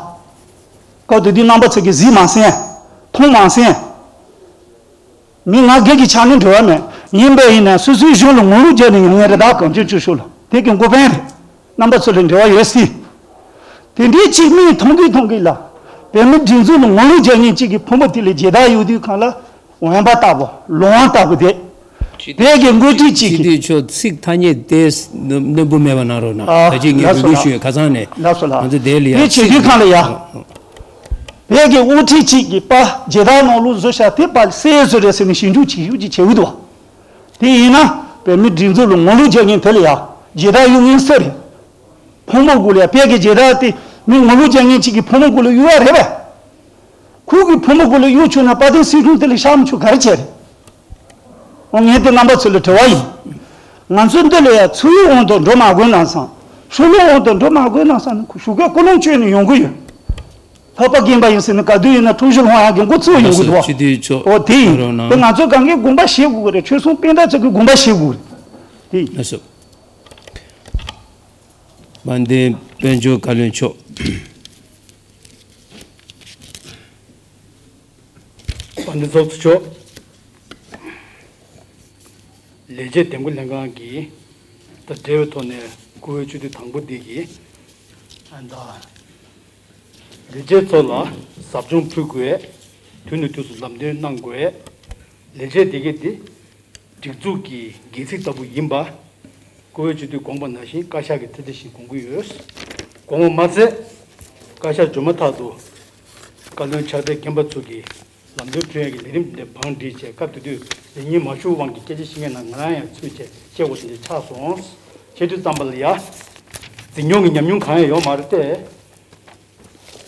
སྐབས་དེ་དུས་རྣམ་པ་ཚོ་གིས་གཟིགས་མ་སོང་། མཐོང་མ་སོང་། མི་ང་སྒེར་གྱི་ཆ་ནས་འབྲེལ་བ་མེད། ཡིན་པས་ཡིན་ན་སོ་སོའི་གཞུང་ལ་ངོ་ལོག་བརྒྱབ་ནས་ཡོང་ངེས་རེད་ད། གངས་ཅན་ཆོས་ཕྱོགས་ལ་དེ་གི་འགོ་དཔོན་རེད། རྣམ་པ་ཚོ་ལ་འབྲེལ་བ་ཡོད་སྲིད། དེ་འདྲའི་གཅིག་མིག་མཐོང་གི་མཐོང་གི་ལ། བོད་མི་སྒྲིག་འཛུགས་ལ་ངོ་ལོག་བརྒྱབ་མཁན་གཅིག་གི་ཕོ་མོ་དེ་ལ་མཇལ་དར་གཡུག་དུས་གང་ལ། འོན་པ་ལྟ་བུ་ལོང་བ་ལྟ་བུ་དེ། དེ་གི་འགོ་ཁྲིད་གཅིག་གི། སྤྱི་འཐུས་མཆོག་ཚིག་ཐ་སྙད་དེ་རྣོན་པོ་མེད་པ་གནང་རོགས་གནང་། ཨ་ད་ཅི་ངས་ལགས་སོ་འབོད་སྐུལ་ལགས། ཞུ་ཡོད་ཁ་སང་ནས། ལགས་སོ་ལགས། ང་ཚོ་དེ་ལ་ཡ་དེ་བྱེད་དུས་གང་ལ་ཡ། བོད་ཀྱི་དབུ་ཁྲིད་གཅིག་གིས་པ་མཇལ་དར་ནང་ལོགས་བཟོ་བཞག་དེ་པ་གསལ་བཟོ་རེད་ཟེར་ནས་ཞིབ་འཇུག་བྱེད་ཤུགས་ཀྱིས་བྱེད་འོས་འདུག་བ། དེ་ཡིན་ན་བོད་མི་སྒྲིག་འཛུགས་ལ་ངོ་ལོག་བྱེད་མཁན་དེ་ལ་ཡ་མཇལ་དར་གཡུག་མཁན་སུ་རེད། ཕོ་མོ་དགུ་ལ་ཡ་བོད་ཀྱི་མཇལ་དར་དེ་མི་ངོ་ལོག་བྱེད་མཁན་གཅིག་གི་ཕོ་མོ་དགུ་ལ་གཡུག་ཡ་རེད་པས། ཁོ་གི་ཕོ་མོ་དགུ་ལ་གཡུག་བཅུག་ན་དཔལ་ལྡན་སྲིད་སྐྱོང་དེ་ལ་ཤག་མི་ཆུ་ག་རེ་བྱས་རེད། འོ་ངས་དེ་རྣམ་པ་ཚོ་ལ་དྲི་བ་ཡིན། ང་ཚོ་འདི་ལ་ཡ་ཚུར་ཡོང་དང་འགྲོ་མ་དགོས་ན་བསམ། ཧྲུལ་ལོག་འོང་དང་འགྲོ་མ་དགོས་ན་བསམ་ནས་ཁོ་ཞུ་སྐད་ཀོ་ལོང་བཅོས་ནས་ཡོང་གི་ཡོད། ལྷག་པ་རྒན་པ་ཡིན་ཟེར་ནས་ག་དུས་ཡིན་ན་འཁྲུངས་གཞིས་ལྷོང་ཡག་གི་མགོ་ཚོས་ཡོང་གི་འདུག་བ། སྤྱི་འཐུས་མཆོག་འོ་དེ་ཡིན། རོགས་གནང་། དེ་ང་ཚོ་གང་གའི་དགོངས་པ་བཞེས་དགོས་ཀྱི་རེད། ཆོལ་གསུམ་སྤུན་ཟླ་ཚོ་གི་དགོངས་པ་བཞེས་དགོས་ཀྱི་རེད། དེ་ཡིན། ལགས་སོ། དཔལ་ལྡན་དཔལ་འབྱོར་བཀའ་བློན་མཆོག་དཔལ་ལྡན་ཚོགས་གཙོ་མཆོག་ལས་བྱེད་འདེམས་བསྐོ་ལྷན་ཁང་གིས་ད་འབྲེལ་བའི་ཐོག་ནས་བཀུར་འོས་སྤྱི་འཐུས་དང་པོ་འདི་གིས་ཨ་ད་ལས་བྱེད་ཚོ་ལ་ཟབ་སྦྱོང་ཕུལ་དགོས། དུས་ནས་དུས་སུ་ལམ་སྟོན་གནང་དགོས། ལས་བྱེད་འདི་གས་འདི་སྒྲིག་འཛུགས་ཀྱི་སྒལ་ཚིགས་ལྟ་བུ་ཡིན་པ། བཀུར་འོས་སྤྱི་འཐུས་དགོངས་པ་ནང་བཞིན་བཀའ་ཤག་གིས་ཐུགས་རྗེ་བཞིན་དགོངས་ཀྱི་ཡོད། དགོངས་པ་མ་ཚད། བཀའ་ཤག་འབྱོར་མ་ཐག་ཏུ་བཀའ་བློན་ཕྱག་སྦྲེལ་རྒན་པ་ཚོ་གིས་ལམ་སྟོན་ཕུལ་ཡས་ཀྱི་ལས་རིམ་དེ་བང་སྒྲིག་བྱས། སྐབས་དེ་དུས་ལས་ཉིན་མ་ཞུགས་དབང་གིས་སྐད་ཆ་བཤད་མཁན་ནང་ང་རང་ཡང་ཚུད་བྱས་བཤད་དགོས་དེ་འདྲ་ཆགས་སོང་། བྱེད་དུས་ཙམ་པ་ལ་ཡ། འཛིན་སྐྱོང་གི་ཉམས་མྱོང་གང་ཡང་ཡོད་མ་རེད་དེ།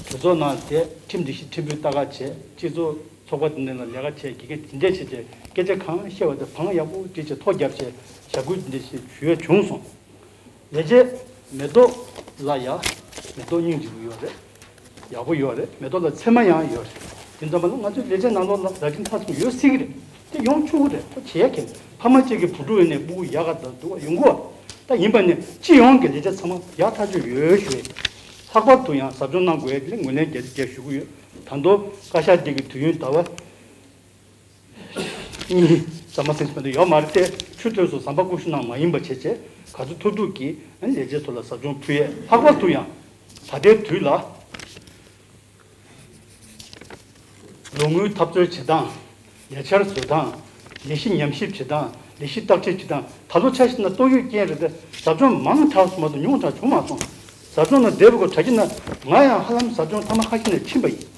གྲོས་ཚོགས་ནང་དེ་ཁྲིམས་སྒྲིག་གཞི་ཁྲིམས་དཔོན་ལྟ་ག་བྱས། སྤྱི་ཚོགས་ཚོགས་པ་དེ་འདྲ་ལ་ལས་ཀ་བྱས། དགེ་རྒན་དེ་འདྲས་བྱས་བྱས་སྐད་ཆ་གང་བཤད་པ་དེ་བང་ཡག་པོ་བསྒྲིགས་བྱས་ཐོ་བརྒྱབ་བྱས་ཞྭ་གུ་དེ་འདྲས་བྱས་ཞུ་ཡ་བྱུང་སོང་། ལས་བྱེད་མེ་ཏོག་ལ་ཡ་མེ་ཏོག་སྙིང་རྗེ་པོ་ཡོད་རེད། ཡག་པོ་ཡོད་རེད། མེ་ཏོག་ལ་མཚན་མ་ཡང་ཡོད་རེད། དེ་ཙམ་པ་ལ་ང་ཚོའི་ལས་བྱེད་ནང་ལོགས་ལ་རྭ་སྒྲེང་མཐའ་སྲུང་ཡོད་སྲིད་ཀྱི་རེད། དེ་ཡོང་ཆོག་གི་རེད། ཁོ་བྱེད་ཡ་གལ། ཕ་མ་གཅིག་གི་བུ་ཕྲུག་ཡིན་ནའི་སྤུ་གུ་ཡག་ག་འདུག་ག་ཡོང་གི་བ། ད་ཡིན་པ་ནི་སྤྱི་ཡོངས་ཀྱི་ལས་བྱེད་ཚང་མ་ཡག་ཐག་ཆོད་ཡོད་ཞུ་ཡ། ལྷག་པར་དུ་ཡང་ཟབ་སྦྱོང་གནང་དགོས་ཡ་དེ་ལ་ངོས་ལེན་རྒྱ་ཆེ་ཞུ་གི་ཡོད། ད་དུང་བཀའ་ཤག་འདི་གི་དུས་ཡུན་ཟླ་བ་གཉིས་ཟ་མ་ཟིན་སོང་དུ་ཡོད་མ་རེད་དེ། ཆུ་ཐོན་སོང་ཟམ་པ་ཀུ་ཤུ་ནང་མ་ཡིན་པ་བྱས་བྱས་ག་ཚོད་ཐུབ་ཐུབ་ཀྱིས་ལས་བྱེད་ཚོ་ལ་ཟབ་སྦྱོང་ཕུལ་ཡས། ལྷག་པར་དུ་ཡང་ད་ལྟའི་དུས་ལ། ལོ་དངུལ་འཐབ་རྩོད་བྱེད་སྟངས། ལས་འཆར་བཟོ་སྟངས། ལས་གཞི་ཉམས་ཞིབ་བྱེད་སྟངས། ལས་གཞི་བརྟག་དཔྱད་བྱེད་སྟངས། ད་ལོ་ཆ་བཞག་ན་ཏོག་དབྱིབས་རྐྱེན་རེད་དེ་ཟབ་སྦྱོང་མང་དྲགས་སོང་མ་གཏོགས་ཉུང་དྲགས་བྱུང་མ་སོང་། ཟབ་སྦྱོང་ནང་བསྡད་པའི་སྐོར་དྲ་རྒྱ་ནང་ང་ཡང་ཧ་ལམ་ཟབ་སྦྱོང་ཐ་མ་ཁ་ཤས་ནས་ཕྱིན་པ་ཡིན།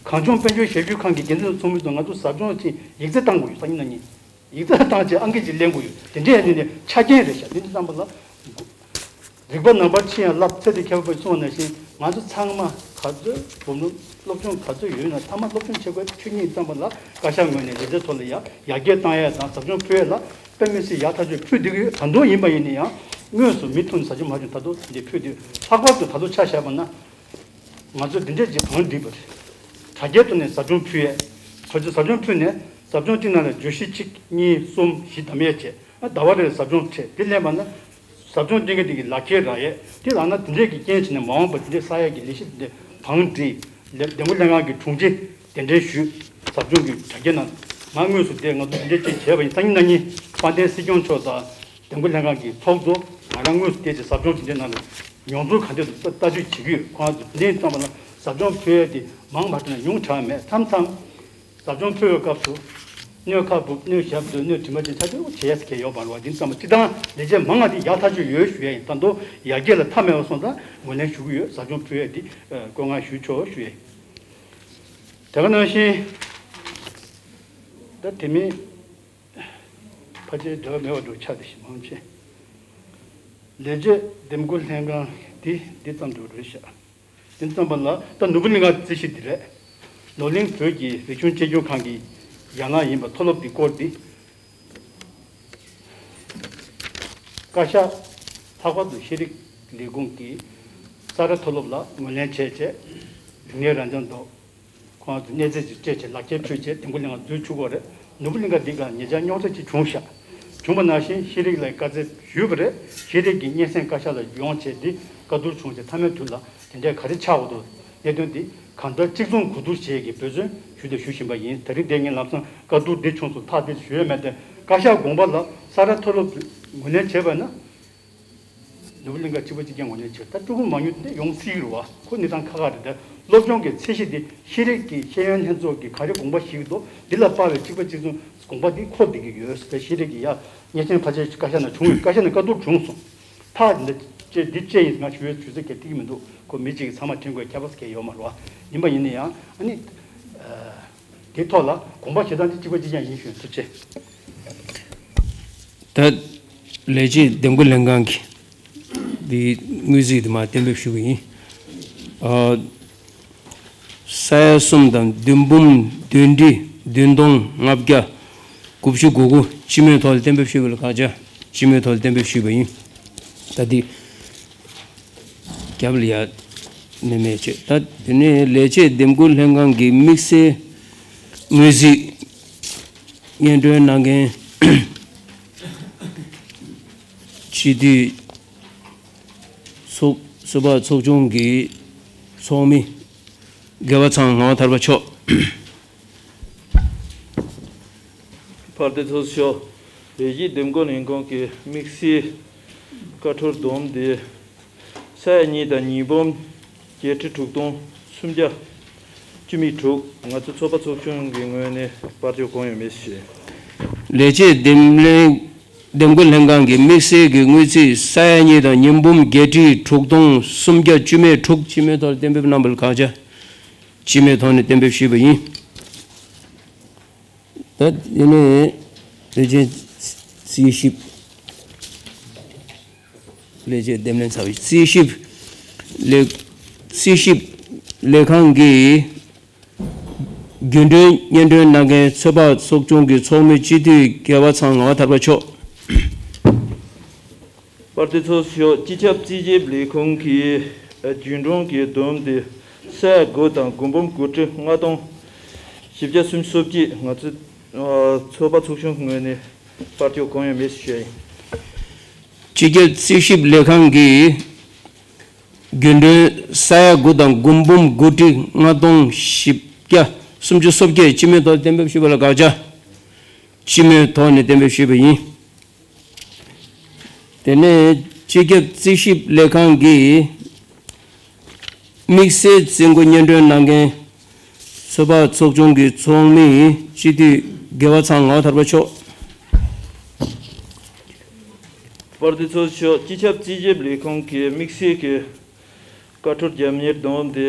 གངས་ལྗོངས་དཔལ་འབྱོར་ཞབས་ཞུ་ཁང་གི་འགན་འཛིན་ཚོགས་མི་ཚོ་ང་ཚོ་ཟབ་སྦྱོང་ཆེད་ཡིག་ཚད་བཏང་དགོས་ཡོད། སང་ཉིན་གནངས་ཉིན། ཡིག་ཚད་བཏང་བྱས་ཨང་ཀི་ཅིག་ལེན་དགོས་ཡོད། དེ་འདྲའི་ཡང་དེ་ནས་ཆ་རྐྱེན་རེད་ཤག་དེ་འདྲ་ཙམ་པ་ལ། རིག་པ་ནང་པར་ཕྱིན་ཡང་བསླབ། ཚེ་འདི་ཁྱད་པར་གསུངས་པ་ནང་བཞིན་ང་ཚོ་ཚང་མ་ག་ཚོད་བུ་མོ་སློབ་སྦྱོང་ག་ཚོད་ཡོད་ན་ཐ་མ་སློབ་སྦྱོང་བྱེད་དགོས་ཆོས་ཉིད་ཙམ་པ་ལ་བཀའ་ཤག་ངོས་ནས་ལས་བྱེད་ཚོ་ལ་ཡང་ཡར་རྒྱས་བཏང་ཡས་དང་ཟབ་སྦྱོང་ཕུལ་ཡས་ལ་དཔེ་མི་སྲིད་ཡག་ཐག་ཆོད་ཕུལ་བསྡད་ཀྱི་ཡོད། ད་དུང་ཡིན་པ་ཡིན་ན་ཡང་དངོས་སུ་མི་ཐུག་ནས་ཟབ་སྦྱོང་མ་བྱུང་། ད་དུང་འདི་ཕུལ་བསྡད་ཡོད། ལྷག་པར་དུ་ད་ལོ་ཆ་བཞག་པ་ན། ང་ཚོས་འདི་འདྲས་ཀྱི་བང་སྒྲིག་པ་རེད། དྲ་རྒྱའི་ཐོག་ནས་ཟབ་སྦྱོང་ཕུལ་ཡས། ཁོ་ཚོས་ཟབ་སྦྱོང་ཕུལ་ནས་ཟབ་སྦྱོང་གཅིག་ནང་ལ་བརྗོད་གཞི་གཅིག་གཉིས་གསུམ་བཞི་བདམས་ཡས་བྱས། ཨ་ཟླ་བ་རེར་ཟབ་སྦྱོང་ཁྲིད་དེ་ལེན་པ་ན། ཟབ་སྦྱོང་སྤྲད་མཁན་དེ་གི་ལག་ཁྱེར་རག་ཡས་དེ་རག་ན་དེ་འདྲས་ཀྱི་རྐྱེན་བྱས་ནས་མ་འོངས་པ་དེ་འདྲས་ས་ཡ་གི་ལས་གཞི་དེ་འདྲས་བང་སྒྲིག་ལས་འདེམས་བསྐོ་ལྷན་ཁང་གི་དྲུང་ཆེ་གདན་འདྲེན་ཞུས། ཟབ་སྦྱོང་གི་དྲ་རྒྱ་ནང་ང་དངོས་སུ་བསྡད། ང་ཚོ་དེ་འདྲས་ཅིག་བྱས་པ་ཡིན། སང་ཉིན་གནངས་ཉིན་དཔལ་ལྡན་སྲིད་སྐྱོང་མཆོག་དང་། འདེམས་བསྐོ་ལྷན་ཁང་གི་ཚོགས་གཙོ་ང་རང་དངོས་སུ་བལྟས་ཏེ་ཟབ་སྦྱོང་བྱེད་འདོད་ན་ལ་མྱོང་ཚོར་ག་འདྲ་འདུག་ལྟ་ཞིབ་བྱེད་ཀྱི་ཡོད། ཁོང་ཚོ་དེ་འདྲའི་ཙམ་པ་ལ་ཟབ་སྦྱོང་ཕུལ་ཡས་དེ་མང་མ་ཕུལ་ན་ཉུང་དྲགས་མེད། མཚམས་མཚམས་ཟབ་སྦྱོང་ཕུལ་བའི་སྐབས་སུ་སྣོད་ཁ་སྦུབ་སྣོད་ཞབས་སུ་སྣོད་དྲི་མ་ཅན་ཆ་ཆེ་བོ་བྱེད་ཡས་ཀྱི་ཡོད་པ་རེད་བ། དེ་ཙམ་པ་སྤྱི་བཏང་ལས་བྱེད་མང་ང་དེ་ཡག་ཐག་ཆོད་ཡོད་ཞུ་ཡས་ཡིན། ད་དུང་ཡར་རྒྱས་ལ་མཐའ་མེད་པ་སོང་ཙང་ངོས་ལེན་ཞུ་གི་ཡོད། ཟབ་སྦྱོང་ཕུལ་ཡས་དེ་བཀོད་མངགས་ཞུས་ཆོག་ཞུ་ཡས། དེ་ག་ནང་བཞིན་ད་དེ་མིན། ཕལ་ཆེར་འབྲེལ་བ་མེད་པ་འདྲ་ཆགས་བསྡད་ཤག་མང་ཆེ། ལས་བྱེད་འདེམས་བསྐོ་ལྷན་ཁང་འདི་འདི་ཙམ་འགྲོ་རེད་ཤག་འདི་ཙམ་པ་ལ་ད་ནོར་བུ་གླིང་ག་རྩིས་གཞི་འདི་རེད། ནོར་གླིང་བོད་ཀྱི་རིག་གཞུང་གཅེས་སྐྱོང་ཁང་གི་ཡན་ལག་ཡིན་པ་མཐོ་སློབ་འདི་སྐོར་འདི། བཀའ་ཤག་ལྷག་པར་དུ་ཤེས་རིག་ལས་ཁུངས་ཀྱིས་ས་རཱ་མཐོ་སློབ་ལ་ངོས་ལེན་བྱས་རྗེས། རིག་གནས་རང་སྦྱོང་དང་། ཁོང་ཚོ་གནས་ཚད་ཅིག་སྤྲད་བྱས་ལག་ཁྱེར་ཕུལ་བྱས་འདེམས་བསྐོ་ལྷན་ཁང་འཛུལ་བཅུག་པ་རེད། ནོར་བུ་གླིང་ག་འདི་ག་ཉེ་ཆར་རྙོག་དྲ་ཅིག་བྱུང་ཤག་བྱུང་བ་ནང་བཞིན་ཤེས་རིག་ལ་བཀའ་སྩལ་ཞུས་པ་རེད། ཤེས་རིག་གི་སྙན་སེང་བཀའ་ཤག་ལ་ཡོང་བྱས་འདི་བཀའ་བསྡུར་བྱུང་རྗེས་མཐའ་མའི་དུས་ལ་དེ་འདྲའི་ག་རེ་ཆགས་འོང་དུ་གནད་དོན་འདི་གང་ལྟར་གཅིག་མཚུངས་གོ་བསྡུར་བྱས་ཀྱི་འབད་བརྩོན་ཞུས་དང་ཞུ་བཞིན་པ་ཡིན། ད་རེས་འདི་ངས་ལམ་སང་བཀའ་བསྡུར་འདི་བྱུང་སོང་ཐག་འདི་ཞུ་ཡས་མེད་དེ་བཀའ་ཤག་དགོངས་པ་ལ་ས་རཱ་མཐོ་སློབ་ངོས་ལེན་བྱས་པ་ན། ནོར་བུ་གླིང་ག་གཅིག་པ་གཅིག་རྐྱང་ངོས་ལེན་བྱས་ད་ཕྲུ་གུ་མང་ཉུང་དེ་འདྲ་ཡོང་སྲིད་རེད་བ། ཁོ་གནས་སྟངས་ཁག་ཁག་རེད་དེ་སློབ་སྦྱོང་གི་ཚད་གཞི་དེ་ཤེས་རིག་གི་ཤེས་ཡོན་ལྷན་ཚོགས་ཀྱིས་ག་རེ་དགོངས་པ་ཞིག་འདུག་འདི་ལ་དཔག་པའི་གཅིག་པ་གཅིག་མཚུངས་དགོངས་པ་འདི་འཁོར་བསྡད་ཀྱི་ཡོད་པས་ཤེས་རིག་གི་ཡ་སྙན་སེང་ཕལ་ཆེར་བཀའ་ཤག་ནང་བྱུང་ཡོད། བཀའ་ཤག་ནས་བཀའ་བསྡུར་བྱུང་སོང་། ཐག་འདི་ཅེས་འདི་ཅེས་ཡིན་ང་ཞུ་བའི་ཆུ་ཚད་གལ་ཏིག་མི་འདུག་ཁོ་མི་གཅིག་གིས་ཚང་མ་དྲན་དགོས་ཁྱད་པར་གལ་ཡོད་མ་རེད་བ། ཡིན་པ་ཡིན་ན་ཡང་ཨ་ནི། དེའི་ཐོག་ལ་དགོངས་པ་བཞེས་སྟངས་དེ་གཅིག་པ་གཅིག་རྐྱང་ཡིན་ཞུ་ཐུགས་རྗེ་ཆེ། ད་ལས་བྱེད་འདེམས་བསྐོ་ལྷན་ཁང་གི་དེའི་དངུལ་རྩིས་དེ་མར་གཏན་འབེབས་ཞུ་གི་ཡིན། ཨ། ས་ཡ་གསུམ་དང་བདུན་འབུམ་བདུན་ཁྲི་བདུན་སྟོང་ལྔ་བརྒྱ་དགུ་བཅུ་གོ་དགུ་སྤྱི་མོས་ཐོག་ལ་གཏན་འབེབས་ཞུས་པ་ལ་བཀའ་རྒྱ་སྤྱི་མོས་ཐོག་ལ་གཏན་འབེབས་ཞུས་པ་ཡིན། ད་འདི། རྒྱབ་ལ་ཡ་ནི་མེད་ཅེས། ད་དེ་ནས་ལས་བྱེད་འདེམས་བསྐོ་ལྷན་ཁང་གི་དམིགས་བསལ་དངོས་རྫས་སྙན་སྒྲོན་གནང་མཁན་སྤྱི་འཐུས་ཚོགས་བསུ་བ་ཚོགས་ཆུང་གི་ཚོགས་མི་རྒྱལ་བ་ཚང་ངག་དབང་ཐར་པ་མཆོག་དཔལ་ལྡན་ཚོགས་གཙོ་མཆོག་ལས་བྱེད་འདེམས་བསྐོ་ལྷན་ཁང་གི་དམིགས་བསལ་བཀའ་འཁྲོལ་བསྡོམས་ཏེ། ས་ཡ་གཉིས་དང་ཉིས་འབུམ་བརྒྱད་ཁྲི་དྲུག་སྟོང་སུམ་བརྒྱ་བཅུ་མེད་དྲུག་ང་ཚོ་ཚོགས་པ་ཚོགས་ཆུང་གི་ངོས་ནས་དཔལ་འབྱོར་གང་ཡོད་མེད་ཞུ། ལས་བྱེད་འདེམས་ལྷན་འདེམས་བསྐོ་ལྷན་ཁང་གི་དམིགས་བསལ་གྱི་དངུལ་རྩིས་ས་ཡ་གཉིས་དང་ཉིས་འབུམ་བརྒྱད་ཁྲི་དྲུག་སྟོང་སུམ་བརྒྱ་བཅུ་མེད་དྲུག་སྤྱི་མོས་ཐོག་གཏན་འབེབས་གནང་བ་ལ་བཀའ་རྒྱ་སྤྱི་མོས་ཐོག་ནས་གཏན་འབེབས་ཞུས་པ་ཡིན། ད་དེ་ནས་ལས་བྱེད་རྩིས་ཞིབ། ལས་བྱེད་འདེམས་ལྷན་ཚབ་རྩིས་ཞིབ་ལས་རྩིས་ཞིབ་ལས་ཁང་གི་རྒྱུན་གྲོན་སྙན་སྒྲོན་གནང་མཁན་ཚོད་དཔག་ཚོགས་ཆུང་གི་ཚོགས་མི་སྤྱི་འཐུས་རྒྱལ་བ་ཚང་ངག་དབང་ཐར་པ་མཆོག་དཔལ་ལྡན་ཚོགས་གཙོ་མཆོག་སྤྱི་ཁྱབ་རྩིས་ཞིབ་ལས་ཁུངས་ཀྱི་རྒྱུན་གྲོན་གྱི་བསྡོམས་ཏེ་ས་ཡ་དགུ་དང་དགུ་འབུམ་དགུ་ཁྲི་ལྔ་སྟོང་བཞི་བརྒྱ་སུམ་ཅུ་སོ་བརྒྱད་ང་ཚོ་ཚོགས་པ་ཚོགས་ཆུང་ངོས་ནས་དཔལ་འབྱོར་གང་ཡོད་མེད་ཞུ་ཡ་ཡིན། སྤྱི་ཁྱབ་རྩིས་ཞིབ་ལས་ཁང་གིས་རྒྱུན་གྲོན་ས་ཡ་དགུ་དང་དགུ་འབུམ་དགུ་ཁྲི་ལྔ་སྟོང་བཞི་བརྒྱ་སུམ་ཅུ་སོ་བརྒྱད་སྤྱི་མོས་ཐོག་གཏན་འབེབས་ཞུས་པ་ལ་དགག་བྱ་སྤྱི་མོས་ཐོག་ནས་གཏན་འབེབས་ཞུས་པ་ཡིན། དེ་ནས་སྤྱི་ཁྱབ་རྩིས་ཞིབ་ལས་ཁང་གིས་དམིགས་བསལ་རྩིས་འགོ་སྙན་སྒྲོན་གནང་མཁན་ཚོད་དཔག་ཚོགས་ཆུང་གི་ཚོགས་མི་སྤྱི་འཐུས་རྒྱལ་བ་ཚང་ངག་དབང་ཐར་པ་མཆོག་དཔལ་ལྡན་ཚོགས་གཙོ་མཆོག་སྤྱི་ཁྱབ་རྩིས་ཞིབ་ལས་ཁང་གི་དམིགས་བསལ་གྱི་བཀའ་འཁྲོལ་རྒྱབ་གཉེར་བསྡོམས་ཏེ་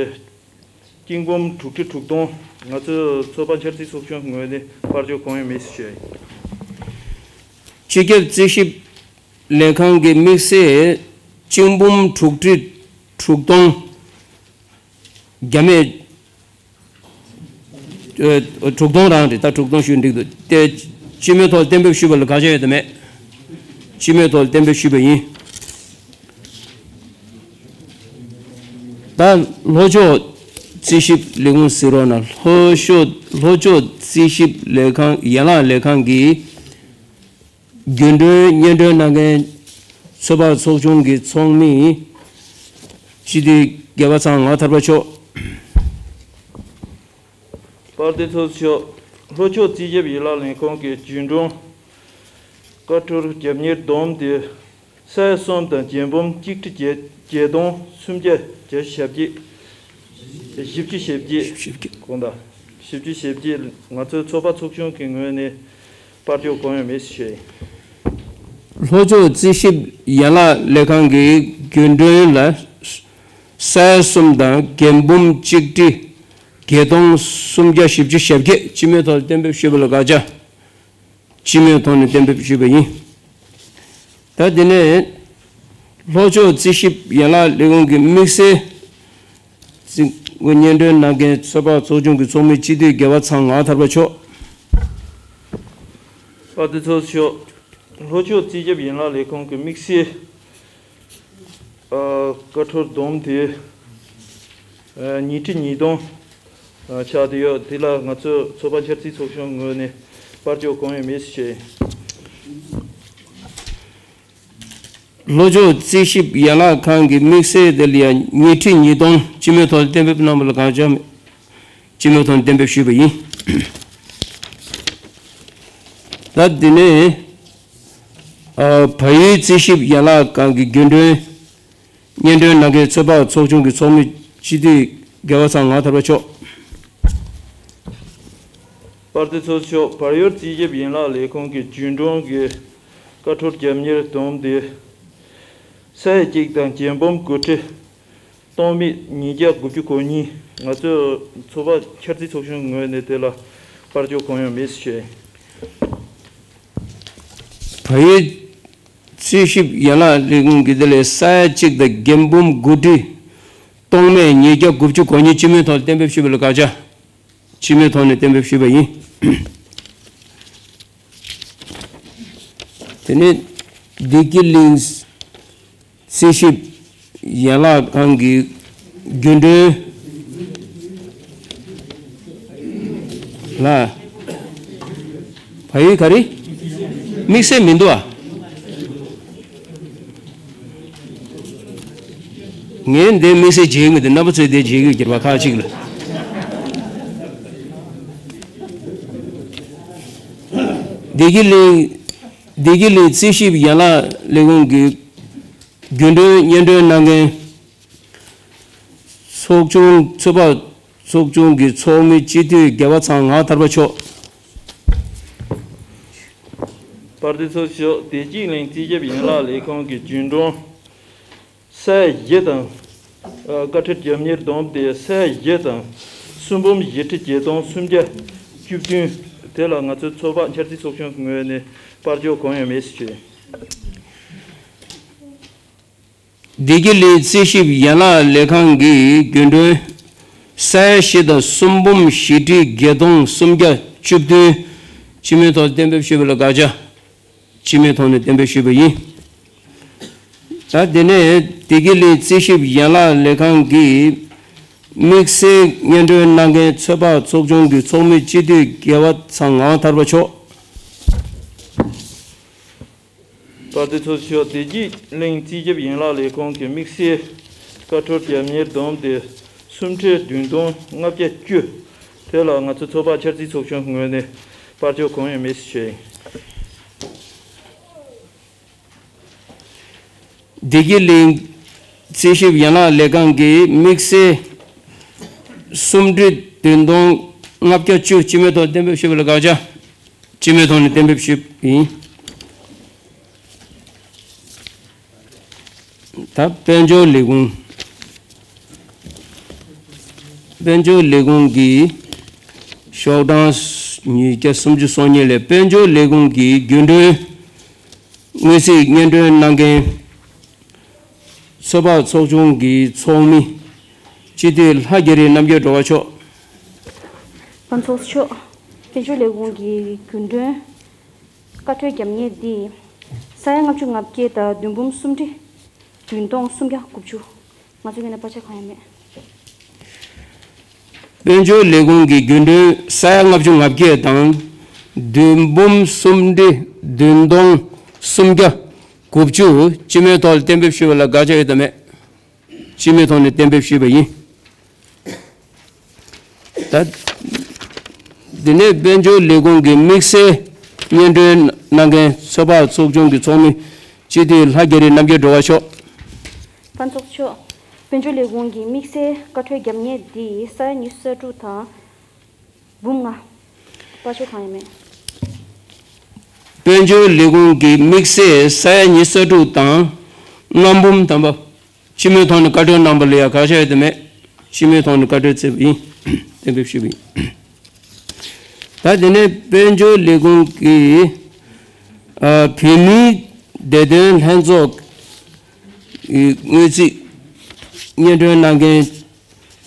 གཅིག་འབུམ་དྲུག་ཁྲི་དྲུག་སྟོང་ང་ཚོའི་ཚོགས་པ་འཆར་རྩིས་ཚོགས་ཆུང་ངོས་ནས་དཔལ་འབྱོར་གང་ཡོད་མེད་ཞུ་ཡ་ཡིན། སྤྱི་ཁྱབ་རྩིས་ཞིབ་ལས་ཁང་གི་དམིགས་བསལ་གཅིག་འབུམ་དྲུག་ཁྲི་དྲུག་སྟོང་བརྒྱ་མེད། ཨ། དྲུག་སྟོང་རང་རེད། ད་དྲུག་སྟོང་ཞུ་འགྲིག་འདུག་དེ་སྤྱི་མོས་ཐོག་གཏན་འབེབས་ཞུས་པ་ལ་དགག་བྱ་ཡོད་དམ་མེད། སྤྱི་མོས་ཐོག་གཏན་འབེབས་ཞུས་པ་ཡིན། ད་ལྷོ་ཕྱོགས་རྩིས་ཞིབ་ལས་ཁུངས་ཟེར་རོགས་གནང་། ལྷོ་ཕྱོགས་ལྷོ་ཕྱོགས་རྩིས་ཞིབ་ལས་ཁང་ཡན་ལག་ལས་ཁང་གིས་རྒྱུན་གྲོན་སྙན་སྒྲོན་གནང་མཁན་ཚོད་དཔག་ཚོགས་ཆུང་གི་ཚོགས་མི་སྤྱི་འཐུས་རྒྱལ་བ་ཚང་ངག་ཐར་པ་མཆོག་དཔལ་ལྡན་ཚོགས་གཙོ་མཆོག་ལྷོ་ཕྱོགས་རྩིས་ཞིབ་ཡན་ལག་ལས་ཁང་གི་རྒྱུན་གྲོན་བཀའ་འཁྲོལ་རྒྱབ་གཉེར་བསྡོམས་ཏེ་ས་ཡ་གསུམ་དང་བརྒྱད་འབུམ་གཅིག་ཁྲི་བརྒྱད་བརྒྱད་སྟོང་སུམ་བརྒྱ་བརྒྱད་ཅུ་ཞེ་བརྒྱད། བཞི་བཅུ་ཞེ་བརྒྱད། བཞི་བཅུ་ཞེ་བརྒྱད། དགོངས་དག་བཞི་བཅུ་ཞེ་བརྒྱད་ང་ཚོའི་ཚོགས་པ་ཚོགས་ཆུང་གི་ངོས་ནས་དཔལ་འབྱོར་གང་ཡོད་མེད་ཞུ་ཡ་ཡིན། ལྷོ་ཕྱོགས་རྩིས་ཞིབ་ཡན་ལག་ལས་ཁང་གི་རྒྱུན་གྲོན་ལ་ས་ཡ་གསུམ་དང་བརྒྱད་འབུམ་གཅིག་ཁྲི་བརྒྱད་སྟོང་སུམ་བརྒྱ་བཞི་བཅུ་ཞེ་བརྒྱད་སྤྱི་མོས་ཐོག་གཏན་འབེབས་ཞུས་པ་ལ་དགག་བྱ། སྤྱི་མོས་ཐོག་ནས་གཏན་འབེབས་ཞུས་པ་ཡིན། ད་དེ་ནས་ལྷོ་ཕྱོགས་རྩིས་ཞིབ་ཡན་ལག་ལས་ཁུངས་ཀྱི་དམིགས་བསལ་རྩིས་འགོ་སྙན་སྒྲོན་གནང་མཁན་ཚོད་དཔག་ཚོགས་ཆུང་གི་ཚོགས་མི་སྤྱི་འཐུས་རྒྱལ་བ་ཚང་ངག་ཐར་པ་མཆོག་དཔལ་ལྡན་ཚོགས་གཙོ་མཆོག་ལྷོ་ཕྱོགས་རྩིས་ཞིབ་ཡན་ལག་ལས་ཁུངས་ཀྱི་དམིགས་བསལ་ཨ་བཀའ་འཁྲོལ་བསྡོམས་དེ་ཨ་ཉིས་ཁྲི་ཉིས་སྟོང་ཨ་ཆགས་བསྡད་ཡོད། དེ་ལ་ང་ཚོས་ཚོད་དཔག་འཆར་རྩིས་ཚོགས་ཆུང་ངོས་ནས་པར་སྐྱོར་གང་ཡང་མེད་ཟེར་བཤད་ཡིན། ལྷོ་ཕྱོགས་རྩིས་ཞིབ་ཡན་ལག་ཁང་གི་དམིགས་བསལ་དེ་ལ་ཡང་ཉིས་ཁྲི་ཉིས་སྟོང་སྤྱི་མོས་ཐོག་ལ་གཏན་འབེབས་གནང་བ་ལ་དགག་བྱ་མེད། སྤྱི་མོས་ཐོག་ནས་གཏན་འབེབས་ཞུས་པ་ཡིན། ད་དེ་ནས་ཨ་བལ་ཡུལ་རྩིས་ཞིབ་ཡན་ལག་ཁང་གི་རྒྱུན་གྲོན་སྙན་སྒྲོན་གནང་མཁན་ཚོད་དཔག་ཚོགས་ཆུང་གི་ཚོགས་མི་སྤྱི་འཐུས་རྒྱལ་བ་ཚང་ངག་ཐར་པ་མཆོག་དཔལ་ལྡན་ཚོགས་གཙོ་མཆོག་བལ་ཡུལ་རྩིས་ཞིབ་ཡན་ལག་ལས་ཁུངས་ཀྱི་རྒྱུན་གྲོན་གྱི་བཀའ་འཁྲོལ་རྒྱབ་གཉེར་བསྡོམས་དེ་ས་ཡ་གཅིག་དང་རྒྱལ་འབུམ་དགུ་ཁྲི་སྟོང་མེད་ཉིས་བརྒྱ་དགུ་བཅུ་གོ་གཉིས། ང་ཚོས་ཚོད་དཔག་འཆར་རྩིས་ཚོགས་ཆུང་ངོས་ནས་དེ་ལ་པར་སྐྱོར་གང་ཡང་མེད་ཟེར་བཤད་ཡིན། བལ་ཡུལ་རྩིས་ཞིབ་ཡན་ལག་ལས་ཁུངས་ཀྱི་དེ་ལས་ས་ཡ་གཅིག་དང་རྒྱལ་འབུམ་དགུ་ཁྲི་སྟོང་མེད་ཉིས་བརྒྱ་དགུ་བཅུ་གོ་གཉིས་སྤྱི་མོས་ཐོག་གཏན་འབེབས་ཞུས་པ་ལ་དགག་བྱ། སྤྱི་མོས་ཐོག་ནས་གཏན་འབེབས་ཞུས་པ་ཡིན། དེ་ནས་བདེ་སྐྱིད་གླིང་རྩིས་ཞིབ་ཡན་ལག་ཁང་གི་རྒྱུན་གྲོན་ལ་བལ་ཡུལ་ག་རེ་དམིགས་བསལ་མི་འདུག་ཨ། ངས་འདི་དམིགས་བསལ་བརྗེད་མི་འདུག་རྣམ་པ་ཚོས་འདི་བརྗེད་ཀྱི་ཡོད་པ་ཁག་ཅིག་ལ། བདེ་སྐྱིད་གླིང་བདེ་སྐྱིད་གླིང་རྩིས་ཞིབ་ཡན་ལག་ལས་ཁུངས་ཀྱི་རྒྱུན་གྲོན་སྙན་སྒྲོན་གནང་མཁན་ཚོགས་ཆུང་ཚོད་དཔག་ཚོགས་ཆུང་གི་ཚོགས་མི་སྤྱི་འཐུས་རྒྱལ་བ་ཚང་ངག་ཐར་པ་མཆོག་དཔལ་ལྡན་ཚོགས་གཙོ་མཆོག་བདེ་སྐྱིད་གླིང་རྩིས་ཞིབ་ཡན་ལག་ལས་ཁུངས་ཀྱི་རྒྱུན་གྲོན་ས་ཡ་བཞི་དང་ཨ་བཀའ་ཁྲོལ་རྒྱབ་གཉེར་བསྡོམས་ཏེ་ས་ཡ་བཞི་དང་སུམ་འབུམ་བཞི་ཁྲི་བརྒྱད་སྟོང་སུམ་བརྒྱ་བཅུ་བདུན། དེ་ལ་ང་ཚོའི་ཚོད་དཔག་འཆར་རྩིས་ཚོགས་ཆུང་ངོས་ནས་པར་སྐྱོར་གང་ཡང་མེད་ཟེར་བྱས། བདེ་སྐྱིད་གླིང་རྩིས་ཞིབ་ཡན་ལག་ལས་ཁང་གི་རྒྱུན་གྲོན་ས་ཡ་བཞི་དང་སུམ་འབུམ་བཞི་ཁྲི་བརྒྱད་སྟོང་སུམ་བརྒྱ་བཅུ་བདུན་སྤྱི་མོས་ཐོག་གཏན་འབེབས་ཞུས་པ་ལ་དགག་བྱ། སྤྱི་མོས་ཐོག་ནས་གཏན་འབེབས་ཞུས་པ་ཡིན། ད་དེ་ནས་བདེ་སྐྱིད་གླིང་རྩིས་ཞིབ་ཡན་ལག་ལས་ཁང་གིས་དམིགས་བསལ་སྙན་སྒྲོན་གནང་མཁན་ཚོད་དཔག་ཚོགས་ཆུང་གི་ཚོགས་མི་སྤྱི་འཐུས་རྒྱལ་བ་ཚང་ངག་ཐར་པ་མཆོག་དཔལ་ལྡན་ཚོགས་གཙོ་མཆོག་བདེ་སྐྱིད་གླིང་རྩིས་ཞིབ་ཡན་ལག་ལས་ཁུངས་ཀྱི་དམིགས་བསལ་བཀའ་འཁྲོལ་རྒྱབ་གཉེར་བསྡོམས་ཏེ་སུམ་ཁྲི་བདུན་སྟོང་ལྔ་བརྒྱ་བཅུ། དེ་ལ་ང་ཚོ་ཚོད་དཔག་འཆར་རྩིས་ཚོགས་ཆུང་ངོས་ནས་པར་སྐྱོར་གང་ཡང་མེད་ཟེར་བཤད་ཡིན། བདེ་སྐྱིད་གླིང་རྩིས་ཞིབ་ཡན་ལག་ལས་ཁང་གིས་དམིགས་བསལ་སུམ་ཁྲི་བདུན་སྟོང་ལྔ་བརྒྱ་བཅུ་སྤྱི་མོས་ཐོག་གཏན་འབེབས་ཞུས་པ་ལ་དགག་བྱ། སྤྱི་མོས་ཐོག་ནས་གཏན་འབེབས་ཞུས་ཡིན། ད་དཔལ་འབྱོར་ལས་ཁུངས། དཔལ་འབྱོར་ལས་ཁུངས་ཀྱི་ཤོག་གྲངས་ཉིས་བརྒྱ་སུམ་ཅུ་སོ་གཉིས་ལས་དཔལ་འབྱོར་ལས་ཁུངས་ཀྱི་རྒྱུན་གྲོན་དངུལ་རྩིས་སྙན་སྒྲོན་གནང་མཁན་ཚོད་དཔག་ཚོགས་ཆུང་གི་ཚོགས་མི་སྤྱི་འཐུས་ལྷ་རྒྱ་རི་རྣམ་རྒྱལ་སྒྲོལ་དཀར་མཆོག་དཔལ་ཚོགས་གཙོ་མཆོག་དཔལ་འབྱོར་ལས་ཁུངས་ཀྱི་རྒྱུན་གྲོན་བཀའ་འཁྲོལ་རྒྱབ་གཉེར་འདི་ས་ཡ་ལྔ་བཅུ་ང་བརྒྱད་དང་བདུན་འབུམ་སུམ་ཁྲི་བདུན་སྟོང་སུམ་བརྒྱ་དགུ་བཅུ། ང་ཚོ་ངོས་ནས་པར་ཆ་གང་ཡང་མེད། དཔལ་འབྱོར་ལས་ཁུངས་ཀྱི་རྒྱུན་གྲོན་ས་ཡ་ལྔ་བཅུ་ང་བརྒྱད་དང་བདུན་འབུམ་སུམ་ཁྲི་བདུན་སྟོང་སུམ་བརྒྱ་དགུ་བཅུ་སྤྱི་མོས་ཐོག་གཏན་འབེབས་ཞུས་པ་ལ་དགག་བྱ་ཡོད་དམ་མེད། སྤྱི་མོས་ཐོག་ནས་གཏན་འབེབས་ཞུས་པ་ཡིན། ད། འདི་ནས་དཔལ་འབྱོར་ལས་ཁུངས་ཀྱི་དམིགས་བསལ་སྙན་སྒྲོན་གནང་མཁན་ཚོད་དཔག་ཚོགས་ཆུང་གི་ཚོགས་མི་སྤྱི་འཐུས་ལྷ་རྒྱ་རི་རྣམ་རྒྱལ་སྒྲོལ་དཀར་མཆོག་དཔལ་ཚོགས་གཙོ་མཆོག་དཔལ་འབྱོར་ལས་ཁུངས་ཀྱི་དམིགས་བསལ་བཀའ་འཁྲོལ་རྒྱབ་གཉེར་འདི་ས་ཡ་ཉི་ཤུ་རྩ་དྲུག་དང་། འབུམ་ལྔ། པར་ཆ་གང་ཡང་མེད། དཔལ་འབྱོར་ལས་ཁུངས་ཀྱི་དམིགས་བསལ་ས་ཡ་ཉི་ཤུ་རྩ་དྲུག་དང་། ལྔ་འབུམ་ཐམ་པ། སྤྱི་མོས་ཐོག་ནས་བཀའ་འཁྲོལ་གནང་པ་ལ་ཡང་དགག་བྱ་ཡོད་དམ་མེད། སྤྱི་མོས་ཐོག་ནས་བཀའ་འཁྲོལ་བསྩལ་བ་ཡིན། གཏན་འབེབས་ཞུས་པ་ཡིན། ད་དེ་ནས་དཔལ་འབྱོར་ལས་ཁུངས་ཀྱི་ ཨ། བོད་མིའི་བདེ་དོན་ལྷན་ཚོགས་ཀྱི་དངུལ་རྩིས་སྙན་སྒྲོན་གནང་མཁན་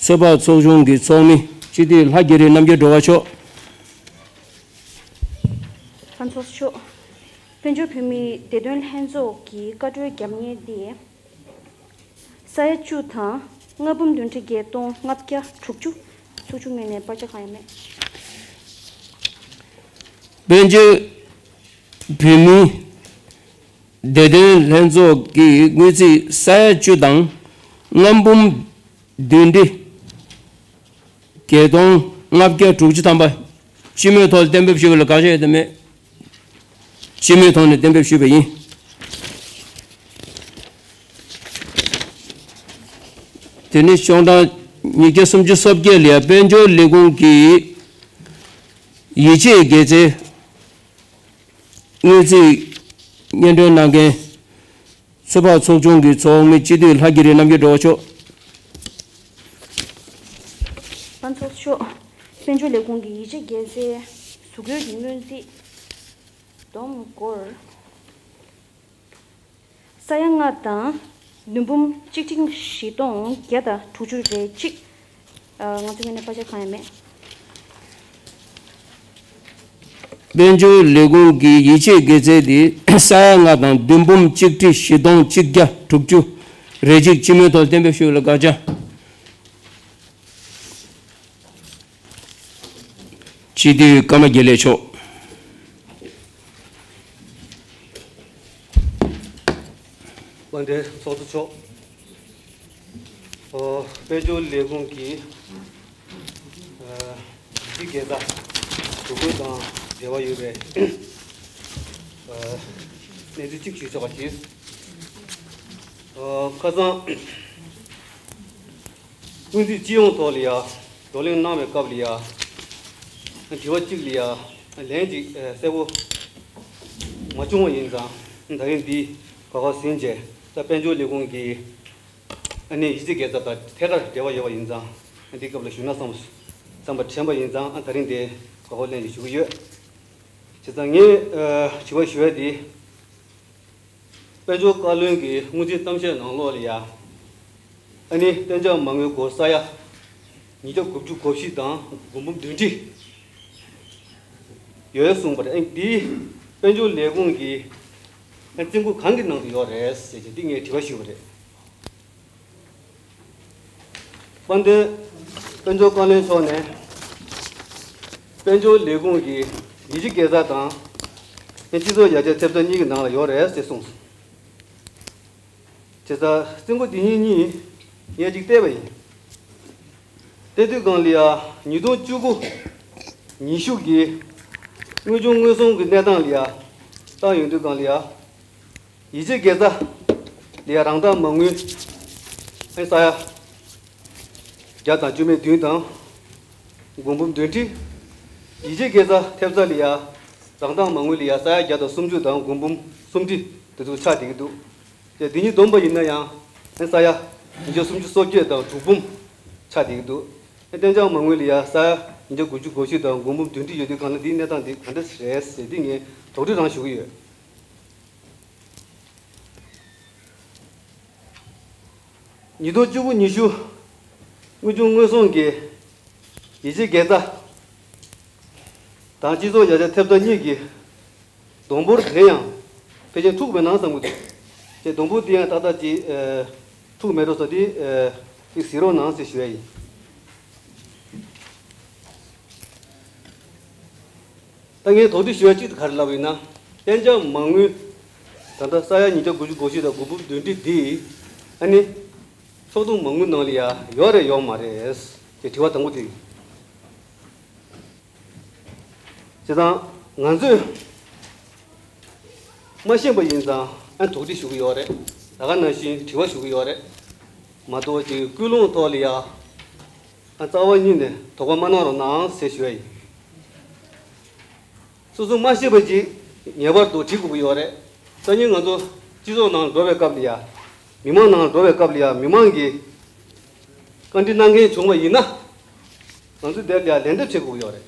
ཚོད་དཔག་ཚོགས་ཆུང་གི་ཚོགས་མི་སྤྱི་འཐུས་ལྷ་རྒྱ་རི་རྣམ་རྒྱལ་སྒྲོལ་དཀར་མཆོག་ལྷན་ཚོགས་མཆོག་དཔལ་འབྱོར་བོད་མིའི་བདེ་དོན་ལྷན་ཚོགས་ཀྱི་བཀའ་འཁྲོལ་རྒྱབ་མཁན་དེ། ས་ཡ་བཅུ་དང་ལྔ་འབུམ་བདུན་ཁྲི་བརྒྱད་སྟོང་ལྔ་བརྒྱ་དྲུག་ཅུ། ཚོགས་ཆུང་ངོས་ནས་བར་ཆད་གང་ཡང་མེད། དཔལ་འབྱོར་བོད་མིའི་བདེ་དོན་ལྷན་ཚོགས་ཀྱི་དངུལ་རྩིས་ས་ཡ་བཅུ་དང་ལྔ་འབུམ་བདུན་ཁྲི་བརྒྱད་སྟོང་ལྔ་བརྒྱ་དྲུག་ཅུ་ཐམ་པ་སྤྱི་མོས་ཐོག་གཏན་འབེབས་ཞུ་བ་ལ་དགག་བྱ་ཡོད་དམ་མེད། སྤྱི་མོས་ཐོག་ནས་གཏན་འབེབས་ཞུས་པ་ཡིན། དེ་ནས་ཤོག་གྲངས་ཉིས་བརྒྱ་སུམ་ཅུ་སོ་བརྒྱད་ལ་ཡ་དཔལ་འབྱོར་ལས་ཁུངས་ཀྱི་ཡིད་ཆེས་དགེ་རྩའི་དངུལ་རྩིས་སྙན་སྒྲོན་གནང་མཁན་ཚོད་དཔག་ཚོགས་ཆུང་གི་ཚོགས་མི་སྤྱི་འཐུས་ལྷ་རྒྱ་རི་རྣམ་རྒྱལ་སྒྲོལ་དཀར་མཆོག་ལྷན་ཚོགས་མཆོག་དཔལ་འབྱོར་ལས་ཁུངས་ཀྱི་ཡིད་ཆེས་དགེ་རྩའི་གཟུགས་པོའི་སྔོན་རྩིས་བསྡོམས་སྒོར། ས་ཡ་ལྔ་དང་བདུན་འབུམ་གཅིག་ཁྲི་བཞི་སྟོང་བརྒྱ་དང་དྲུག་ཅུ་རེ་གཅིག་ཨ། ང་ཚོ་ངོས་ནས་བར་ཆད་གང་ཡང་མེད། དཔལ་འབྱོར་ལས་ཁུངས་ཀྱི་ཡིད་ཆེས་དགེ་རྩའི་དེ་ས་ཡ་ལྔ་དང་བདུན་འབུམ་གཅིག་ཁྲི་བཞི་སྟོང་གཅིག་བརྒྱ་དྲུག་ཅུ་རེ་གཅིག་སྤྱི་མོས་ཐོག་གཏན་འབེབས་ཞུ་བ་ལ་དགག་བྱ། སྤྱི་འཐུས་ཀརྨ་དགེ་ལེགས་མཆོག་དཔལ་ལྡན་ཚོགས་གཙོ་མཆོག་ཨོ། དཔལ་འབྱོར་ལས་ཁུངས་ཀྱི་ཨ། ཡིད་ཆེས་དགེ་རྩ་དྲུག་པོ་དང་འབྲེལ་བ་ཡོད་པའི་ཨ། གནས་ཚུལ་གཅིག་ཞུ་ཆོག་པ་ཞིག་ཨོ། ཁ་སང་། སྔོན་རྩིས་སྤྱི་ཡོངས་ཐོག་ལ་ཡ། བགྲོ་གླེང་གནང་བའི་སྐབས་ལ་ཡ། དྲི་བ་གཅིག་ལ་ཡ། ལན་གཅིག་གསལ་པོ་མ་བྱུང་བ་ཡིན་ཙང་། ད་རིང་འདི་གོ་སྐབས་ཟིན་བྱས། ད་དཔལ་འབྱོར་ལས་ཁུངས་ཀྱི་ཨ་ནི་ཡིད་ཆེས་དགེ་རྩ་དང་ཐད་ཀར་འབྲེལ་བ་ཡོད་པ་ཡིན་ཙང་། འདི་སྐབས་ལ་ཞུས་ན་བསམ་བསམ་པ་དྲན་པ་ཡིན་ཙང་། ད་རིང་འདི་གོ་སྐབས་ལེན་ཞུ་གི་ཡོད། བྱས་ཙང་ངས་ཨ། དྲི་བ་ཞུ་ཡ་དེ། དཔལ་འབྱོར་བཀའ་བློན་གྱི་སྔོན་རྩིས་གཏམ་བཤད་ནང་ལོགས་ལ་ཡ། ཨ་ནི་གཏན་འཇགས་མ་དངུལ་སྒོར་ས་ཡ་ཉིས་བརྒྱ་དགུ་བཅུ་གོ་བཞི་དང་དགུ་འབུམ་བདུན་ཁྲི་ཡོད་གསུངས་པ་རེད། ཨ་ནི་འདི་དཔལ་འབྱོར་ལས་ཁུངས་ཀྱི་ཨ། རྩིས་འགོ་གང་གི་ནང་དུ་ཡོད་རེད་ཟེར་གྱི་འདི་ངས་དྲི་བ་ཞུས་པ་རེད། དཔལ་ལྡན་དཔལ་འབྱོར་བཀའ་བློན་མཆོག་ནས་དཔལ་འབྱོར་ལས་ཁུངས་ཀྱི་ཡིད་ཆེས་དགེ་རྩ་དང་སྤྱི་ཚོགས་ཡར་རྒྱས་ཐེབས་རྩ་གཉིས་ཀྱི་ནང་ལ་ཡོད་རེད་ཅེས་གསུངས་སོང་། བྱས་ཙང་རྩིས་འགོ་འདི་གཉིས་གཉིས་ངས་ཅིག་བལྟས་པ་ཡིན། བལྟས་དུས་སྒང་ལ་ཡ་ཉིས་སྟོང་བཅུ་དགུ་ཉི་ཤུ་གི་དངུལ་བྱུང་དངོས་ཟོག་གི་གནས་སྟངས་ལ་ཡ་བལྟས་ཡོང་དུས་སྒང་ལ་ཡ། ཡིད་ཆེས་དགེ་རྩ་ལ་ཡ་རང་བདག་མ་དངུལ་ཨེ་ས་ཡ་བརྒྱ་དང་བཅུ་མེད་བདུན་དང་དགུ་འབུམ་བདུན་ཁྲི། ཡིད་ཆེས་དགེ་རྩ་ཐེབས་རྩ་ལ་ཡ་རང་བདག་མ་དངུལ་ལ་ཡ་ས་ཡ་བརྒྱ་དང་སུམ་ཅུ་དང་དགུ་འབུམ་སུམ་ཁྲི་དེ་ཚོ་ཆགས་བསྡད་ཀྱི་འདུག་དེ་འདི་གཉིས་བསྡོམས་པ་ཡིན་ན་ཡང་ཨེ་ས་ཡ་ཉིས་བརྒྱ་སུམ་ཅུ་སོ་བརྒྱད་དང་དྲུག་འབུམ་ཆགས་བསྡད་ཀྱི་འདུག་ཨེ་གཏན་འཇགས་མ་དངུལ་ལ་ཡ་ས་ཡ་ཉིས་བརྒྱ་དགུ་བཅུ་གོ་བཞི་དང་དགུ་འབུམ་བདུན་ཁྲི་ཡོད་དུས་སྒང་ལ་འདིའི་གནས་སྟངས་འདི་ག་འདྲ་རེད་ཟེར་འདི་ངས་དོགས་འདྲི་རང་ཞུ་གི་ཡོད། ཉིས་སྟོང་བཅུ་དགུ་ཉི་ཤུ་དངུལ་བྱུང་དངོས་ཟོག་གི་ཡིད་ཆེས་དགེ་རྩ་དང་སྤྱི་ཚོགས་ཡར་རྒྱས་ཐེབས་རྩ་གཉིས་ཀྱི་བསྡོམས་འབོར་དེ་ཡང་ཕལ་ཆེར་འཁྲུག་མེད་ན་བསམ་གྱི་འདུག་དེ་བསྡོམས་འབོར་དེ་ཡང་ཏག་ཏག་ཅིག་ཨ། འཁྲུག་མེད་འགྲོ་ས་དེ་ཨ། ཅིག་གཟིགས་རོགས་གནང་ཟེར་ཞུ་ཡ་ཡིན། ད་ངས་དོགས་འདྲི་ཞུ་ཡ་གཅིག་དེ་ག་རེ་ལབ་ཡིན་ན། གཏན་འཇགས་མ་དངུལ་ད་ལྟ་ས་ཡ་ཉིས་བརྒྱ་དགུ་བཅུ་གོ་བཞི་དང་དགུ་འབུམ་བདུན་ཁྲི་འདི་ཨ་ནི་ཕྱོགས་བསྡོམས་མ་དངུལ་ནང་ལ་ཡ་ཡོད་རེད་ཡོད་མ་རེད་ཅེས་དྲི་བ་དང་པོ་དེ་ཡིན། བྱས་ཙང་ང་ཚོས་མ་ཤེས་པ་ཡིན་ཙང་ཨ་དོགས་འདྲི་ཞུ་གི་ཡོད་རེད། ད་ག་ནང་བཞིན་དྲི་བ་ཞུ་གི་ཡོད་རེད་མ་གཏོགས་ཅིག་ཀུན་སློང་ཐོག་ལ་ཡ། ཨ་རྩ་བ་ཉིད་ནས་དོགས་པ་མ་གནང་རོགས་གནང་ཟེར་ཞུ་ཡ་ཡིན། སོ་སོ་མ་ཤེས་པ་ཅིག་ངེས་པར་དུ་དྲི་དགོས་ཀྱི་ཡོད་རེད། སང་ཉིན་ང་ཚོ་སྤྱི་ཚོགས་ནང་འགྲོ་བའི་སྐབས་ལ་ཡ། མི་མང་ནང་འགྲོ་བའི་སྐབས་ལ་ཡ་མི་མང་གིས་བཀའ་འདྲི་གནང་མཁན་བྱུང་བ་ཡིན་ན། ང་ཚོ་དེ་ལ་ཡ་ལན་འདེབས་བྱེད་དགོས་ཀྱི་ཡོད་རེད།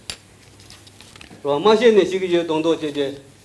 རོ་མ་ཤེས་ནས་ཤེས་ཀྱི་ཡོད་མདོག་མདོག་བྱས་བྱས།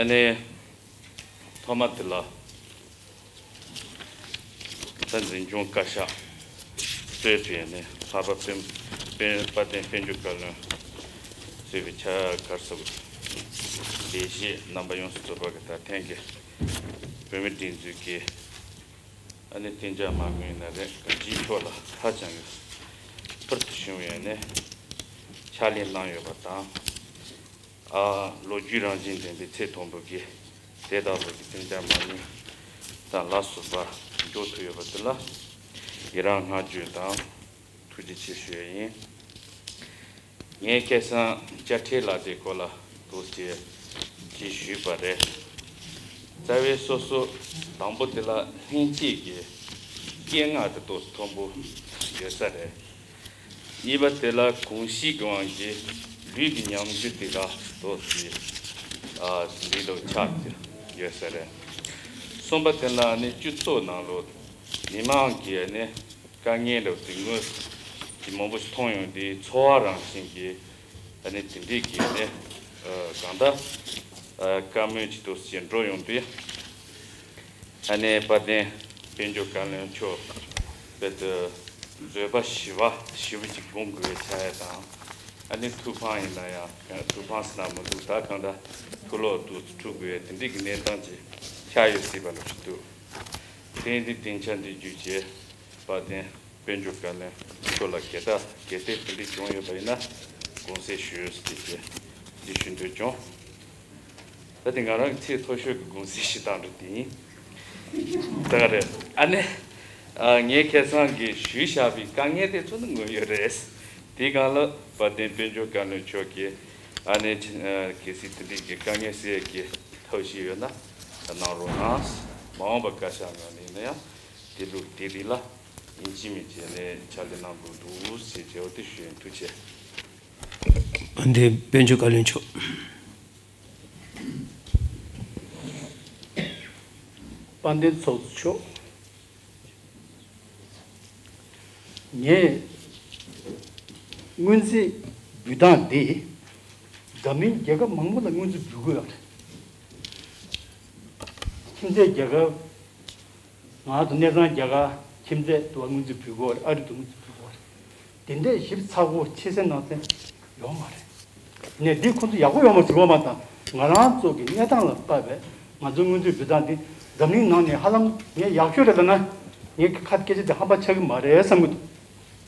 ཨ་ནི་ཐོག་མ་དེ་ལ་ད་འཛིན་སྐྱོང་བཀའ་ཤག་གཙོས་པའི་ནི་ལྷག་པར་དཔལ་དཔལ་དཔལ་ལྡན་དཔལ་འབྱོར་བཀའ་བློན་གཙོས་པའི་ཆ་གར་སོགས་ལས་བྱེད་རྣམ་པ་ཡོངས་སུ་རྫོགས་པ་གི་ད་ཐེངས་ཀྱི་བོད་མིའི་སྒྲིག་འཛུགས་ཀྱི་ཨ་ནི་གཏན་འཇགས་མ་དངུལ་ཡིན་ན་རེད། གང་ཅིའི་ཐོག་ལ་ཧ་ཅང་གི་ཕུལ་དུ་བྱུང་བའི་ནི་ཕྱག་ལས་གནང་ཡོད་པ་དང་། ཨ་ལོ་རྒྱུས་རང་བཞིན་ལྡན་པའི་ཚད་མཐོན་པོ་གི་དེ་དག་ལོ་གི་གཏན་འཇགས་མ་དངུལ་དང་ལ་སོགས་པ་འཇོག་ཐུབ་ཡོད་པ་དེ་ལ་ཡི་རང་བསྔགས་བརྗོད་དང་ཐུགས་རྗེ་ཆེ་ཞུ་ཡས་ཡིན། ངས་ཁ་སང་དཔྱ་ཁྲལ་ལག་དེབ་སྐོར་ལ་འདུག་ཅེས་ཅེས་ཞུས་པ་རེད། རྩ་བའི་སོ་སོ་དང་པོ་དེ་ལ་ལྷན་སྐྱེས་ཀྱི་སྐད་ངག་དེ་ཏོག་ཙམ་མཐོན་པོ་ཡོད་ས་རེད། གཉིས་པ་དེ་ལ་གོམས་གཤིས་ཀྱི་དབང་གིས་ལུས་ཀྱི་ཉམས་འགྱུར་དེ་ག་ཏོག་ཙམ་ཨ་འདི་ལོ་ཆགས་ཀྱི་ཡོད་ས་རེད། གསུམ་པ་དེ་ལ་ནི་སྤྱི་ཚོགས་ནང་ལོ་མི་མང་གིས་ནི་དཀའ་ངལ་ལ་དེ་དངོས་ཀྱི་མང་པོ་ཞིག་མཐོང་ཡོང་དུས་ཚོར་བ་རང་བཞིན་གྱིས་ཨ་ནི་དེ་འདྲའི་གི་ནི་ཨ་གང་ལྟར་ཨ་བཀའ་མོལ་ཅིག་ཏུ་ཞིག་འགྲོ་ཡོང་དུས། ཨ་ནི་དཔལ་ལྡན་དཔལ་འབྱོར་བཀའ་བློན་མཆོག་དཔེ་དུ་བཟོད་པ་ཞི་བ་ཞི་བ་ཅིག་སྒོམ་དགོས་པའི་ཆ་ཡ་དང་། ཨ་ནི་ཐུགས་ཕམ་ཡིན་ན་ཡང་ཐུགས་ཕམ་ཟེར་ན་མི་འདུག་ད་གང་ལྟར་ཕྱི་ལོགས་དུ་འཁྲུག་དགོས་པའི་དེ་འདྲའི་གི་གནས་སྟངས་ཅིག་ཆགས་ཡོད་སྲིད་པ་ལ་ཞུ་འདུག་དེ་ཡིན་དུས་སྡིངས་ཆ་འདི་བརྒྱུད་བྱས་དཔལ་ལྡན་དཔལ་འབྱོར་བཀའ་བློན་མཆོག་ལ་གལ་ཏེ་གལ་ཏེ་དེ་འདྲ་བྱུང་ཡོད་པ་ཡིན་ན་དགོངས་སེལ་ཞུ་ཟེར་གྱི་འདི་ཞུ་འདོད་བྱུང་། ད་དེ་ང་རང་གི་ཚེ་མཐོ་ཤོས་ཀྱི་དགོངས་སེལ་ཞུ་སྟངས་འདྲ་དེ་ཡིན། ད་ག་རེད། ཨ་ནི་ཨ་ངས་ཁ་སང་གི་ཞུས་བཞག་པའི་དཀའ་ངལ་དེ་ཚོ་ནི་དངོས་ཡོད་རེད། དེའི་སྒང་ལ་དཔལ་ལྡན་དཔལ་འབྱོར་བཀའ་བློན་མཆོག་གིས་ཨ་ནི་ཨ་གལ་སྲིད་དེ་འདྲའི་གི་དཀའ་ངལ་སེལ་གྱི་ ཐབས་ཤེས་ཡོད་ན་གནང་རོགས་གནང་། མ་འོངས་པ་བཀའ་ཤག་ནང་ནས་ཡིན་ན་ཡང་དེ་ལུགས་དེ་རིགས་ལ་ཡིན་གཅིག་མིན་གཅིག་ནས་ཕྱག་ལས་གནང་དགོས་འདུག་ཟེར་དྲི་བ་དེ་ཞུ་ཡིན། ཐུགས་རྗེ་ཆེ། འདི་དཔལ་འབྱོར་བཀའ་བློན་མཆོག་དཔལ་ལྡན་ཚོགས་གཙོ་མཆོག་ངས་སྔོན་རྩིས་འབུལ་སྟངས་འདི་འཛམ་གླིང་རྒྱལ་ཁབ་མང་པོ་ལ་སྔོན་རྩིས་འབུལ་དགོས་ཡོད་རེད། ཁྱིམ་མཚེས་རྒྱལ་ཁབ། ང་ཚོ་གནས་ཚང་རྒྱ་གར་ཁྱིམ་མཚེས་དུ་བ་སྔོན་རྩིས་འབུལ་དགོས་རེད། ཨ་རི་དུ་སྔོན་རྩིས་འབུལ་དགོས་རེད། དེ་འདྲས་ཞིབ་ཚགས་པོ་ཕྱི་གསལ་ནང་གསལ་ཡོད་མ་རེད། ནས་འདི་ཁོ་ཚོ་ཡག་པོ་ཡོད་མ་ཟེར་བ་མ་དང་ང་རང་ཚོ་གི་གནས་སྟངས་ལ་དཔག་པའི་ང་ཚོའི་སྔོན་རྩིས་འབུལ་སྟངས་འདི་འཛམ་གླིང་ནང་ནས་ཧ་ལམ་ངས་ཡག་ཤོས་རེད་ལབ་ན་ངས་ཁ་སྐད་ཆ་དེ་ཧམ་པ་ཆགས་ཀྱི་མ་རེད་བསམ་གྱི་འདུག་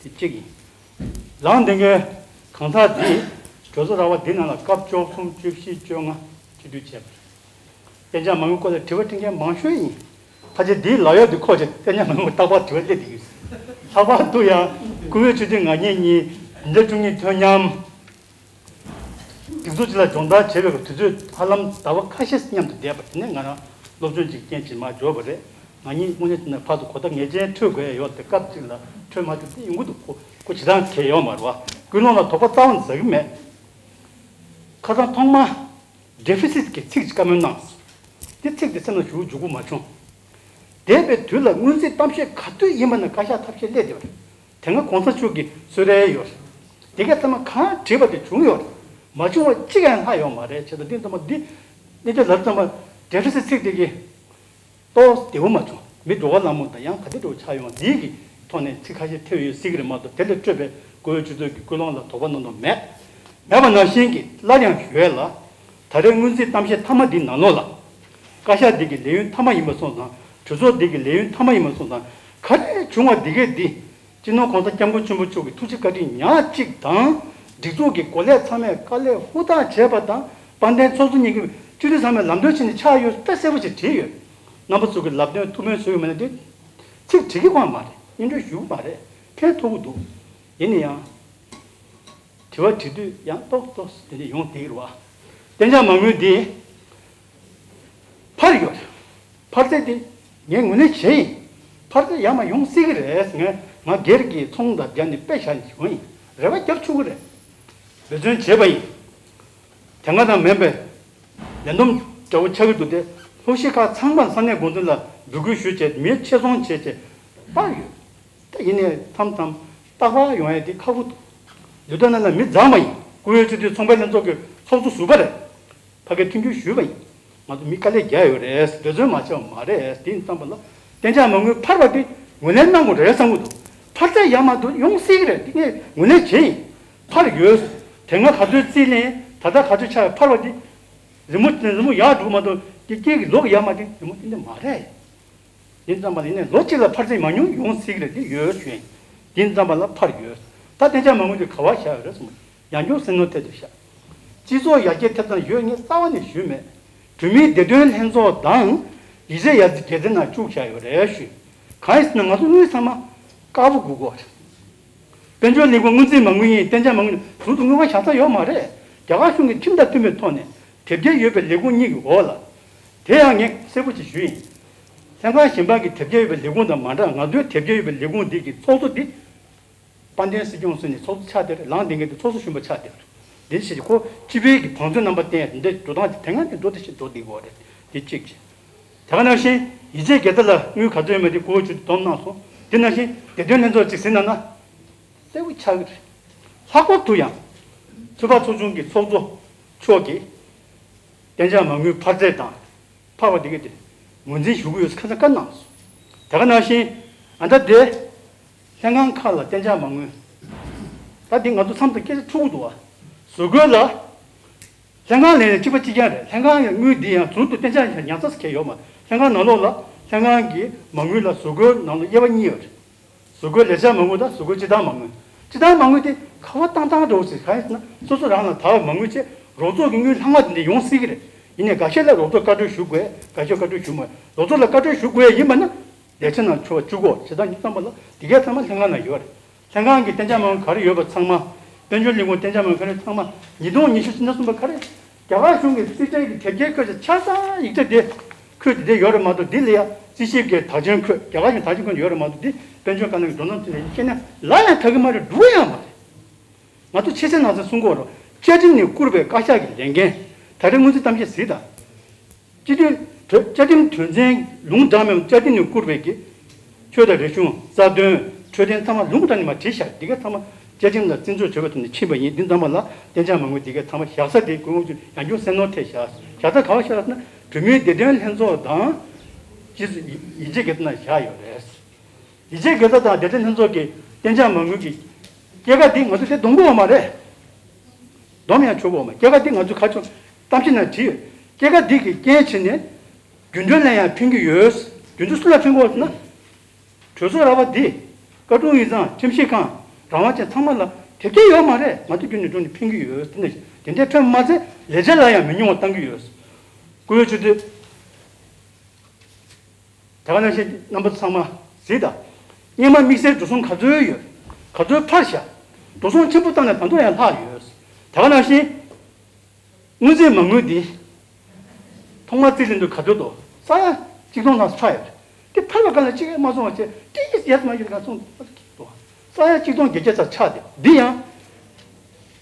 དེ་གཅིག་ཡིན། ལངས་བསྡད་མཁན་གང་ཟག་འདི་གྲོས་ཚོགས་ར་བ་འདི་ནང་ལ་སྐབས་བཅུ་གསུམ་བཅུ་བཞི་བཅོ་ལྔ་སྤྱི་འཐུས་བྱས་པ་རེད། གཏན་འཇགས་མ་དངུལ་སྐོར་ལ་དྲི་བ་དྲི་མཁན་མང་ཤོས་ཡིན། ཕལ་ཆེར་འདིའི་ལ་ཡོད་དུ་ཁོ་ཆེ་གཏན་འཇགས་མ་དངུལ་རྟག་པར་དྲི་བ་སླེབས་བསྡད་ཡོད། ལྷག་པར་དུ་ཡང་བཀུར་འོས་ཆོས་སྡེ་ང་གཉིས་གཉིས་འདི་འདྲ་བཅུ་གཉིས་ཐོན་མཉམ། སྒྲིག་འཛུགས་སྤྱི་ལ་སྦྱོང་བརྡར་བྱེད་པའི་དུས་ཚོད་ཧ་ལམ་ཟླ་བ་ཁ་ཤས་མཉམ་དུ་བསྡད་པ་དེ་ནས་ང་རང་སློབ་སྦྱོང་ཅིག་རྐྱེན་ཅིག་མར་འབྱོར་བ་རེད། ང་གཉིས་དངོས་གནས་བྱས་ན་ཕར་ཚུར་གོ་བརྡ་ངེས་ཅན་འཕྲོད་དགོས་ཡ་ཡོད་དེ་སྐབས་གཅིག་ལ་འཕྲོད་མ་ཐུབ་དེ་ཡོང་གི་འདུག་ཁོ་ཁོ་བྱེད་སྟངས་གལ་ཡོད་མ་རེད་བ། ཀུན་སློང་ལ་དོགས་པ་རྩ་བ་ནས་ཟ་གི་མེད། ཁ་སང་ཐོག་མ་ཌེ་ཕི་སིཊ་གི་ཚིག་ཅིག་བཀའ་མོལ་གནང་སོང་། དེ་ཚིག་དེ་སེམས་ལ་ཞུགས་འཇུག་གི་མ་བྱུང་། འདས་པའི་དུས་ལ་སྔོན་རྩིས་གཏམ་བཤད་ག་དུས་ཡིན་པ་ན་བཀའ་ཤག་ཐབས་ཤེས་སླེབས་བསྡད་པ་རེད། དེ་སྔ་གོང་ས་མཆོག་གིས་གསོལ་རས་ཡོད་རེད། དེ་ག་ཚང་མ་གང་བྲིས་པ་དེ་བྱུང་ཡོད་རེད། མ་བྱུང་བ་གཅིག་ཡང་ལྷག་ཡོད་མ་རེད། བྱས་ཙང་འདི་ཚང་མ་འདི་གནས་ཚུལ་ལབ་ཙམ་པ་ཌེ་ཕི་སིཊ་ཚིག་དེ་གིས་ཏོག་བདེ་བོ་མ་བྱུང་། མི་འགྲོ་བ་ལ་མོ་དང་ཡང་ག་དེ་འགྲོ་ཆགས་ཡོང་འདིའི་གི་ཐོག་ནས་ཚིག་ཁ་ཤས་ཐེབས་ཡོད་སྲིད་ཀྱི་རེད་མ་གཏོགས་དེ་ལས་སྤྲོས་པའི་བཀུར་འོས་སྤྱི་ཚོགས་ཀྱི་ཀུན་སློང་ལ་དོགས་པ་གནང་དོན་མེད། མེད་པ་ནང་བཞིན་གྱི་སླར་ཡང་ཞུ་ཡས་ལ། ད་རེས་སྔོན་རྩིས་གཏམ་བཤད་མཐའ་མ་འདི་ནང་ལོགས་ལ། བཀའ་ཤག་འདི་གི་ལས་ཡུན་མཐའ་མ་ཡིན་པ་སོང་ཙང་གྲོས་ཚོགས་འདི་གི་ལས་ཡུན་མཐའ་མ་ཡིན་པ་སོང་ཙང་ག་རེ་བྱུང་བ་འདི་གས་འདི། སྤྱི་ནོར་༸གོང་ས་༸སྐྱབས་མགོན་ཆེན་པོ་མཆོག་གི་ཐུགས་རྗེ་བཀའ་དྲིན་ཉག་གཅིག་དང་། སྒྲིག་འཛུགས་ཀྱི་འགོ་ལས་ཚང་མས་དཀའ་ལས་ཧུར་ཐག་བྱས་པ་དང་དཔལ་ལྡན་ཚོགས་གཙོ་གཉིས་ཀྱིས་སྤྱི་འཐུས་ཚང་མས་ལམ་སྟོན་བྱས་ནས་ཆགས་ཡོད་དཔེ་གསལ་པོ་ཞིག་བྲིས་ཡོད། རྣམ་པ་ཚོ་གིས་ལམ་སྟོན་ཐུགས་ཕན་གསོས་ཡོད་མེད་ན་དེ་ཚིག་བྲིས་ཀྱི་ཡོད་མ་རེད། སྙན་སྒྲོན་ཞུ་གི་མ་རེད། ཕན་ཐོགས་ཀྱི་འདུག་ཡིན་ན་ཡང་། དྲི་བ་དྲི་དུས་ཡང་ཏོག་ཏོག་དེ་འདྲ་ཡོང་བསྡད་ཀྱི་རེད་བ། གཏན་འཇགས་མ་དངུལ་འདི་འཕར་ཡོད་རེད། འཕར་ཚད་དེ་ངས་ངོས་ལེན་བྱས་ཡིན། འཕར་ཚད་ཡར་མར་ཡོང་སྲིད་ཀྱི་རེད། ངས་ང་སྒེར་གྱི་ཚོང་དང་སྦྱར་ནས་དཔེ་བཞག་ནས་ཞུ་ཡིན། རེ་བ་རྒྱབ་ཆོག་གི་རེད། འབད་བརྩོན་བྱས་པ་ཡིན། དེ་སྔ་དང་མིན་པའི་ལས་བསྡོམས་འདྲ་བོ་ཆགས་ཀྱི་འདུག་སྟེ། ལྷོ་གཞིས་ཁག་ཚང་མར་ས་གནས་འགོ་འཛིན་ལ་འབོད་སྐུལ་ཞུས་བྱས་མིར་ཆེད་རྫོང་བྱས་བྱས་པར་ཡོད། ད་ཡིན་ནའི་མཚམས་མཚམས་རྟག་པར་ཡོང་ཡས་དེ་ཁག་པོ་འདུག་ལུས་དོན་ནང་ལ་མི་བརྫངས་པ་ཡིན། བཀུར་འོས་སྤྱི་འཐུས་ཚོང་པའི་ལྷན་ཚོགས་ཀྱི་ཚོགས་གཙོ་ཟུར་པ་རེད། ཕ་གིར་མཐུན་འགྱུར་ཞུས་པ་ཡིན། ང་ཚོ་མི་དཀའ་ལས་རྒྱག་ཡོད་རེད། འབད་བརྩོན་མ་བྱས་པ་མ་རེད། དེ་ཡིན་ཙམ་པ་ལ་གཏན་འཇགས་མ་དངུལ་འཕར་བ་དེ་ངོས་ལེན་གནང་དགོས་རེད་བསམ་གྱི་འདུག་འཕར་ཚད་ཡར་མར་དུ་ཡོང་སྲིད་ཀྱི་རེད། དེ་ངས་ངོས་ལེན་བྱས་ཡིན། འཕར་ཡོད། དེ་སྔ་ག་ཚོད་རྩིས་ལེན། ད་ལྟ་ག་ཚོད་ཆགས། འཕར་བ་དེ་རི་མོ་རི་མོ་ཡག་འགྲོ་མ་གཏོགས་དེ་སྐྱེས་ཀྱི་ལོག་ཡར་མར་དེ་རི་མོ་དེ་འདྲ་མ་རེད། ཡིན་ཙམ་པ་ལ་ཡིན་ནའི་ལོ་གཅིག་ལ་འཕར་ཚད་མང་ཉུང་ཡོང་སྲིད་ཀྱི་རེད། དེ་ཡོད་ཞུ་ཡིན། ཡིན་ཙམ་པ་ལ་འཕར་ཡོད། ད་གཏན་འཇགས་མ་དངུལ་དེ་ག་པར་བཞག་ཡོད་རེད་གསུངས། ཡང་སྐྱོང་སེམས་ནོར་ཐད་དུ་བཞག་སྤྱི་ཚོགས་ཡར་རྒྱས་ཐེབས་སྟངས་ཡོད་ངས་རྩ་བ་ནས་ཞུས་མེད། བོད་མིའི་བདེ་དོན་ལྷན་ཚོགས་དང་ཡིག་ཆ་ཡར་རྒྱས་ཚད་ནང་བཅུག་བཞག་ཡོད་རེད་ཞུས། གང་ཡིན་ཟེར་ན་ང་ཚོ་དངུལ་ཚང་མ་དཀར་པོ་དགོས་ཀྱི་རེད། དཔལ་འབྱོར་ལས་ཁུངས་སྔོན་རྩིས་མ་དངུལ་ཡིན། གཏན་འཇགས་མ་དངུལ་ཟུར་དུ་དངུལ་ཁང་བཞག་ས་ཡོད་མ་རེད། རྒྱ་གར་གཞུང་གི་ཁྲིམས་དང་མཐུན་པའི་ཐོག་ནས་དེབ་སྐྱེལ་ཡོད་པའི་ལས་ཁུངས་གཉིས་ཀྱི་འོག་ལ། དེ་ཡང་ངས་གསལ་པོ་ཅིག་ཞུས་ཡིན། ལྷན་ཁང་གཞན་པ་གི་དེབ་སྐྱེལ་ཡོད་པའི་ལས་ཁུངས་དང་མ་འདྲ། ང་ཚོའི་དེབ་སྐྱེལ་ཡོད་པའི་ལས་ཁུངས་འདི་གི་ཚོགས་གཙོ་འདི་དཔལ་ལྡན་སྲིད་སྐྱོང་ཟེར་ནས་ཚོགས་གཙོ་ཆགས་བསྡད་རེད། ལངས་བསྡད་མཁན་དེ་ཚོགས་གཙོ་གཞོན་པ་ཆགས་བསྡད་རེད། འདི་ཕྱིར་ཁོ་སྤྱི་པའི་གི་བང་མཛོད་རྣམ་པ་བསྟན་འདི་འགྲོ་སྟངས་ཀྱི་དེ་སྔ་ནས་འགྲོ་དེ་ཕྱིར་འགྲོ་བསྡད་དགོས་རེད། འདི་གཅིག་བྱས། དེ་ག་ནང་བཞིན་ཡིད་ཆེས་དགེ་རྩ་ལ་དངུལ་ག་ཚོད་ཡོད་མེད་དེ་གོ་བཅུག་སྟེ་བསྡོམས་གནང་སོང་། དེ་ནང་བཞིན་བདེ་དོན་ལྷན་ཚོགས་གཅིག་ཟིན་ན་ན། གསལ་པོ་ཆགས་ཀྱི་རེད། ལྷག་པར་དུ་ཡང་། ཚོད་དཔག་ཚོགས་ཆུང་གི་ཚོགས་གཙོ་མཆོག་གིས། གཏན་འཇགས་མ་དངུལ་འཕར་ཚད་དང་། འཕར་བ་དེ་ག་དེ་ངོས་འཛིན་ཞུ་གི་ཡོད་ཟེར་ཁ་སང་བཀའ་གནང་སོང་། དེ་ག་ནང་བཞིན་ཨ་ད་དེ་ལྷན་ཁང་ཁག་ལ་གཏན་འཇགས་མ་དངུལ། ད་དེ་ང་ཚོ་མཚམས་དང་སྐད་ཆ་འཁྲུག་གི་འདུག་བ། བཟོ་བཀོད་ལ་ལྷན་ཁང་ལས་ནས་གཅིག་པ་གཅིག་རྐྱང་རེད། ལྷན་ཁང་ཡང་དངུལ་འདི་ཡང་ཟུར་དུ་གཏན་འཇགས་ཉར་ས་ཟེར་མཁན་ཡོད་མ་རེད། ལྷན་ཁང་ནང་ལོགས་ལ་ལྷན་ཁང་གི་མ་དངུལ་ལ་བཟོ་བཀོད་ནང་ལ་དབྱེ་བ་གཉིས་ཡོད་རེད། བཟོ་བཀོད་ལས་འཆར་མ་དངུལ་དང་བཟོ་བཀོད་སྤྱི་བཏང་མ་དངུལ། སྤྱི་བཏང་མ་དངུལ་དེ་ག་པར་བཏང་བཏང་འགྲོ་ཟེར་གང་ཡིན་ཟེར་ན་སོ་སོ་རང་ལ་དར་བའི་མ་དངུལ་ཆེད་རོགས་ཚོགས་ཀྱི་དངུལ་ལྷག་མ་དེ་འདྲ་ཡོང་སྲིད་ཀྱི་རེད། ཡིན་ནའི་འགའ་ཤས་ལ་རོགས་ཚོགས་བཀའ་འཁྲོལ་ཞུ་དགོས། འགའ་ཤས་བཀའ་འཁྲོལ་ཞུ་མ་དགོས། རོགས་ཚོགས་ལ་བཀའ་འཁྲོལ་ཞུ་དགོས་ཡ་ཡིན་པ་ན་ལས་འཆར་ནང་འཁྱོལ་བ་བཅུག་དགོས་བྱེད་སྟངས་གཉིས་བརྩམས་པ་ལ་འདི་གའི་ཚང་མ་ལྷན་ཁང་ནང་ཡོད་རེད། ལྷན་ཁང་གི་གཏན་འཇགས་མ་དངུལ་ག་རེ་ཡོད་པ་ཚང་མ། དཔལ་འབྱོར་ལས་ཁུངས་གཏན་འཇགས་མ་དངུལ་ག་རེ་ཚང་མ་ཉིས་སྟོང་ཉི་ཤུ་ཕྱི་ཟླ་གསུམ་པ་ག་རེ་ རྒྱ་གར་གཞུང་གི་རྩིས་ཁྲའི་གི་དེབ་སྐྱེལ་འཁོད་ཆ་ཆ་ཚང་ཡིག་ཆ་དེ་འཁོད་དེ་དེ་ཡོད་རེད་མ་གཏོགས། འདི་ལ་ཡ་རྩིས་ཞིབ་ཀྱི་དག་ཆེན་འཁོད། རྒྱ་གར་གཞུང་དག་ཆེན་འཁོད་ཡོད་རེད་མ་གཏོགས། འདི་དཔལ་འབྱོར་བཀའ་བློན་གྱི་འགྲོ་སོང་དེ་ལ་ཡ་བཤད་ན་ལ་ཡ་ཐག་གི་མ་རེད། འགྲོ་ཡ་མ་རེད། ང་ཚོ་ཆེ་སེ་ནང་སེ་གསུང་གི་ཡོད་རེད། བཅའ་ཁྲིམས་ནས་བསྐུར་བའི་བཀའ་ཤག་གི་ལས་འགན། ད་རེས་སྔོན་རྩིས་གཏམ་བཤད་གཟིགས་དང་། སྤྱི་འཐུས་གྲོས། བཅའ་ཁྲིམས་དོན་ཚན་ལུང་དྲངས་མེད། བཅའ་ཁྲིམས་ནས་བསྐུར་བའི་གི་ཆོས་དང་རིག་གཞུང་། རྩ་དོན། འཕྲོད་བསྟེན་ཚང་མ་ལུང་དྲངས་ནས་མར་བྲིས་བཞག་འདི་ག་ཚང་མ་བཅའ་ཁྲིམས་ལ་བརྩི་འཇོག་བྱེད་པའི་ཐོག་ནས་ཕྱིན་པ་ཡིན། འདི་ཚང་མ་ལ་གཏན་འཇགས་མ་དངུལ་འདི་ག་ཚང་མ་བཞག་ས་དེ་སྐུ་ངོ་ཡང་སྐྱར་གསལ་སྣོན་ཐེབས་བཞག་བཞག་ས་ག་བ་བཞག་ཟེར་ན། བོད་མིའི་བདེ་དོན་ལྷན་ཚོགས་དང་སྤྱི་ཡིད་ཆེས་དགེ་ཐོག་ན་བཞག་ཡོད་རེད། ཡིད་ཆེས་དགེ་རྩ་དང་བདེ་དོན་ལྷན་ཚོགས་ཀྱི་གཏན་འཇགས་མ་དངུལ་གྱི་སྐྱེད་ཀ་འདི་ང་ཚོ་དེ་སྡོམ་དགོས་པ་མ་རེད། སྡོམ་ཡང་ཆོག་གི་ཡོད་མ་རེད། སྐྱེད་ཀ་འདི་ང་ཚོ་ཁ་ཕྱོགས་གཏམ་ཤེས་ནང་བྲིས་ཡོད། སྐྱེད་ཀ་འདི་གི་རྐྱེན་བྱས་ནས་རྒྱུན་གྲོན་ལ་ཡང་ཕན་གྱི་ཡོད། རྒྱུན་གྲོན་སུ་ལ་ཕན་གྱི་ཡོད་ཟེར་ན། གྲོས་ཚོགས་ར་བ་འདི། བཀའ་དྲུང་ཡིག་ཚང་། ཁྲིམས་ཞིབ་ཁང་། རང་དབང་ཅན་ཚང་མ་ལ་དེབ་སྐྱེལ་ཡོད་མ་རེད། ང་ཚོ་རྒྱུན་ནས་འགྲོ་ནས་ཕན་གྱི་ཡོད། དེ་ནས་དེ་འདྲའི་ཕན་མ་ཚད་ལས་བྱེད་ལ་ཡང་མི་ཉུང་བ་བཏང་གི་ཡོད། སྐུ་ངོ་ཆུ་ཚོད། དེ་ག་ནང་བཞིན་རྣམ་པ་ཚང་མ་གཟིགས་དང་། སྔོན་མ་དམིགས་བསལ་འགྲོ་སོང་ག་ཚོད་ཡོད། ག་ཚོད་འཕར་བཞག་འགྲོ་སོང་ཆེན་པོ་བཏང་ནས་ད་དུང་ཡང་ལྷག་ཡོད། དེ་ག་ནང་བཞིན། སྔོན་རྩིས་མ་དངུལ་འདི། ཐོག་མར་རྩིས་ལེན་དུས་ག་ཚོད་འདུག་ས་ཡ་གཅིག་སྟོང་ལྷག་ཙམ་ཕར་ཡོད་རེད། དེ་ཕར་བ་ག་ལ་གཅིག་ཡང་མ་སོང་བ་བྱས། ཏིས་ཡར་མ་ཡོད་ག་སོང་འདུག་ས་ཡ་གཅིག་སྟོང་བརྒྱད་བརྒྱ་ཙམ་ཆགས་ཏེ། འདི་ཡང་།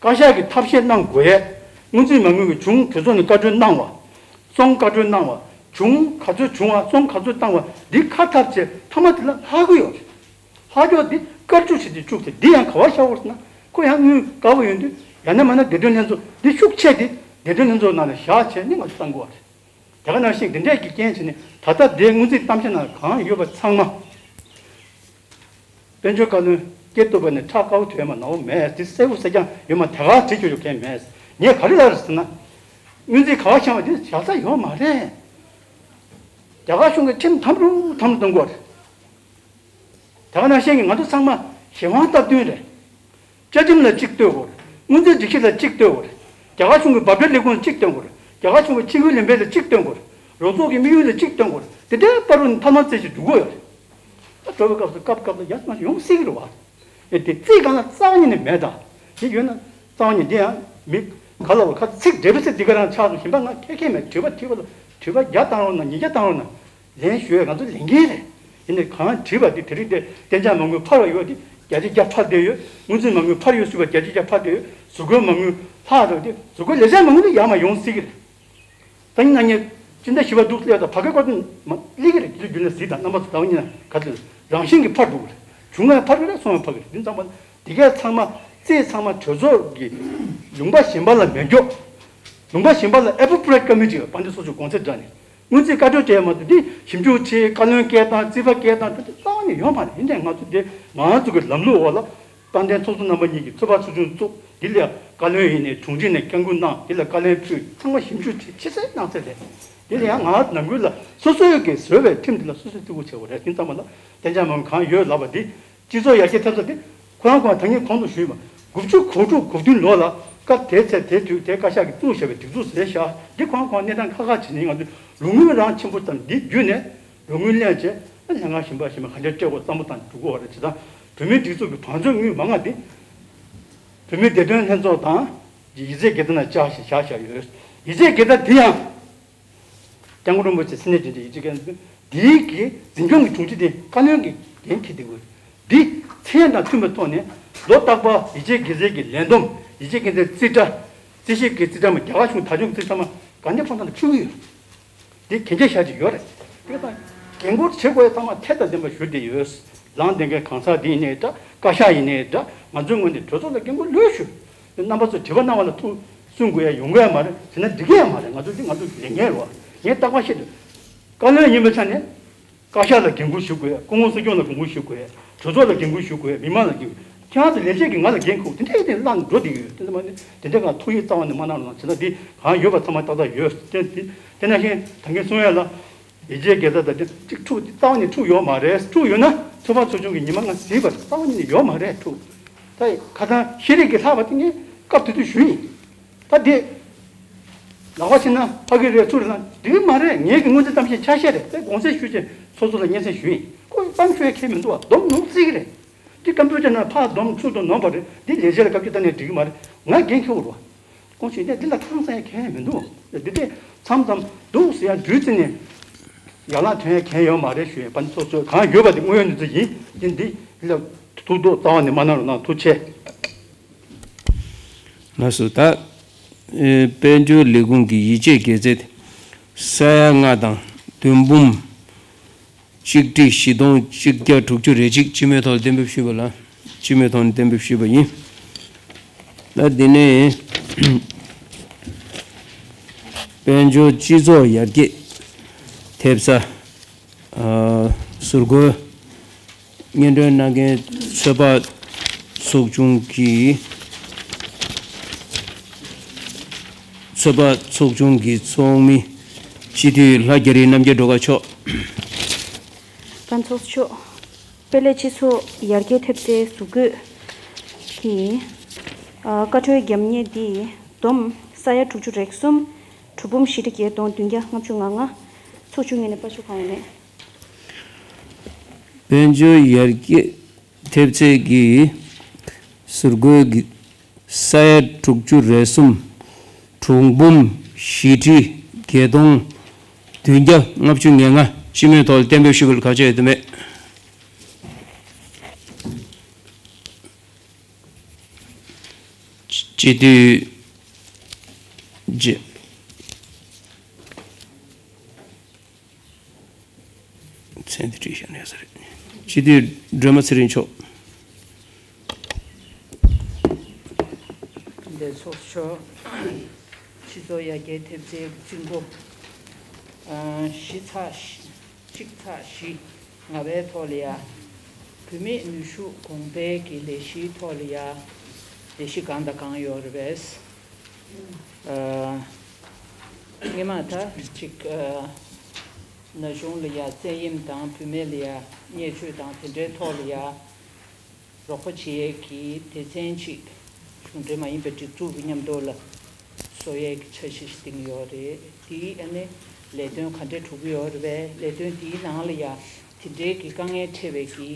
བཀའ་ཤག་གིས་ཐབས་ཤེས་གནང་དགོས་ཡས། སྔོན་རྩིས་མ་དངུལ་གྱི་བྱུང་གྲོས་ཚོགས་ནས་བཀའ་འཁྲོལ་གནང་བ། སོང་བཀའ་འཁྲོལ་གནང་བ། བྱུང་ག་ཚོད་བྱུང་བ། སོང་ག་ཚོད་བཏང་བ། འདི་ཁ་འཐབ་བྱས་མཐའ་མ་དེ་ལ་ལྷག་གི་ཡོད་རེད། ལྷག་ཡོད་འདི་བཀའ་འཁྲོལ་བྱས་ཏེ་བཅུག་སྟེ། འདི་ཡང་ག་བ་བཞག་ཡོད་ཟེར་ན། ཁོ་ཡང་དངུལ་དཀར་པོ་ཡོད་དུས་ཡང་ན་མིན་ན་བདེ་དོན་ལྷན་ཚོགས་འདི་ཤུགས་ཆེ་སྟེ་བདེ་དོན་ལྷན་ཚོགས་ནང་ལ་བཞག་བྱས་ནས་ང་ཚོ་བཏང་དགོས་པ་རེད། དེ་ག་ནང་བཞིན་འདི་འདྲས་ཀྱི་རྐྱེན་བྱས་ནས་ད་ལྟ་འདིའི་སྔོན་རྩིས་གཏམ་བཤད་ནང་གང་ཡོད་པ་ཚང་མ། དཔལ་འབྱོར་བཀའ་བློན་སྐྱེ་སྟོབས་པ་ནས་ཁྲག་དཀར་པོ་ཐོན་མ་ནའོ་མེད། དེ་གསལ་པོ་གསལ་རྐྱང་ཡོད་མ། དེ་ག་བྲིས་ཆོག་ཆོག་མཁན་མེད། ངས་ག་རེ་ལབ་རེད་ཟེར་ན། སྔོན་རྩིས་ག་བ་བཤམས་པ་དེ་བཞག་ས་ཡོད་མ་རེད། རྒྱ་གར་གཞུང་གིས་ཁྲིམས་དམ་རུ་དམ་རུ་གཏོང་དགོས་རེད། དེ་ག་ནང་བཞིན་གྱི་ང་ཚོ་ཚང་མ་གཞན་དབང་སྟབས་བསྟུན་རེད། བཅའ་ཁྲིམས་ལ་གཅིག་ལྟོས་དགོས་རེད། སྔོན་རྩིས་སྒྲིག་གཞི་ལ་གཅིག་ལྟོས་དགོས་རེད། རྒྱ་གར་གཞུང་གི་འབབ་འཕྲལ་ལས་ཁུངས་ལ་གཅིག་ལྟོས་དགོས་རེད། རྒྱ་གར་གཞུང་གི་ཕྱི་འགུལ་ལས་འཕེན་ལ་གཅིག་ལྟོས་དགོས་རེད། རོགས་ཚོགས་ཀྱི་དམིགས་ཡུལ་ལ་གཅིག་ལྟོས་དགོས་རེད། དེ་འདྲའི་བར་དུ་མཐའ་མ་རྩེ་ཞིག་འགྲོ་གི་ཡོད་རེད། ད་འགྲོ་བའི་སྐབས་སུ་སྐབས་སྐབས་ལ་ཡར་མར་ཡོང་སྲིད་ཀྱི་རེད་བ། ཨེ་དེ་རྩིས་སྒང་ལ་རྩ་བ་ཉིད་ནས་མེད་ད། དེ་ཡོད་ན་རྩ་བ་ཉིད་དེ་ཡང་མི་ག་ལ་བ་ཁ་ཚིག་འབྲས་བུ་ཚིག་འདི་ག་རང་ཆགས་སོང་། གཞན་པ་ང་ཁྱད་ཁྱད་མེད། དྲི་བ་དྲི་བ་ལ་དྲི་བ་བརྒྱ་བཏང་རོགས་གནང་། ཉིས་བརྒྱ་བཏང་རོགས་གནང་། ལན་ཞུ་ཡས་ང་ཚོ་ལས་འགན་རེད། ཡིན་ནའི་གང་དྲིས་པ་དེ་དེ་རིང་དེ་གཏན་འཇགས་མ་དངུལ་འཕར་བ་ཡོད་དེ་བརྒྱ་ཆ་བརྒྱ་འཕར་བསྡད་ཡོད། སྔོན་རྩིས་མ་དངུལ་འཕར་ཡོད་ཟེར་བ་བརྒྱ་ཆ་བརྒྱ་འཕར་བསྡད་ཡོད། གཟུགས་སྐུའི་མ་དངུལ་ལྷག་འགྲོ་དེ་གཟུགས་སྐུའི་ལས་བྱེད་མ་དངུལ་དེ་ཡར་མར་ཡོང་སྲིད་ཀྱི་རེད། ད་ཡིན་ན་ངས་སྤྱི་ཟླ་བཞི་པ་འདུག་ལས་ད་ཕ་གི་སྐོར་དུ་མ་སླེབས་ཀྱི་རེད། དེ་ཚོ་རྒྱུན་ལས་གཟིགས་དང་རྣམ་པ་ཚོ་ཟླ་བ་གཉིས་ན་ག་ཚོད་རང་བཞིན་གྱིས་འཕར་འགྲོ་གི་རེད། བྱུང་ན་ཡང་འཕར་གི་རེད། སོང་ཡང་འཕར་གི་རེད། འདི་ཚང་མ་དེ་གས་ཚང་མ་རྩིས་ཚང་མ་གྲོས་ཚོགས་ཀྱི་ལུང་པ་གཞན་པ་ལ་མེད་རྒྱུ། ལུང་པ་གཞན་པ་ལ་appropriate committee དཔལ་ལྡན་ཚོགས་གཙོ་གོང་ཚད་དྲངས་ནས། སྔོན་རྩིས་བཀའ་འཁྲོལ་སྤྲད་མ་ཐུབ་དེ་ཞིབ་འཇུག་བྱས། བཀའ་བློན་སྐད་བཏང་། རྩིས་པ་སྐད་བཏང་། དེ་ཚོ་རྩ་བ་ནས་ཡོད་མ་རེད། ཡིན་ནའི་ང་ཚོ་དེ་ང་ཚོ་གི་ལམ་ལུགས་འོག་ལ་དཔལ་ལྡན་ཚོགས་གཙོ་རྣམ་པ་གཉིས་ཀྱིས་ཚོགས་པ་ཚོགས་ཆུང་བཙུགས། དེ་ལ་བཀའ་བློན་ཡིན་ནའི་དྲུང་ཆེ་ནས་བསྐྱར་འགོད་གནང་། དེ་ལ་བཀའ་བློན་ཕུད། ཚང་མ་ཞིབ་འཇུག་བྱས་ཕྱི་གསལ་ནང་གསལ་རེད། དེ་ལ་ཡང་ང་ནང་ཁུལ་ལ་སོ་སོའི་གི་བཟོས་པའི་ཁྲིམས་དེ་ལ་སོ་སོས་བརྩི་བཀུར་བྱེད་དགོས་རེད། དེ་ཚང་མ་ལ་གཏན་འཇགས་མ་དངུལ་གང་ཡོད་ལབ་པ་དེ། སྤྱི་ཚོགས་ཡར་རྒྱས་ཐེབས་ས་དེ་ཁོ་རང་ཁོ་རང་ད་ངས་གོང་དུ་ཞུས་པ། དགུ་བཅུ་གོ་དྲུག་གོ་བདུན་ལོ་ལ་སྐབས་དེའི་ཚེ་དེའི་དུས་དེའི་བཀའ་ཤག་གིས་བཙུགས་བཞག་པའི་སྒྲིག་འཛུགས་ཟེར་བཞག་འདི་ཁོ་རང་ཁོ་རང་གནས་སྟངས་ཁག་ཁག་བྱེད་ནས། ང་ཚོས་ལོ་དངུལ་རང་ཆེན་པོ་ཙམ་འདི་བརྒྱུད་ནས་ལོ་དངུལ་ལེན་བྱས། ལྷན་ཁང་གཞན་པ་གཞན་པ་ག་འདྲ་སྤྲད་དགོས་བསམ་བློ་བཏང་འགྲོ་དགོས་པ་རེད། བྱས་ཙང་བོད་མིའི་སྒྲིག་འཛུགས་ཀྱི་བང་མཛོད་དངུལ་མང་བ་འདི་བོད་མིའི་བདེ་དོན་ལྷན་ཚོགས་དང་ཡིག་ཚད་དགེ་རྩ་ནང་བཅའ་ཞིག་བཞག་བཞག་ཡོད། ཡིག་ཚད་དགེ་རྩ་འདི་ཡང་། སྐྱབས་མགོན་རིན་པོ་ཆེ་སེམས་ནད་ཅན་གྱི་ཡིག་ཆ་འགན་འཛིན་འདིའི་གི་འཛིན་སྐྱོང་གི་དྲུང་ཆེ་དེ་བཀའ་བློན་གྱི་འགན་འཁྱེར་བསྡད་དགོས། འདི་ཚད་དང་མཐུན་པའི་ཐོག་ནས་ལོ་རྟག་པར་ཡིག་ཆའི་དགེ་རྩའི་གི་ལས་བསྡོམས། ཡིག་ཆའི་དགེ་རྩའི་རྩིས་ཁྲ། རྩིས་ཞིབ་ཀྱི་རྩིས་ཁྲ་མ། རྒྱ་གར་གཞུང་དག་སྦྱོང་གི་རྩིས་ཁྲ་མ་ག་འདྲ་ཁོང་ཚོ་ལ་ཕུལ་གྱི་ཡོད། འདི་གན་རྒྱ་བཞག་གི་ཡོད་རེད། དེ་དང་འགན་འཁུར་བྱེད་དགོས་ཡ་ཚང་མ་ཐད་དང་ལྡན་པ་ཞུ་བསྡད་ཡོད། ལངས་བསྡད་མཁན་གང་ཟག་འདི་ཡིན་ནའི་འདྲ། བཀའ་ཤག་ཡིན་ནའི་འདྲ། ང་ཚོའི་ངོས་ནས་གྲོས་ཚོགས་ལ་འགན་འཁུར་ལོས་ཞུ། རྣམ་པ་ཚོས་དྲི་བ་གནང་བ་ལ་ཐུགས་སུན་དགོས་ཡ་ཡོང་གི་ཡ་མ་རེད། བྱས་ན་འགྲིག་གི་ཡ་མ་རེད། ང་ཚོ་འདི་ང་ཚོ་ལས་འགན་རེད་བ། ངས་རྟག་པར་བཤད་དུས། བཀའ་བློན་ཡིན་པའི་ཆ་ནས་བཀའ་ཤག་ལ་འགན་འཁུར་ཞུ་དགོས། སྐུ་ངོ་སྲིད་སྐྱོང་ལ་འགན་འཁུར་ཞུ་དགོས། གྲོས་ཚོགས་ལ་འགན་འཁུར་ཞུ་དགོས། མི་མང་ལ་འགན་འཁུར། ཁྱེད་རང་ཚོ་ལས་བྱེད་ཀྱིས་ང་ལ་འགན་འཁུར། དེ་འདྲའི་དེ་བླངས་འགྲོ་བསྡད་ཀྱི་ཡོད། དེ་འདྲ་མ་ནི་དེ་འདྲ་གང་ཐུགས་ཡིད་གཙང་བ་ནས་མ་གནང་རོགས་གནང་། བྱས་ན་འདི་གང་ཡོད་པ་ཚང་མ་ཏག་ཏག་ཡོད། དེ་དེ་དེ་ནང་བཞིན་ད་གིན་གསུང་ཡ་ལ། ཡིག་ཆའི་དགེ་རྩ་དང་དེ་གཅིག་འཁྲུག་རྩ་བ་ནས་འཁྲུག་ཡོད་མ་རེད། འཁྲུག་ཡོད་ན་ཚོགས་པ་ཚོགས་ཆུང་གི་ཉི་མ་ང་གཟིགས་པ་རྩ་བ་ནས་ཡོད་མ་རེད། འཁྲུག་ད་ཁ་སང་ཤེས་རིག་གི་ལྷག་པ་དེ་ངས་སྐབས་དེ་དུས་ཞུས་ཡིན། ད་དེ་ལག་པ་ཕྱིན་ན་ཕ་གི་རེད་ཚུར་ལ་འགྲིག་གི་མ་རེད། ངེད་ཀྱི་སྔོན་རྩིས་གཏམ་བཤད་ཆ་ཤས་རེད། དེ་དགོངས་སེལ་ཞུས་བྱས་ཚོགས་གཙོ་ལ་སྙན་སེང་ཞུས་ཡིན། ཁོས་གཏམ་ཤོད་ཁྱད་མི་འདུག་བ། སྡོམ་ནོར་བརྩི་གི་རེད། དེ་ཀམ་པུ་ཅར་ནང་ཕར་སྡོམ་ཚུར་སྡོམ་ནོར་བ་རེད། འདི་ལས་བྱེད་ལ་བཀའ་བཀྱོན་བཏང་ནས་འགྲིག་གི་མ་རེད། ང་འགན་འཁྱེར་དགོས་རེད་བ། ཁོང་ཚོས་ནས་འདི་ལ་ཁ་གསལ་མཁན་མི་འདུག་འདི་དེ་མཚམས་མཚམས་འདུག་ཟེར་ཡ་འགྲུལ་ཙི་ནས་ཡར་ལངས་ཐོན་ཡ་མཁན་ཡོད་མ་རེད་ཞུ་ཡ། ཕན་ཚོགས་ཚོས་གང་ཡོད་པ་དེ་དངོས་ཡོད་གནས་ཚུལ་ཡིན། དེ་འདི་ལ་ཐུགས་དོགས་རྩ་བ་ནས་མ་གནང་རོགས་གནང་། ཐུགས་རྗེ་ཆེ། ལགས་སོ། ད་ཨེ་དཔལ་འབྱོར་ལས་ཁུངས་ཀྱི་ཡིད་ཆེས་དགེ་རྩ་ས་ཡ་ལྔ་དང་བདུན་འབུམ་གཅིག་ཁྲི་བཞི་སྟོང་གཅིག་བརྒྱ་དྲུག་ཅུ་རེ་གཅིག་སྤྱི་མོས་ཐོག་གཏན་འབེབས་ཞུས་པ་ལ། སྤྱི་མོས་ཐོག་ནས་གཏན་འབེབས་ཞུས་པ་ཡིན། ད་འདི་ནས་དཔལ་འབྱོར་སྤྱི་ཚོགས་ཡར་རྒྱས་ཐེབས་རྩ། ཨ། ཟུར་བཀོལ། སྙན་སྒྲོན་གནང་མཁན་ཚོད་དཔག་ཚོགས་ཆུང་གི་ཚོད་དཔག་ཚོགས་ཆུང་གི་ཚོགས་མི་སྤྱི་འཐུས་ལྷ་རྒྱ་རི་རྣམ་རྒྱལ་སྒྲོལ་དཀར་མཆོག། ཕན་ཚོགས་མཆོག། དཔལ་ལས་སྤྱི་ཚོགས་ཡར་རྒྱས་ཐེབས་རྩའི་ཟུར་བཀོལ་གྱི། ཨ། བཀའ་འཁྲོལ་རྒྱབ་གཉེར་འདི་བསྡོམས་ས་ཡ་དྲུག་ཅུ་རེ་གསུམ། གྲུ་འབུམ་བཞི་ཁྲི་བརྒྱད་སྟོང་བདུན་བརྒྱ་ལྔ་བཅུ་ང་ལྔ། ཚོགས་ཆུང་ངོས་ནས་དཔར་ཤོག་གང་ཡོད་མེད། དཔལ་འབྱོར་ཡར་རྒྱས་ཐེབས་རྩའི་གི་ཟུར་བཀོལ་གྱི་ས་ཡ་དྲུག་ཅུ་རེ་གསུམ། གྲུ་འབུམ་བཞི་ཁྲི་བརྒྱད་སྟོང་བདུན་བརྒྱ་ལྔ་བཅུ་ང་ལྔ་སྤྱི་མོས་ཐོག་གཏན་འབེབས་ཞུ་དགོས་ལ་ཁག་ཆེ་ཡོད་དུ་མེད། སྤྱི་འཐུས་རྗེ། མཚན་དེ་བྲིས་བཞག་ན་ཡག་ས་རེད། སྤྱི་འཐུས་སྒྲོལ་མ་ཚེ་རིང་མཆོག། འདས་ཚོགས་ཆོག། སྤྱི་ཚོགས་ཡར་རྒྱས་ཐེབས་རྩའི་རྩིས་འགོ། ཨ། བཞི་ཚེག་བཞི། གཅིག་ཚེག་བཞི་ལྔ་པའི་ཐོག་ལ་ཡ། བུད་མེད་ནུས་ཤུགས་གོང་འཕེལ་གྱི་ལས་གཞིའི་ཐོག་ལ་ཡ། ལས་གཞི་གང་དང་གང་ཡོད་རེད་པས། ཨ། སྔོན་མ་ད་ཅིག་ཨ། ན་གཞོན་ལ་ཡ་བཙན་གཡེམ་དང་བུད་མེད་ལ་ཡ་བརྙས་བཅོས་དང་དེ་འདྲའི་ཐོག་ལ་ཡ། རོགས་པ་བྱེད་ཡས་ཀྱི་སྡེ་ཚན་ཅིག་གཞུང་འབྲེལ་མ་ཡིན་པའི་སྒྲིག་འཛུགས་ཀྱི་མཉམ་དུ་ལ་བཟོ་ཡས་ཀྱི་འཆར་གཞི་ཞིག་བཏིང་ཡོད་རེད། དེའི་ཨ་ནི་ལས་དོན་ག་འདྲས་གྲུབ་ཀྱི་ཡོད་རེད་པས། ལས་དོན་དེའི་ནང་ལ་ཡ་དེ་འདྲའི་གི་དཀའ་ངལ་འཕྲད་པའི་གི་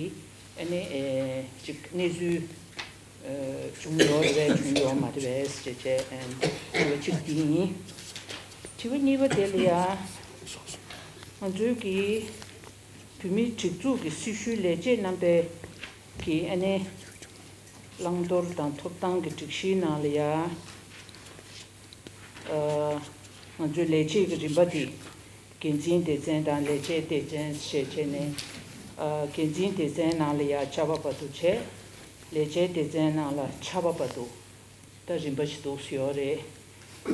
ཨ་ནི་ཨེ་ཅིག་གནས་ཚུལ་ཨེ་བྱུང་ཡོད་རེད་པས་བྱུང་ཡོད་མ་རེད་པས་ཞེས་བྱས་ཨེ་དྲི་བ་གཅིག་དེ་ཡིན། དྲི་བ་གཉིས་པ་དེ་ལ་ཡ་ང་ཚོའི་གི་བོད་མིའི་སྒྲིག་འཛུགས་ཀྱི་སྲི་ཞུའི་ལས་བྱེད་རྣམ་པའི་གི་ཨ་ནི་བླང་དོར་དང་ཐོབ་ཐང་གི་སྒྲིག་གཞིའི་ནང་ལ་ཡ། ཨ། ང་ཚོའི་ལས་བྱེད་ཀྱི་རིམ་པ་འདི་འགན་འཛིན་སྡེ་ཚན་དང་ལས་བྱེད་སྡེ་ཚན་ཞེས་བྱས་ནས། ཨ། འགན་འཛིན་སྡེ་ཚན་ནང་ལ་ཡ་བཅའ་བ་བར་དུ་བྱས། ལས་བྱེད་སྡེ་ཚན་ནང་ལ་ཆ་བ་བར་དུ། ད་རིམ་པ་ཞིག་འདུག་སེ་ཡོད་རེད།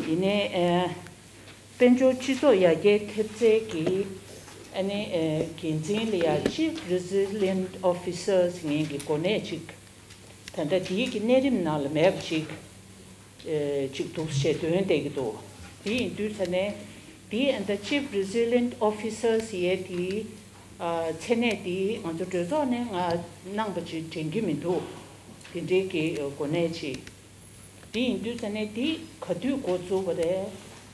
ཡིན་ནའི་ཨེ་དཔལ་འབྱོར་སྤྱི་ཚོགས་ཡར་རྒྱས་ཐེབས་རྩའི་གི་ཨ་ནི་ཨེ་འགན་འཛིན་ལ་ཡ་Chief Resilient Officer ཟེར་མཁན་གྱི་གོ་གནས་ཅིག་ད་ལྟ་དེའི་གི་གནས་རིམ་ནང་ལ་མེད་པ་ཅིག་ཨེ་ཅིག་འདུག་ཞེས་འདོན་བསྡད་ཀྱི་འདུག་དེ་ཡིན་དུས་ཙ་ནས་དེའི་ཨ་ད་Chief Resilient Officer ཟེར་ཡས་དེའི་ཨ་མཚན་གནས་དེ་ང་ཚོ་གྲོས་ཚོགས་ནས་ང་གནང་པ་ཅིག་དྲན་གྱི་མི་འདུག་དེ་འདྲའི་གི་གོ་གནས་ཅིག་དེ་ཡིན་དུས་ཙ་ནས་དེ་ག་དུས་འགོ་བཙུགས་པ་རེད།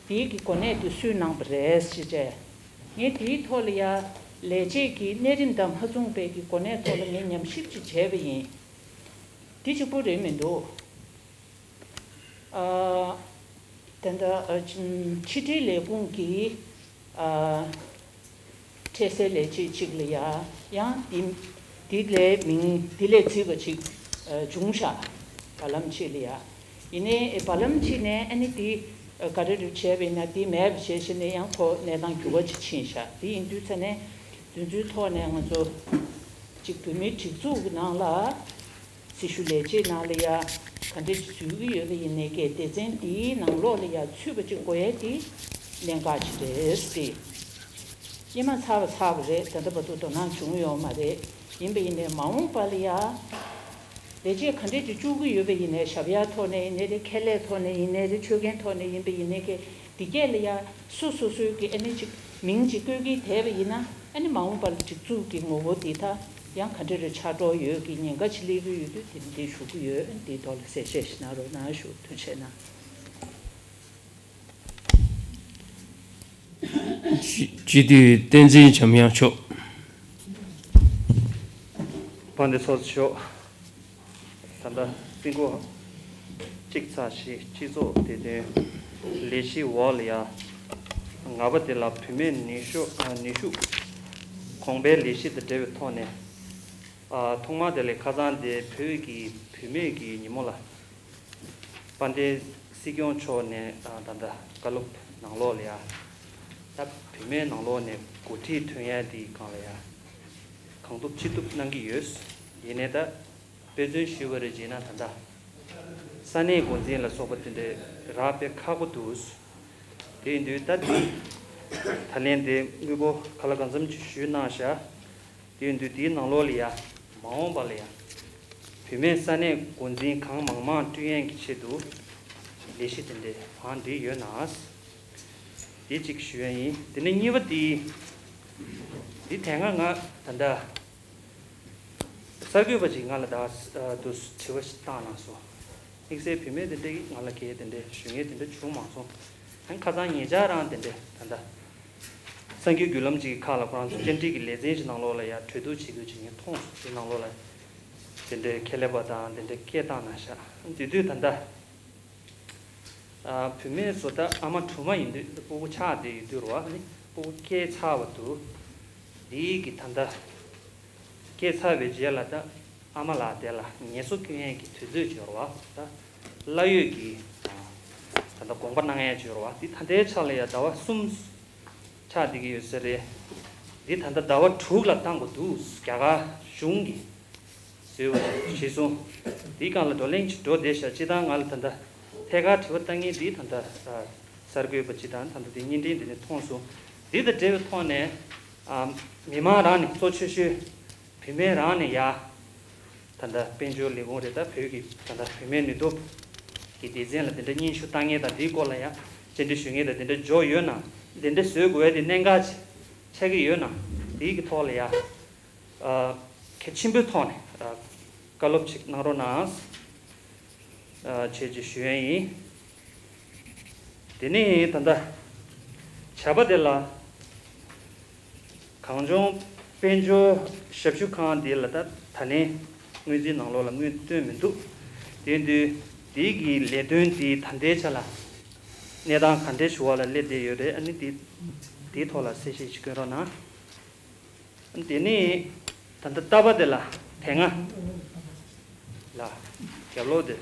དེའི་གི་གོ་གནས་དེ་སུས་གནང་པ་རེད་ཞེས་བྱས། ངས་དེའི་ཐོག་ལ་ཡ་ལས་བྱེད་ཀྱི་གནས་རིམ་དང་མ་མཚུངས་པའི་གི་གོ་གནས་ཐོག་ལ་ངས་ཉམས་ཞིབ་ཅིག་བྱས་པ་ཡིན། དེ་གཅིག་པོ་རེད་མི་འདུག་ཨ། ད་ལྟ་ཨ་ཕྱི་དྲིལ་ལས་ཁུངས་ཀྱི་ཨ། འཕྲལ་སེལ་ལས་བྱེད་ཅིག་ལ་ཡ་ཡང་འདི་འདི་ལས་མིང་འདི་ལས་བརྩིས་པ་ཅིག་ཨ་བྱུང་ཤག་བར་ལམ་ཅིག་ལ་ཡ། ཡིན་ནའི་བར་ལམ་ཅིག་ནས་ཨ་ནི་འདི་ག་རེ་རེ་བྱས་པ་ཡིན་ན་འདི་མེད་པ་བྱས་བྱས་ནས་ཡང་ཁོ་གནས་སྟངས་འགྱུར་བ་ཅིག་ཕྱིན་ཤག་དེ་ཡིན་དུས་ཙ་ནས་དེ་ཚོའི་ཐོག་ནས་ང་ཚོ་ཅིག་བོད་མིའི་སྒྲིག་འཛུགས་ཀྱི་ནང་ལ། སྲི་ཞུ་ལས་བྱེད་ནང་ལ་ཡ་ག་འདྲ་ཞིག་འཛུལ་གྱི་ཡོད་པ་ཡིན་ནའི་ཀྱི་སྡེ་ཚན་འདིའི་ནང་ལོགས་ལ་ཡ་ཚུད་པ་ཅིག་དགོས་ཡས་དེ་གནད་འགག་ཅིག་རེད་ཟེར། སྔོན་མ་ཚར་བ་ཚར་བ་རེད། ད་ལྟ་བར་དུ་དོ་སྣང་བྱུང་ཡོད་མ་རེད། ཡིན་པ་ཡིན་ནའི་མ་འོངས་པ་ལ་ཡ་ལས་བྱེད་ག་འདྲ་ཅིག་བཅུག་གི་ཡོད་པ་ཡིན་ནའི་ཞབས་ཡ་ཐོག་ནས་ཡིན་ནའི་རེད། ཁེ་ལས་ཐོག་ནས་ཡིན་ནའི་རེད། ཆོད་གན་ཐོག་ནས་ཡིན་པ་ཡིན་ནའི་ཀྱི་འདི་སྐད་ལ་ཡ། སོ་སོ་སོའི་གི་ཨ་ནི་ཅིག་མིང་ཅིག་བཀོད་ཀྱི་བསྡད་པ་ཡིན་ན་ཨ་ནི་མ་འོངས་པ་ལ་སྒྲིག་འཛུགས་ཀྱི་ངོ་བོ་འདི་ད་ཡང་ག་འདྲ་རེ་ཆགས་འགྲོ་ཡོད་ཀྱི་ཉེན་ཁ་ཅིག་སླེབས་ཀྱི་ཡོད་དུས་དེ་འདི་ཞུ་གི་ཡོད། འདིའི་ཐོག་ལ་གསལ་བཤད་ཞིག་གནང་རོགས་གནང་ཞུ། ཐུགས་རྗེ་གནང་། སྤྱི་འཐུས་བསྟན་འཛིན་འཇམ་དབྱངས་མཆོག་དཔལ་ལྡན་ཚོགས་གཙོ་མཆོག་ད་ལྟ་རྩིས་འགོ་ཅིག་ ཚིག་ཚགས་ཤིག་སྤྱི་ཚོགས་བདེ་དོན་ལས་གཞི་འོག་ལ་ཡ། ང་པ་དེ་ལ་བུད་མེད་ནུས་ཤུགས་ཨ་ནུས་ཤུགས་གོང་འཕེལ་ལས་གཞི་དང་འབྲེལ་བའི་ཐོག་ནས། ཨ་ཐོག་མར་དེ་ལས་ཁ་སང་དེ་བོད་ཀྱི་བུད་མེད་ཀྱི་ཉིན་མོ་ལ། དཔལ་ལྡན་སྲིད་སྐྱོང་མཆོག་ནས་ཨ་ད་ལྟ་བཀའ་སློབ་ནང་ལོགས་ལ་ཡ། ད་བུད་མེད་ནང་ལོགས་ནས་འགོ་ཁྲིད་ཐོན་ཡ་དེའི་སྒང་ལ་ཡ། གང་ཐུབ་ཅི་ཐུབ་གནང་གི་ཡོད། ཡིན་ནའི་ད། དཔེ་མཚོན་ཞུས་པ་རེད་བྱས་ན་ད་ལྟ། ས་གནས་འགོ་འཛིན་ལ་སོགས་པ་དེ་འདྲའི་རག་དཔེ་ཁག་པོ་འདུག་དེ་ཡིན་དུས་ད་འདི། ད་ལན་དེ་དངོས་པོ་ག་ལ་གང་འཚམ་ཅིག་ཞུས་གནང་ཤག་དེ་ཡིན་དུས་དེའི་ནང་ལོགས་ལ་ཡ། མ་འོངས་པ་ལ་ཡ། བུད་མེད་ས་གནས་འགོ་འཛིན་གང་མང་མང་བསྐྲུན་ཡས་ཀྱི་ཆེད་དུ། ལས་གཞི་དེ་འདྲའི་བང་སྒྲིག་ཡོད་ན། དེ་གཅིག་ཞུ་ཡ་ཡིན། དེ་ནས་གཉིས་པ་དེ། འདི་དེ་སྔ་ང་ད་ལྟ། གསར་འགོད་པ་ཅིག་ང་ལ་ད་དུ་དྲི་བ་ཞིག་བཏང་གནང་སོང་། དམིགས་བསལ་བུད་མེད་དེ་འདྲས་ང་ལ་གལ་དེ་འདྲས་ཞུ་མཁན་དེ་འདྲས་བྱུང་མ་སོང་། ཡང་ཁ་སང་ཉེ་ཆར་རང་དེ་འདྲས་ད་ལྟ། གསར་འགྱུར་བརྒྱུད་ལམ་ཅིག་གི་ཁག་ལ་ཁོ་རང་ཚོ་བཅར་འདྲི་གི་ལེ་ཚན་ཞིག་ནང་ལོགས་ལ་ཡ་གྲོས་བསྡུར་བྱེད་དགོས་ཅིག་ངས་མཐོང་སོང་། དེ་ནང་ལོགས་ལ་དེ་འདྲས་ཁྱད་ལས་པ་དང་དེ་འདྲས་སྐད་བཏང་གནང་ཤག་དེ་དུས་ད་ལྟ། ཨ་བུད་མེད་བཟོ་ལྟ་ཨ་མ་དྲུག་མ་ཡིན་དུས་སྤུ་གུ་ཆགས་བསྡད་ཡོད་དུས་རེད་བ། ཨ་ནི་སྤུ་གུ་སྐྱེས་ཚར་བ་འདུག་འདིའི་གི་ད་ལྟ་སྐྱེས་ཚར་བའི་རྗེས་ལ་ད་ཨ་མ་ལགས་དེ་ལ་ངལ་གསོ་སྐྱོན་ཡས་ཀྱི་དུས་ཚོད་ཅིག་ཡོད་རེད་བ། ད་གླ་ཡོད་ཀྱི་ད་ལྟ་དགོངས་པ་གནང་ཡས་ཅིག་ཡོད་རེད་བ། འདི་ད་ལྟའི་ཆ་ལ་ཡ་ཟླ་བ་གསུམ་ཆགས་བསྡད་ཀྱི་ཡོད་ས་རེད། འདི་ད་ལྟ་ཟླ་བ་དྲུག་ལ་བཏང་དགོས་འདུག་རྒྱ་གར་གཞུང་གིས། ཟེར་བ་ཞིག་གསུངས། དེའི་སྒང་ལ་བགྲོ་གླེང་ཅིག་འགྲོ་བསྡད་ཤག་སྤྱིར་བཏང་ང་ལ་ད་ལྟ་ཐད་ཀར་དྲི་བ་བཏང་མཁན་འདི་ད་ལྟ་གསར་འགོད་པ་ཅིག་དང་ད་ལྟ་འདི་བརྙན་འཕྲིན་འདི་ནས་མཐོང་སོང་། འདི་དང་འབྲེལ་བའི་ཐོག་ནས་མི་མང་རང་ནས་གཙོ་ཆེ་ཤོས་བུད་མེད་རང་ནས་ཡ། ད་ལྟ་དཔལ་འབྱོར་ལས་ཁུངས་རེད། ད་བོད་ཀྱི་ད་ལྟ་བུད་མེད་ནུས་སྟོབས་ཀྱི་སྡེ་ཚན་ལ་དེ་འདྲ་སྙན་ཞུ་བཏང་མཁན་དང་འདིའི་སྐོར་ལ་ཡ་བཅར་འདྲི་ཞུ་མཁན་དང་དེ་འདྲ་འབྱོར་ཡོད་ན། དེ་འདྲ་བཟོ་དགོས་ཡ་དེ་གནད་འགག་ཆགས་ཀྱི་ཡོད་ན། དེའི་གི་ཐོག་ལ་ཡ། གལ་ཆེན་པོའི་ཐོག་ནས་བཀའ་སློབ་ཅིག་གནང་རོགས་གནང་། བྱས་ཅིག་ཞུ་ཡ་ཡིན། དེ་ནས་ད་ལྟ་བྱ་བ་དེ་ལ་གངས་ལྗོངས་དཔལ་འབྱོར་ཞབས་ཞུ་ཁང་དེ་ལ་ད་ད་ལན་སྔོན་རྩིས་ནང་ལོགས་ལ་དངུལ་བཏོན་མི་འདུག་དེ་དུས་དེའི་གི་ལས་དོན་དེ་ད་ལྟའི་ཆ་ལ་གནས་སྟངས་ག་འདྲའི་ཞུ་བ་ལ་སླེབས་བསྡད་ཡོད་རེད། ཨ་ནི་དེ་དེའི་ཐོག་ལ་གསལ་བཤད་ཅིག་སྐྱོན་རོགས་གནང་། དེ་ནས་ད་ལྟ་རྟ་པ་དེ་ལ་དེ་སྔ་ལ་རྒྱབ་ལོགས་དེ་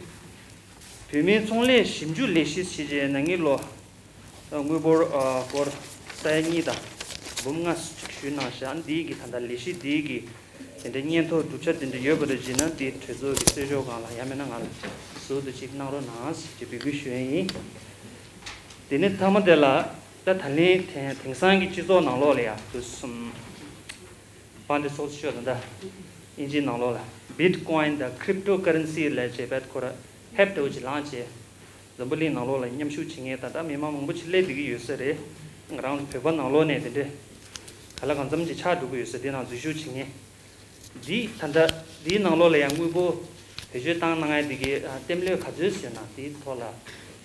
བོད་མིའི་ཚོང་ལས་ཞིབ་འཇུག་ལས་གཞི་ཞེས་བྱས་ནས་ངའི་ལོ་དངུལ་འབོར་ཨ་སྐོར་ས་ཡ་གཉིས་དང་འབུམ་ལྔ་ཞུས་གནང་བཞག་འདིའི་གི་ད་ལྟ་ལས་གཞི་འདིའི་གི་དེ་འདྲའི་སྙན་ཐོ་གྲུབ་ཆ་དེ་འདྲ་ཡོད་པ་རེད་བྱས་ན་དེ་གྲོས་ཚོགས་ཀྱི་གསོལ་ལྕོག་སྒང་ལ་ཡང་མིན་ན་ང་ལ་ཟུར་དུ་ཅིག་གནང་རོགས་གནང་ཞེས་འབོད་སྐུལ་ཞུ་ཡ་ཡིན། དེ་ནས་མཐའ་མ་དེ་ལ་ད་ད་ལན་དེང་དེང་སང་གི་སྤྱི་ཚོགས་ནང་ལོགས་ལ་ཡ་དུ་གསུམ། དཔལ་ལྡན་ཚོགས་གཙོ་མཆོག་དང་ད་དབྱིན་ཇིའི་ནང་ལོགས་ལ་Bitcoin དང་Cryptocurrency ལབ་བྱས་པའི་ཁོ་ར་ཧེབ་འདྲ་བོ་ཅིག་ལངས་བྱས། འཛམ་བུ་གླིང་ནང་ལོགས་ལ་མཉམ་ཞུགས་བྱེད་མཁན་ད་ལྟ་མི་མང་མང་པོ་ཅིག་སླེབས་བསྡད་ཀྱི་ཡོད་ས་རེད། ང་རང་ཚོ་བོད་པ་ནང་ལོགས་ནས་དེ་འདྲས་ག་ལ་གང་འཚམ་ཅིག་ཆགས་འགྲོ་གི་ཡོད་ས་དེ་ནང་འཛུལ་ཞུགས་བྱེད་མཁན། འདི་ད་ལྟ་འདིའི་ནང་ལོགས་ལ་ཡང་དངོས་པོ་བེད་སྤྱོད་བཏང་གནང་ཡ་འདི་གའི་ཨ་རྟེན་འབྲེལ་ག་ཚོད་ཡོད་ན་དེའི་ཐོག་ལ་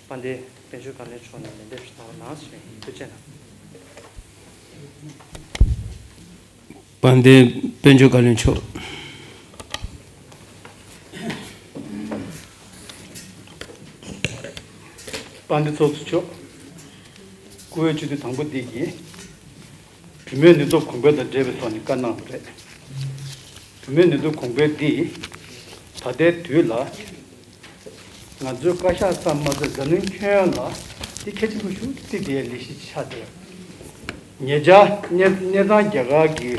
དཔལ་ལྡན་དཔལ་འབྱོར་བཀའ་བློན་མཆོག་ནས་ལན་འདེབས་ཤིག་གནང་རོགས་གནང་ཞེས་ཐུགས་རྗེ་གནང་། དཔལ་ལྡན་དཔལ་འབྱོར་བཀའ་བློན་མཆོག་དཔལ་ལྡན་ཚོགས་གཙོ་མཆོག་སྐུ་འོས་སྤྱི་འཐུས་དང་པོ་འདི་གིས་བུད་མེད་ནུས་སྟོབས་གོང་འཕེལ་དང་འབྲེལ་བའི་ཐོག་ནས་བཀའ་གནང་བ་རེད། བུད་མེད་ནུས་སྟོབས་གོང་འཕེལ་འདི་ད་ལྟའི་དུས་ལ་ང་ཚོའི་བཀའ་ཤག་ཙམ་མ་ཟད་འཛམ་གླིང་ཁྱོན་ཡོངས་ལ་འདི་གལ་ཆེན་པོ་ཞིག་བརྩིས་ཏེ་ལས་གཞི་ཆགས་བསྡད་ཡོད། ཉེ་ཆར་གནས་གནས་ཚང་རྒྱ་གར་གྱི་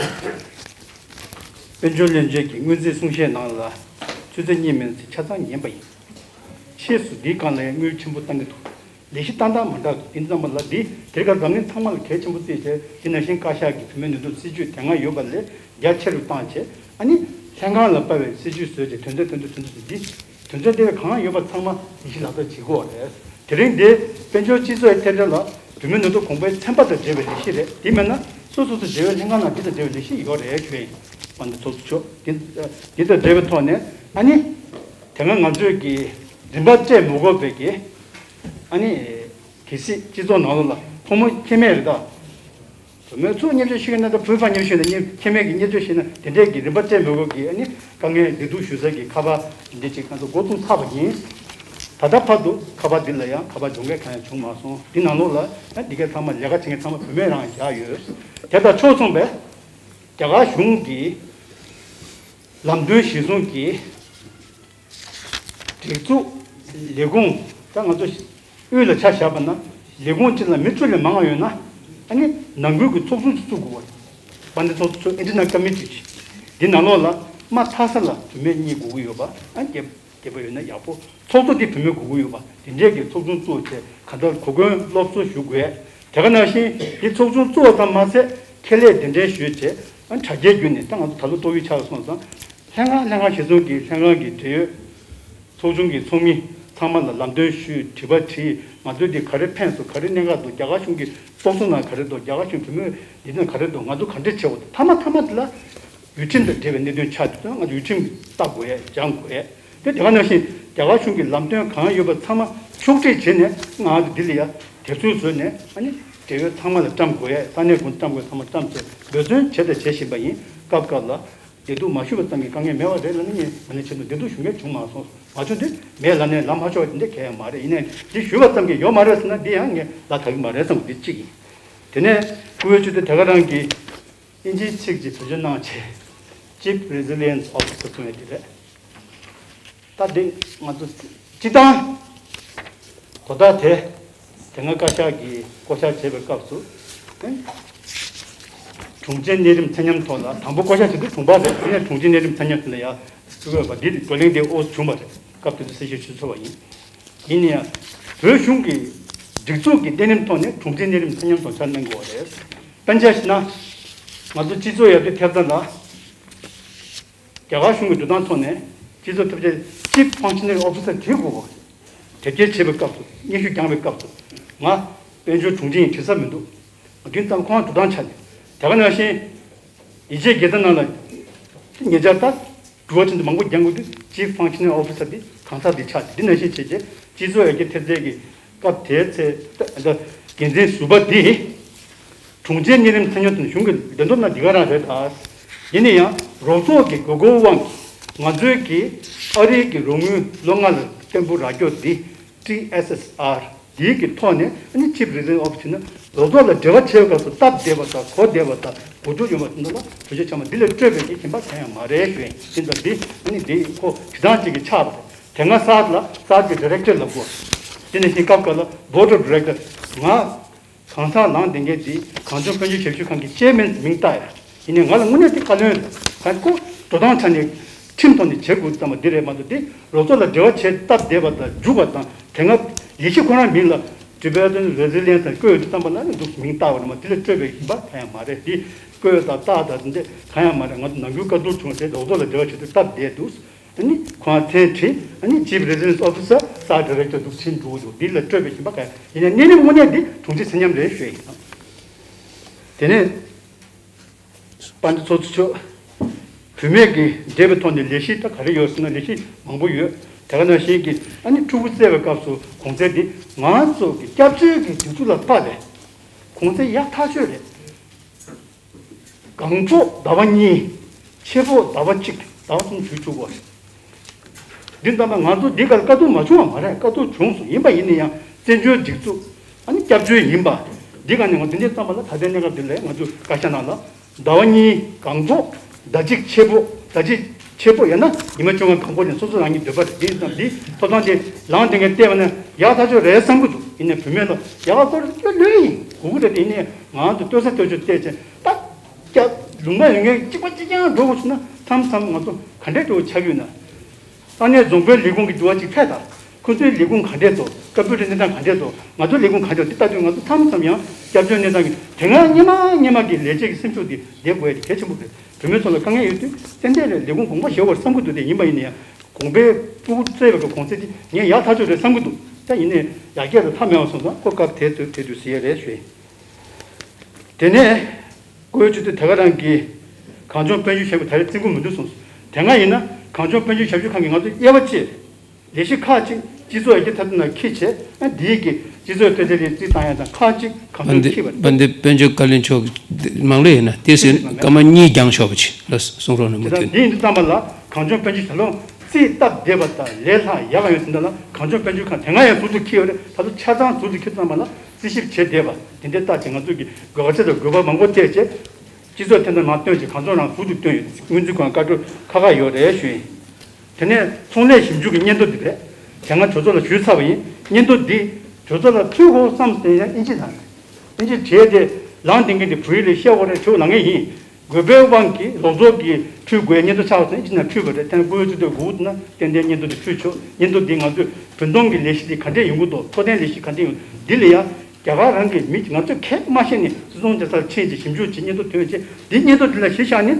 དཔལ་འབྱོར་བློན་ཆེན་གྱི་སྔོན་རྩིས་གསུང་བཤད་ནང་ལ་ཆུ་ཚོད་གཉིས་མིན་ཙམ་ཆ་ཚང་ཉན་པ་ཡིན། ཕྱིས་སུ་འདིའི་སྒང་ལ་ཡང་དངུལ་ཆེན་པོ་བཏང་གི་འདུག་ལས་གཞི་བཏང་སྟངས་མ་འདྲ་འདི་ཙམ་པ་ལ་འདི་དེར་ཁར་འཛམ་གླིང་ཚང་མ་ལ་གལ་ཆེན་པོ་བརྩིས་བྱས་འདི་ནང་བཞིན་བཀའ་ཤག་གི་བུད་མེད་ནུས་སྟོབས་སྲིད་ཇུས་དེ་སྔ་ཡོད་པ་ལས་རྒྱ་ཆེ་རུ་བཏང་བྱས་ཨ་ནི་ལྷན་ཁང་ལ་དཔར་བའི་སྲིད་ཇུས་བཟོས་བྱས་དོན་ཚན་དོན་ཚན་དོན་ཚན་འདི་དོན་ཚན་དེ་བས་གང་ཡོད་པ་ཚང་མ་ལས་གཞི་ལག་བསྟར་བྱེད་དགོས་རེད། དེ་རིང་འདི་དཔལ་འབྱོར་སྤྱི་ཚོགས་ཐད་ཀར་ལ་བུད་མེད་ནུས་སྟོབས་གོང་འཕེལ་ཚན་པ་དང་འབྲེལ་བའི་ལས་གཞི་རེད། དེ་མིན་ན་སོ་སོ་སོ་འབྲེལ་བའི་ལྷན་ཁང་ནང་འདི་དང་འབྲེལ་བའི་ལས་གཞི་ཡོད་རེད་ཞུ་ཡ་ཡིན། དཔལ་ལྡན་ཚོགས་གཙོ་མཆོག་འདི་འདི་དང་འབྲེལ་བའི་ཐོག་ནས་ཨ་ནི། དེ་སྔ་ང་ཚོས་ཀྱི་རིན་པ་སྤྲད་མ་དགོས་པའི་གི་ཨ་ནི་གལ་སྲིད་སྤྱི་ཚོགས་ནང་ལོགས་ལ་ཕོ་མོ་ཁྱད་མེད་རེད་ད། བུ་མོ་ཚོ་མཉམ་ཞུགས་ཤིག་ན་ད་བུ་ཕ་མཉམ་ཞུགས་ན་མཉམ་ཁྱད་མེད་ཀྱི་མཉམ་ཞུགས་ཤིག་ན་དེ་འདྲས་ཀྱི་རིན་པ་སྤྲད་མ་དགོས་ཀྱི་ཨ་ནི་དཀའ་ངལ་འདི་འདུག་ཞུ་ས་ཀྱི་ཁ་པར་འདི་གཅིག་ང་ཚོ་འགོ་བཙུགས་ཚར་བ་ཡིན། ད་ལྟ་བར་དུ་ཁ་པར་འདི་ལ་ཡང་ཁ་པར་སྦྱོང་མཁན་གང་ཡང་བྱུང་མ་སོང་། འདི་ནང་ལོགས་ལ་ཡང་འདི་གའི་ཚང་མ་ལས་ཀ་བྱེད་མཁན་ཚང་མ་བུད་མེད་རང་བཞག་ཡོད། དེ་དང་ཕྱོགས་མཚུངས་པའི་རྒྱ་གར་གཞུང་གི་ལམ་སྟོན་གཞིར་བཟུང་གིས་སྒྲིག་འཛུགས་ལས་ཁུངས། ད་ང་ཚོ་དབུས་ལ་ཆ་བཞག་པ་ན་ལས་ཁུངས་གཅིག་ལ་མི་བཅུ་ལས་མང་བ་ཡོད་ན། ཨ་ནི་ནང་ཁུལ་གྱི་ཚོགས་ཆུང་ཅིག་བཙུགས་དགོས་པ་རེད། དཔལ་ལྡན་ཚོགས་གཙོ་མཆོག་Internal Committee ཅིག་འདི་ནང་ལོགས་ལ་མ་མཐའ་ས་ལ་བུད་མེད་གཉིས་དགོས་ཀྱི་ཡོད་པ། ཨ་ནི་རྒྱལ་རྒྱལ་པོ་ཡོད་ན་ཡག་པོ། ཚོགས་གཙོ་འདི་བུད་མེད་དགོས་ཀྱི་ཡོད་པ། དེ་འདྲས་ཀྱི་ཚོགས་ཆུང་བཙུགས་བྱས་གང་ལྟར་གོ་སྐོན་སློབ་གསོ་ཞུ་དགོས། དེ་ག་ནང་བཞིན་འདི་ཚོགས་ཆུང་བཙུགས་པ་ཙམ་མ་ཟད་ཁྱད་ལས་གདན་འདྲེན་ཞུས་བྱས། ཨ་ནི་དྲ་རྒྱའི་བརྒྱུད་ནས། ད་ང་ཚོ་ད་ལོ་ཏོག་དབྱིབས་ཆགས་སོང་ཙང་། ལྷན་ཁང་ལྷན་ཁང་གཞི་བཟུང་གིས་ལྷན་ཁང་གི་འབྲེལ་ཡོད་ཚོགས་ཆུང་གི་ཚོགས་མི་ཚང་མ་ལ་ལམ་སྟོན་ཞུས། དྲི་བ་དྲིས། ང་ཚོས་འདི་ག་རེ་ཕན་སོང་། ག་རེ་གནད་འགག་འདུག་རྒྱ་གར་གཞུང་གི་རྟོག་བཟོ་ནང་ག་རེ་འདུག་རྒྱ་གར་གཞུང་བུད་མེད་འདི་ནང་ག་རེ་འདུག་ང་ཚོ་ག་འདྲས་བྱེད་དགོས་འདུག་མཐའ་མ་མཐའ་མ་འདི་ལ་ཡུལ་ཁྲིམས་དང་འབྲེལ་བའི་གནད་དོན་ཆགས་འདུག་ང་ཚོ་ཡུལ་ཁྲིམས་ལྟ་དགོས་ཡ། སྦྱང་དགོས་ཡ། དེ་དེ་ག་ནང་བཞིན་རྒྱ་གར་གཞུང་གི་ལམ་སྟོན་གང་ཡོད་པ་ཚང་མ་ཕྱོགས་སྒྲིག་བྱས་ནས། ང་ཚོ་འདི་ལ་ཡ་དེབ་ཚུལ་བཟོས་ནས། ཨ་ནི་འབྲེལ་ཡོད་ཚང་མ་ལ་བཀྲམ་དགོས་ཡ། ས་གནས་ཁོངས་བཀྲམ་དགོས་ཚང་མ་བཀྲམ་བྱས་འབད་བརྩོན་བྱས་དང་བྱེད་བཞིན་པ་ཡིན། སྐབས་སྐབས་ལ་བདེ་སྡུག་མ་ཞུས་པ་ཙམ་གྱིས་དཀའ་ངལ་མེད་པ་རེད་ལབ་ན། ངས་ང་ནས་ཆེད་དུ་བདེ་སྡུག་ཞུ་མཁན་བྱུང་མ་སོང་། མ་བྱུང་དུས་མེད་ལབ་ནས་ལབ་མ་ཆོག་པ་དེ་འདྲ་གང་ཡང་མ་རེད། ཡིན་ནའི་འདི་ཞུས་པ་ཙམ་གྱིས་ཡོད་མ་རེད་ཟེར་ན། འདི་ཡང་ངས་ལབ་དགོས་ཀྱི་མ་རེད་བསམ་པ་འདི་གཅིག་ཡིན། དེ་ནས་སྐུ་ངོ་ཆེ་དེ་དེ་ག་རང་གིས་དབྱིན་ཇིའི་ཚིག་ཅིག་བེད་སྤྱོད་གནང་བྱས། Chief Resilience Officer གསུང་ཡ་དེ་རེད། ད་འདི་ང་ཚོ་སྤྱིར་བཏང་དོ་བདག་དེ་དེ་སྔ་བསྐོ་བཞག་གིས་བསྐོ་བཞག་བྱས་པའི་སྐབས་སུ། དྲུང་ཆེ་གནས་རིམ་ཚད་མཉམ་ཐོག་ལ། དང་པོ་བསྐོ་བཞག་བྱེད་དུས་དྲུང་འཕར་རེད། དེ་ནས་དྲུང་ཆེ་གནས་རིམ་ཚད་མཉམ་དེ་ལ་ཡར་བཅུག་ཡོད་པ་འདི་བགྲོ་གླེང་དེ་ཨོ་བྱུང་བ་རེད། སྐབས་དེ་དུས་གསལ་བཤད་ཞུ་ཚར་བ་ཡིན། ཡིན་ན་ཡང་བོད་གཞུང་གི་སྒྲིག་འཛུགས་ཀྱི་གནས་རིམ་ཐོག་ནས་དྲུང་ཆེ་གནས་རིམ་ཚད་མཉམ་ཐོག་འཆར་གནང་དགོས་པ་རེད། དཔེར་ན་ཆ་བཞག་ན་ང་ཚོ་སྤྱི་ཚོགས་ཡར་རྒྱས་ཐེབས་རྩ་ལ། རྒྱ་གར་གཞུང་གི་འགྲོ་སྟངས་ཐོག་ནས་སྤྱི་ཚོགས་ཐབས་ཆེ་Chief Functional Officer དེ་དགོས་པ། དེབ་སྐྱེལ་བྱེད་པའི་སྐབས་སུ། སྙན་ཞུ་རྒྱག་པའི་སྐབས་སུ། ང་དཔལ་འབྱོར་དྲུང་ཆེ་ཡིན་དྲི་ས་མི་འདུག་དེ་ཙམ་ཁོང་འགྲོ་སྟངས་ཆ་ནས། དེ་ག་ནང་བཞིན་ཡིད་ཆེས་དགེ་རྩ་ནང་ལ་ཉེ་ཆར་ད་འགྲུལ་བ་ཁྲིམས་དེ་མང་པོ་རྒྱག་དགོས་དུས་Chief Functional Officer དེ་གང་ཟག་དེ་ཆགས་ཏེ། འདི་ནང་བཞིན་བྱས་རྗེས་སྤྱི་ཚོགས་ཡར་རྒྱས་ཐེབས་རྩའི་གི་སྐབས་དེའི་ཚེ། ད་འགན་འཛིན་ཟུར་པ་འདི་དྲུང་ཆེ་གནས་རིམ་ཚད་མཉམ་དང་གཞུང་གི་འགྲན་བསྡུར་ནང་འདི་ག་རང་རེད་ད། ཡིན་ན་ཡང་རོགས་ཚོགས་ཀྱི་དགོས་མཁོ་དབང་གིས་ང་ཚོའི་གི་ཨ་རིའི་གི་རོགས་དངུལ་ལོ་ལྔ་ལ་བརྟན་པོ་རག་རྒྱུ་འདི་T S S R འདིའི་གི་ཐོག་ནས། ཨ་ནི་Chief Resilience Officer ནི་རོགས་ཚོགས་ལ་འབྲེལ་བ་བྱེད་པའི་སྐབས་སུ་སྟབས་བདེ་བ་དང་གོ་བདེ་བ་དང་གོ་རྒྱུ་ཡོང་བ་དེ་འདྲ་ལ་བེད་སྤྱོད་བྱས་མ། འདི་ལས་སྤྲོས་པའི་གི་ཞེན་པ་གང་ཡང་མ་རེད་ཞུ་ཡིན། དེ་ཙམ་འདི། ཨ་ནི་འདི་ཁོ་བྱེད་སྟངས་གཅིག་གི་ཆགས་པ་རེད། དེ་སྔ་གསར་ལ་གསར་གྱི་Director ལབ་དགོས། དེ་ནས་ཤིང་སྐབས་སྐབས་ལ་Board of Director། ང་གང་ཟག་ལངས་བསྡད་མཁན་འདི་གངས་ལྗོངས་དཔལ་འབྱོར་ཞབས་ཞུ་ཁང་གི་Chairman མིང་བཏགས་ཡ། ཡིན་ནའི་ང་ལ་དངོས་གནས་དེ་བཀའ་བློན་རེད། ད་ཁོ་འགྲོ་སྟངས་ཆ་ནས་ཁྲིམས་ཐོག་ནས་བྱེད་དགོས་ཙམ་པ་འདི་རེད་མ་གཏོགས། དེ་རོགས་ཚོགས་ལ་འབྲེལ་བ་བྱེད་སྟབས་བདེ་བ་དང་རྒྱུགས་པ་དང་། དེ་སྔ་ལས་གཞི་ཁོ་རང་མིང་ལ་Tibetan Resilience དང་བཀོད་ཡོད་དུས་ཙམ་པ་ལ་ནི་འདུག་མིང་བཏགས་པ་རེད་མ། དེ་ལས་སྤྲོས་པའི་ཞེན་པ་གང་ཡང་མ་རེད། དེ་བཀོད་ཡོད་དང་བཏགས་དང་དེ་འདྲ་གང་ཡང་མ་རེད། ང་ཚོ་ནམ་རྒྱུན་བཀའ་བསྡུར་བྱུང་རྗེས་རོགས་ཚོགས་ལ་འབྲེལ་བ་བྱེད་དུས་སྟབས་བདེ་འདུག་ཨ་ནི་ཁོང་མཚན་བྲིས། ཨ་ནི་Chief Resilience Officer, Sub Director འདུག་ཕྱིན་འགྲོ་གི་འདུག་འདི་ལ་སྤྲོས་པའི་ཞེན་པ་གང་ཡང་། ཡིན་ན་གནས་རིམ་དངོས་གནས་འདི་དྲུང་ཆེ་ཚད་མཉམ་རེད་ཞུ་ཡ་ཡིན། དེ་ནས་དཔལ་ལྡན་ཚོགས་གཙོ་མཆོག་བུད་མེད་ཀྱི་འབྲེལ་བའི་ཐོག་ནས་ལས་གཞི་ད་ག་རེ་ཡོད་ཟེར་ན། ལས་གཞི་མང་པོ་ཡོད། དེ་ག་ནང་བཞིན་གྱི་ཨ་ནི་ཕྲུ་གུ་བཙས་པའི་སྐབས་སུ་གོང་ཚད་འདི་ང་ཚོ་གི་སྐྱབས་བཅོལ་གྱི་དུས་ཚོད་ལ་བབས་པའི་གོང་ཚད་ཡག་ཐག་ཆོད་རེད། སྒང་ཕྱོགས་ཟླ་བ་གཉིས། ཆེ་ཕྱོགས་ཟླ་བ་གཅིག་ཟླ་བ་གསུམ་ཞུ་ཆོག་གོ། འདི་ཙམ་པ་ང་ཚོ་འདི་གར་དཀའ་སྡུག་མ་བྱུང་བ་མ་རེད། དཀའ་སྡུག་བྱུང་སོང་། ཡིན་པ་ཡིན་ན་ཡང་བཙན་བྱོལ་སྒྲིག་འཛུགས་ཨ་ནི་སྐྱབས་བཅོལ་ཡིན་པ་འདི་ག་ནས་ང་འདི་འདྲའི་ཙམ་པ་ལ། ད་ལྟའི་གནས་སྐབས་འདི་ལ་ང་ཚོས་བཀའ་ཤག་ནང་ལ་ཟླ་བ་གཉིས་སྒང་ཕྱོགས། ཟླ་གཅིག་ཆེ་ཕྱོགས། ཟླ་གཅིག་ཆེ་ཕྱོགས་ཡང་ན་ཉི་མ་བཅོ་ལྔ་སྒང་ཕྱོགས་ནས་སོ་སོ་རང་ཉིད་འདོད་པ་རེད། འདི་ཙམ་འདི་ཐོབ་ཐང་དེ་ལངས་དེ་ངས་བལྟས་པ་ན་ཡག་ཐག་ཆོད་རེད་བསམ་གྱི་འདུག་ཡིན་ནའི་བུད་མེད་ལ་ཡག་སྐོར་སྐྱོ་ལོས་ཡིན་དགོས་ཀྱི་རེད། དེ་ཡིན་ནའི་ང་ཚོ་ལྟོས་ས་ལྟོས་ཆོག་བལྟས་ཚེ་ད། སྐྱབས་ལུང་པ་ཡོད་མཁན་གཅིག་པ་གཅིག་རྐྱང་འགྲོ་དགོས་བྱུང་ན། མཚམས་མཚམས་ང་ཚོ་ག་འདྲས་འགྲོ་ཆགས་ཡོད་ན། ས་གནས་རྫོང་དཔོན་ལས་ཁུངས་ཀྱི་འདུ་བ་གཅིག་ཕེབས་དང་། ཁོ་ཚོའི་ལས་ཁུངས་ག་འདྲས་འདུག་བཀའ་འབོད་ཀྱི་གནས་སྟངས་ག་འདྲས་འདུག་ང་ཚོའི་ལས་ཁུངས་ག་འདྲས་འདུག་འདི་ལྟ་དུས་ང་ཚོ་མཚམས་མཚམས་ཡང་སྐྱབས་བཅོལ་གནས་སྟངས་ཀྱི་དེ་སྔ་སྔོན་མ་སྔོན་མ་གི་ལས་བྱེད་ཀྱི་སེམས་ཤུགས་འདི་བསྡད་དགོས་ཡ་དེ་གལ་ཆེན་པོ་རེད། བུད་མེད་ཚོ་ལ་དཀའ་ངལ་ཡོད་དུས་ཏན་ཏན་རེད། ལས་ཁུངས་དགོངས་པ་བཞེས་དགོས་བསམ་གྱི་འདུག་དེ་ཡིན་པ་ཡིན་ན་ཡང་གོང་འཕེལ་ཕྲུ་གུ་བཙས་པའི་གོང་ཚད་འདི་ངས་ཡག་ཐག་ཆོད་རེད་བསམ་གྱི་འདུག་ད་ཡིན་ནའི་ཡར་རྒྱས་ལ་མཐའ་མེད་པ་སོང་ཙང་ཁོ་སྐབས་དེ་ཚོ་དེ་དུས་ཟེར་ཡ་རེད་ཞུ་ཡིན། དེ་ནས་སྐུ་ངོ་ཆེ་དེ་ག་རང་གིས་གངས་ལྗོངས་དཔལ་འབྱོར་ཞབས་ཞུ་ད་རེས་བཙུན་དགོང་མི་འདུག་གསུངས་སོང་། དེ་སྔ་ཡིན་ན་གངས་ལྗོངས་དཔལ་འབྱོར་ཞབས་ཞུ་ཁང་གིས་ང་ཚོ་དབྱེ་བ་ཕྱེ། ལས་གཞི་ཁག་ཅིག་སྤྱི་ཚོགས་ཡར་རྒྱས་འཐབ་རྩོད་ནང་འཁྱེར་བྱས། ཨ་འདིའི་གི་སྤྱི་ཚོགས་འཕེལ་རྒྱས་ལ་རྩིས་བཏང་ཡ་དང་། ཁག་ཅིག་གངས་ལྗོངས་འཁྱེར་བ་རེད། དཔལ་ལྡན་དཔལ་འབྱོར་བཀའ་བློན་མཆོག་མང་ལོས་ཡིན་ན་དེ་ཟེར་སྐར་མ་གཉིས་འགྱངས་ཆོག་པ་ཅིག་ལ་གསུང་རོགས་གནང་། དེ་མུ་དང་མཐུད་འདི་ཡིན་དུས་ཙམ་པ་ལ་གངས་ལྗོངས་དཔལ་འབྱོར་ཞབས་ལོ་ རྩིས་སྟབས་བདེ་བ་དང་ལས་སླ་ཡག་ག་ཡོད་ཟེར་ན་ལ། གངས་ལྗོངས་དཔལ་འབྱོར་ཁང་དེ་སྔ་ཡང་ཟུར་དུ་འཁྱེར་ཡོད་རེད། ད་དུང་ཆ་ཚང་ཟུར་དུ་འཁྱེར་ཚང་མ་ལ་རྩིས་ཞིབ་བྱེད་བདེ་བ་དེ་འདྲའི་རྟགས་ཅིག་ང་ཚོ་གི་དགོས་པ་ཆེད་དུ་དགོས་པ་མང་པོ་བལྟས་བྱས། སྤྱི་ཚོགས་ཐད་ནས་མར་བཏོན་བྱས་གངས་ལྗོངས་རང་ཟུར་དུ་བཏོན་ཡོད། སྔོན་རྩིས་ཁང་བཀའ་འཁྲོལ་ཁ་ཁ་ཡོད་རེད་ཞུ་ཡིན། དེ་ནས་ཚོང་ལས་ཞིབ་འཇུག་གི་སྙན་ཐོ་འདི་རེད། དེ་སྔ་ཇོ་ཚོ་ལ་ཞུས་ཚར་བ་ཡིན། སྙན་ཐོ་འདི་ཇོ་ཚོ་ལ་ཕུལ་དགོས་བསམ་ཟིན་ཡང་ཨིན་ཇི་ནང་རེད། ཨིན་ཇི་བྲིས་ཏེ་ལངས་བསྡད་མཁན་དེ་བོད་ཡིག་ལ་བཤད་དགོས་རེད། ཇོ་ལངས་མཁན་ཡིན། དགོས་པའི་དབང་གིས་ལོག་རྫོགས་ཀྱི་ཕུལ་དགོས་སྙན་ཐོ་ཆགས་སོང་། ཨིན་ཇི་ནང་ཕུལ་བ་རེད། དེ་ནས་བཀུར་འོས་ཚོགས་འདུར་འགོ་དབུ་བཏང་ན་ཏན་ཏན་སྙན་ཐོ་དེ་ཕུལ་ཆོག། སྙན་ཐོ་འདི་ང་ཚོས་བོད་འདོམས་ཀྱི་ལས་གཞི་དེ་ག་འདྲས་ཡོང་གི་འདུག། འཚོ་རྟེན་ལས་གཞི་ག་འདྲས་ཡོང་། འདི་ལ་ཡང་རྒྱ་གར་རང་གི་མི་ང་ཚོས་ཁས་མ་བཤད་ནས་སྲིད་ཚོང་རྒྱལ་ཚར་ཕྱིན་ཅིག་ཞིབ་འཇུག་བྱེད། སྙན་ཐོ་ཐོན་བྱས། འདི་སྙན་ཐོ་འདི་ལ་གཞི་བཞག་ནས་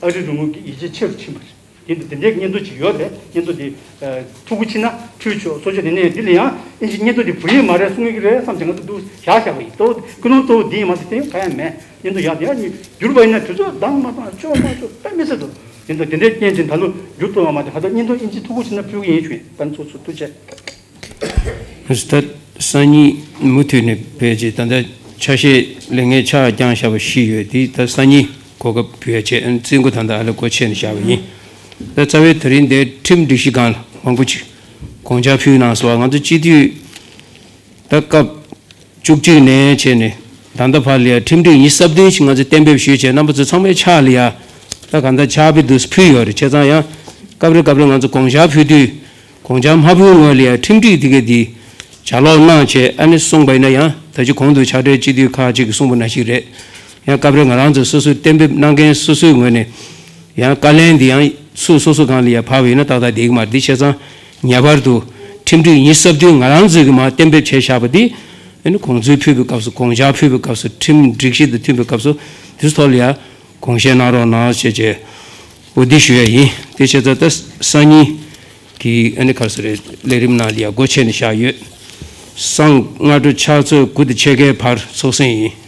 ཨ་རིའི་རིང་ལུགས་ཀྱི་ཡིད་ཆེས་ཆེ་རུ་ཕྱིན་པ་རེད། དེ་འདི་འདི་འདྲའི་སྙན་ཐོ་ཅིག་ཡོད་རེད། སྙན་ཐོ་འདི་ཨ་ཐུགས་ཁུར་ཆེ་ན་ཕུལ་ཆོག་སོགས་བྱས། དེ་ནས་འདི་ལ་ཡང་ཨིན་ཇི་སྙན་ཐོ་འདི་བོད་ཡིག་མ་རེད་གསུང་གི་རེད་བསམ་བྱས་ང་ཚོ་འདུག་བཞག་བཞག་པ་ཡིན། གཙོ་བོ་ཀུན་སློང་གཙོ་བོ་འདི་ཡིན་མ་གཏོགས་དེ་ཡང་གང་ཡང་མེད། སྙན་ཐོ་ཡག་དེ་ཡང་བསྒྱུར་བ་ཡིན་ན་དུས་ཚོད་འདང་མ་འདང་ཆོག་མ་ཆོག་དཔེ་མི་སྲིད་དོ། དེ་འདྲ་དེ་འདྲའི་རྐྱེན་ཅིག་ད་ལོ་བསྒྱུར་ཐུབ་པ་མ་གཏོགས། ད་ལྟ་སྙན་ཐོ་ཨིན་ཇི་ཐུགས་ཁུར་ཆེ་ན་ཕུལ་གི་ཡིན་ཞུ་ཡིན། ད་ཚོ་ཚོ་ཐུགས་རྗེ་ཆེ། ད་སང་ཉིན་མུ་མཐུད་ནས་ཕེབས་རྗེས་ད་ལྟ་ཆ་ཤས་ལས་ངན་ཆ་རྐྱང་བཞག་པ་བཞི་ཡོད། དེ་ད་སང་ཉིན་གོ་སྐབས་ཕུལ་ཡ་བྱས། ཨ་ནི་རྩིས་འགོ་ད་ལྟ་ཨ་ལ་སྒོ་ཕྱེ་ནས་བཞག་པ་ཡིན། ད་རྩ་བའི་ད་རིང་འདིར་ཁྲིམས་སྒྲིག་གཞི་སྒང་ལ་མང་པོ་ཅིག་དགོངས་འཆར་ཕུལ་གནང་སོང་བ། ང་ཚོ་སྤྱི་འཐུས་ད་སྐབས་བཅུ་གཅིག་ནས་བྱས་ནས་ད་ལྟ་བར་ལ་ཡ་ཁྲིམས་སྒྲིག་ཉི་ཤུ་རྩ་བདུན་ཞིག་ང་ཚོས་གཏན་འབེབས་ཞུས་བྱས། རྣམ་པ་ཚོ་ཚང་མའི་ཕྱག་ལ་ཡ་ད་གང་ལྟར་ཕྱག་དཔེ་འདུག་ཕུལ་ཡོད་རེད། བྱས་ཙང་ཡང་སྐབས་རེ་སྐབས་རེ་ང་ཚོ་དགོངས་འཆར་ཕུལ་དུས་དགོངས་འཆར་མ་ཕུལ་སྔོན་ལ་ཡ་ཁྲིམས་སྒྲིག་དེ་ག་དེ་ལྗགས་ཀློག་གནང་བྱས་ཨ་ནི་གསུངས་པ་ཡིན་ན། ཡང་ད་ཅི་གོང་དུ་ཕྱག་སྦྲེལ་སྤྱི་འཐུས་ཁག་ཅིག་གིས་གསུངས་པ་ནང་བཞིན་རེད། ཡང་སྐབས་རེ་ང་རང་ཚོ་སོ་སོས་གཏན་འབེབས་གནང་མཁན་སོ་སོའི་ངོས་ནས་ཡང་བཀའ་ལན་འདི་ཡང་སུ་སོ་སོ་སྒང་ལ་ཡ་ཕབ་ཡིན་ན་ཏག་ཏག་བསྡད་ཀྱི་མ་རེད། དེ་བྱས་ཙང་ངེས་པར་དུ་ཁྲིམས་སྒྲིག་ཉི་ཤུ་རྩ་བདུན་ང་རང་ཚོས་ཀྱི་མར་གཏན་འབེབས་བྱས་བཞག་པ་འདི་ཨ་ནི་དགོངས་ཚུལ་ཕུལ་བའི་སྐབས་སུ། དགོངས་འཆར་ཕུལ་བའི་སྐབས་སུ། ཁྲིམས་སྒྲིག་གཞི་དང་མཐུན་པའི་སྐབས་སུ་དེ་ཚོ་ཐོག་ལ་ཡ་དགོངས་བཞེས་གནང་རོགས་གནང་ཞེས་བྱས་འོ་འདི་ཞུ་ཡ་ཡིན། དེ་བྱས་ཙང་ད་སང་ཉིན་གྱི་ཨ་ནི་ག་རེ་ཟེར་རེད། ལས་རིམ་ནང་ལ་ཡ་སྒོ་ཕྱེ་ནས་བཞག་ཡོད། སང་སྔ་དྲོ་ཕྱག་ཚོད་དགུ་དང་ཕྱེད་ཀའི་བར་ཚོགས་གསེང་ཡིན།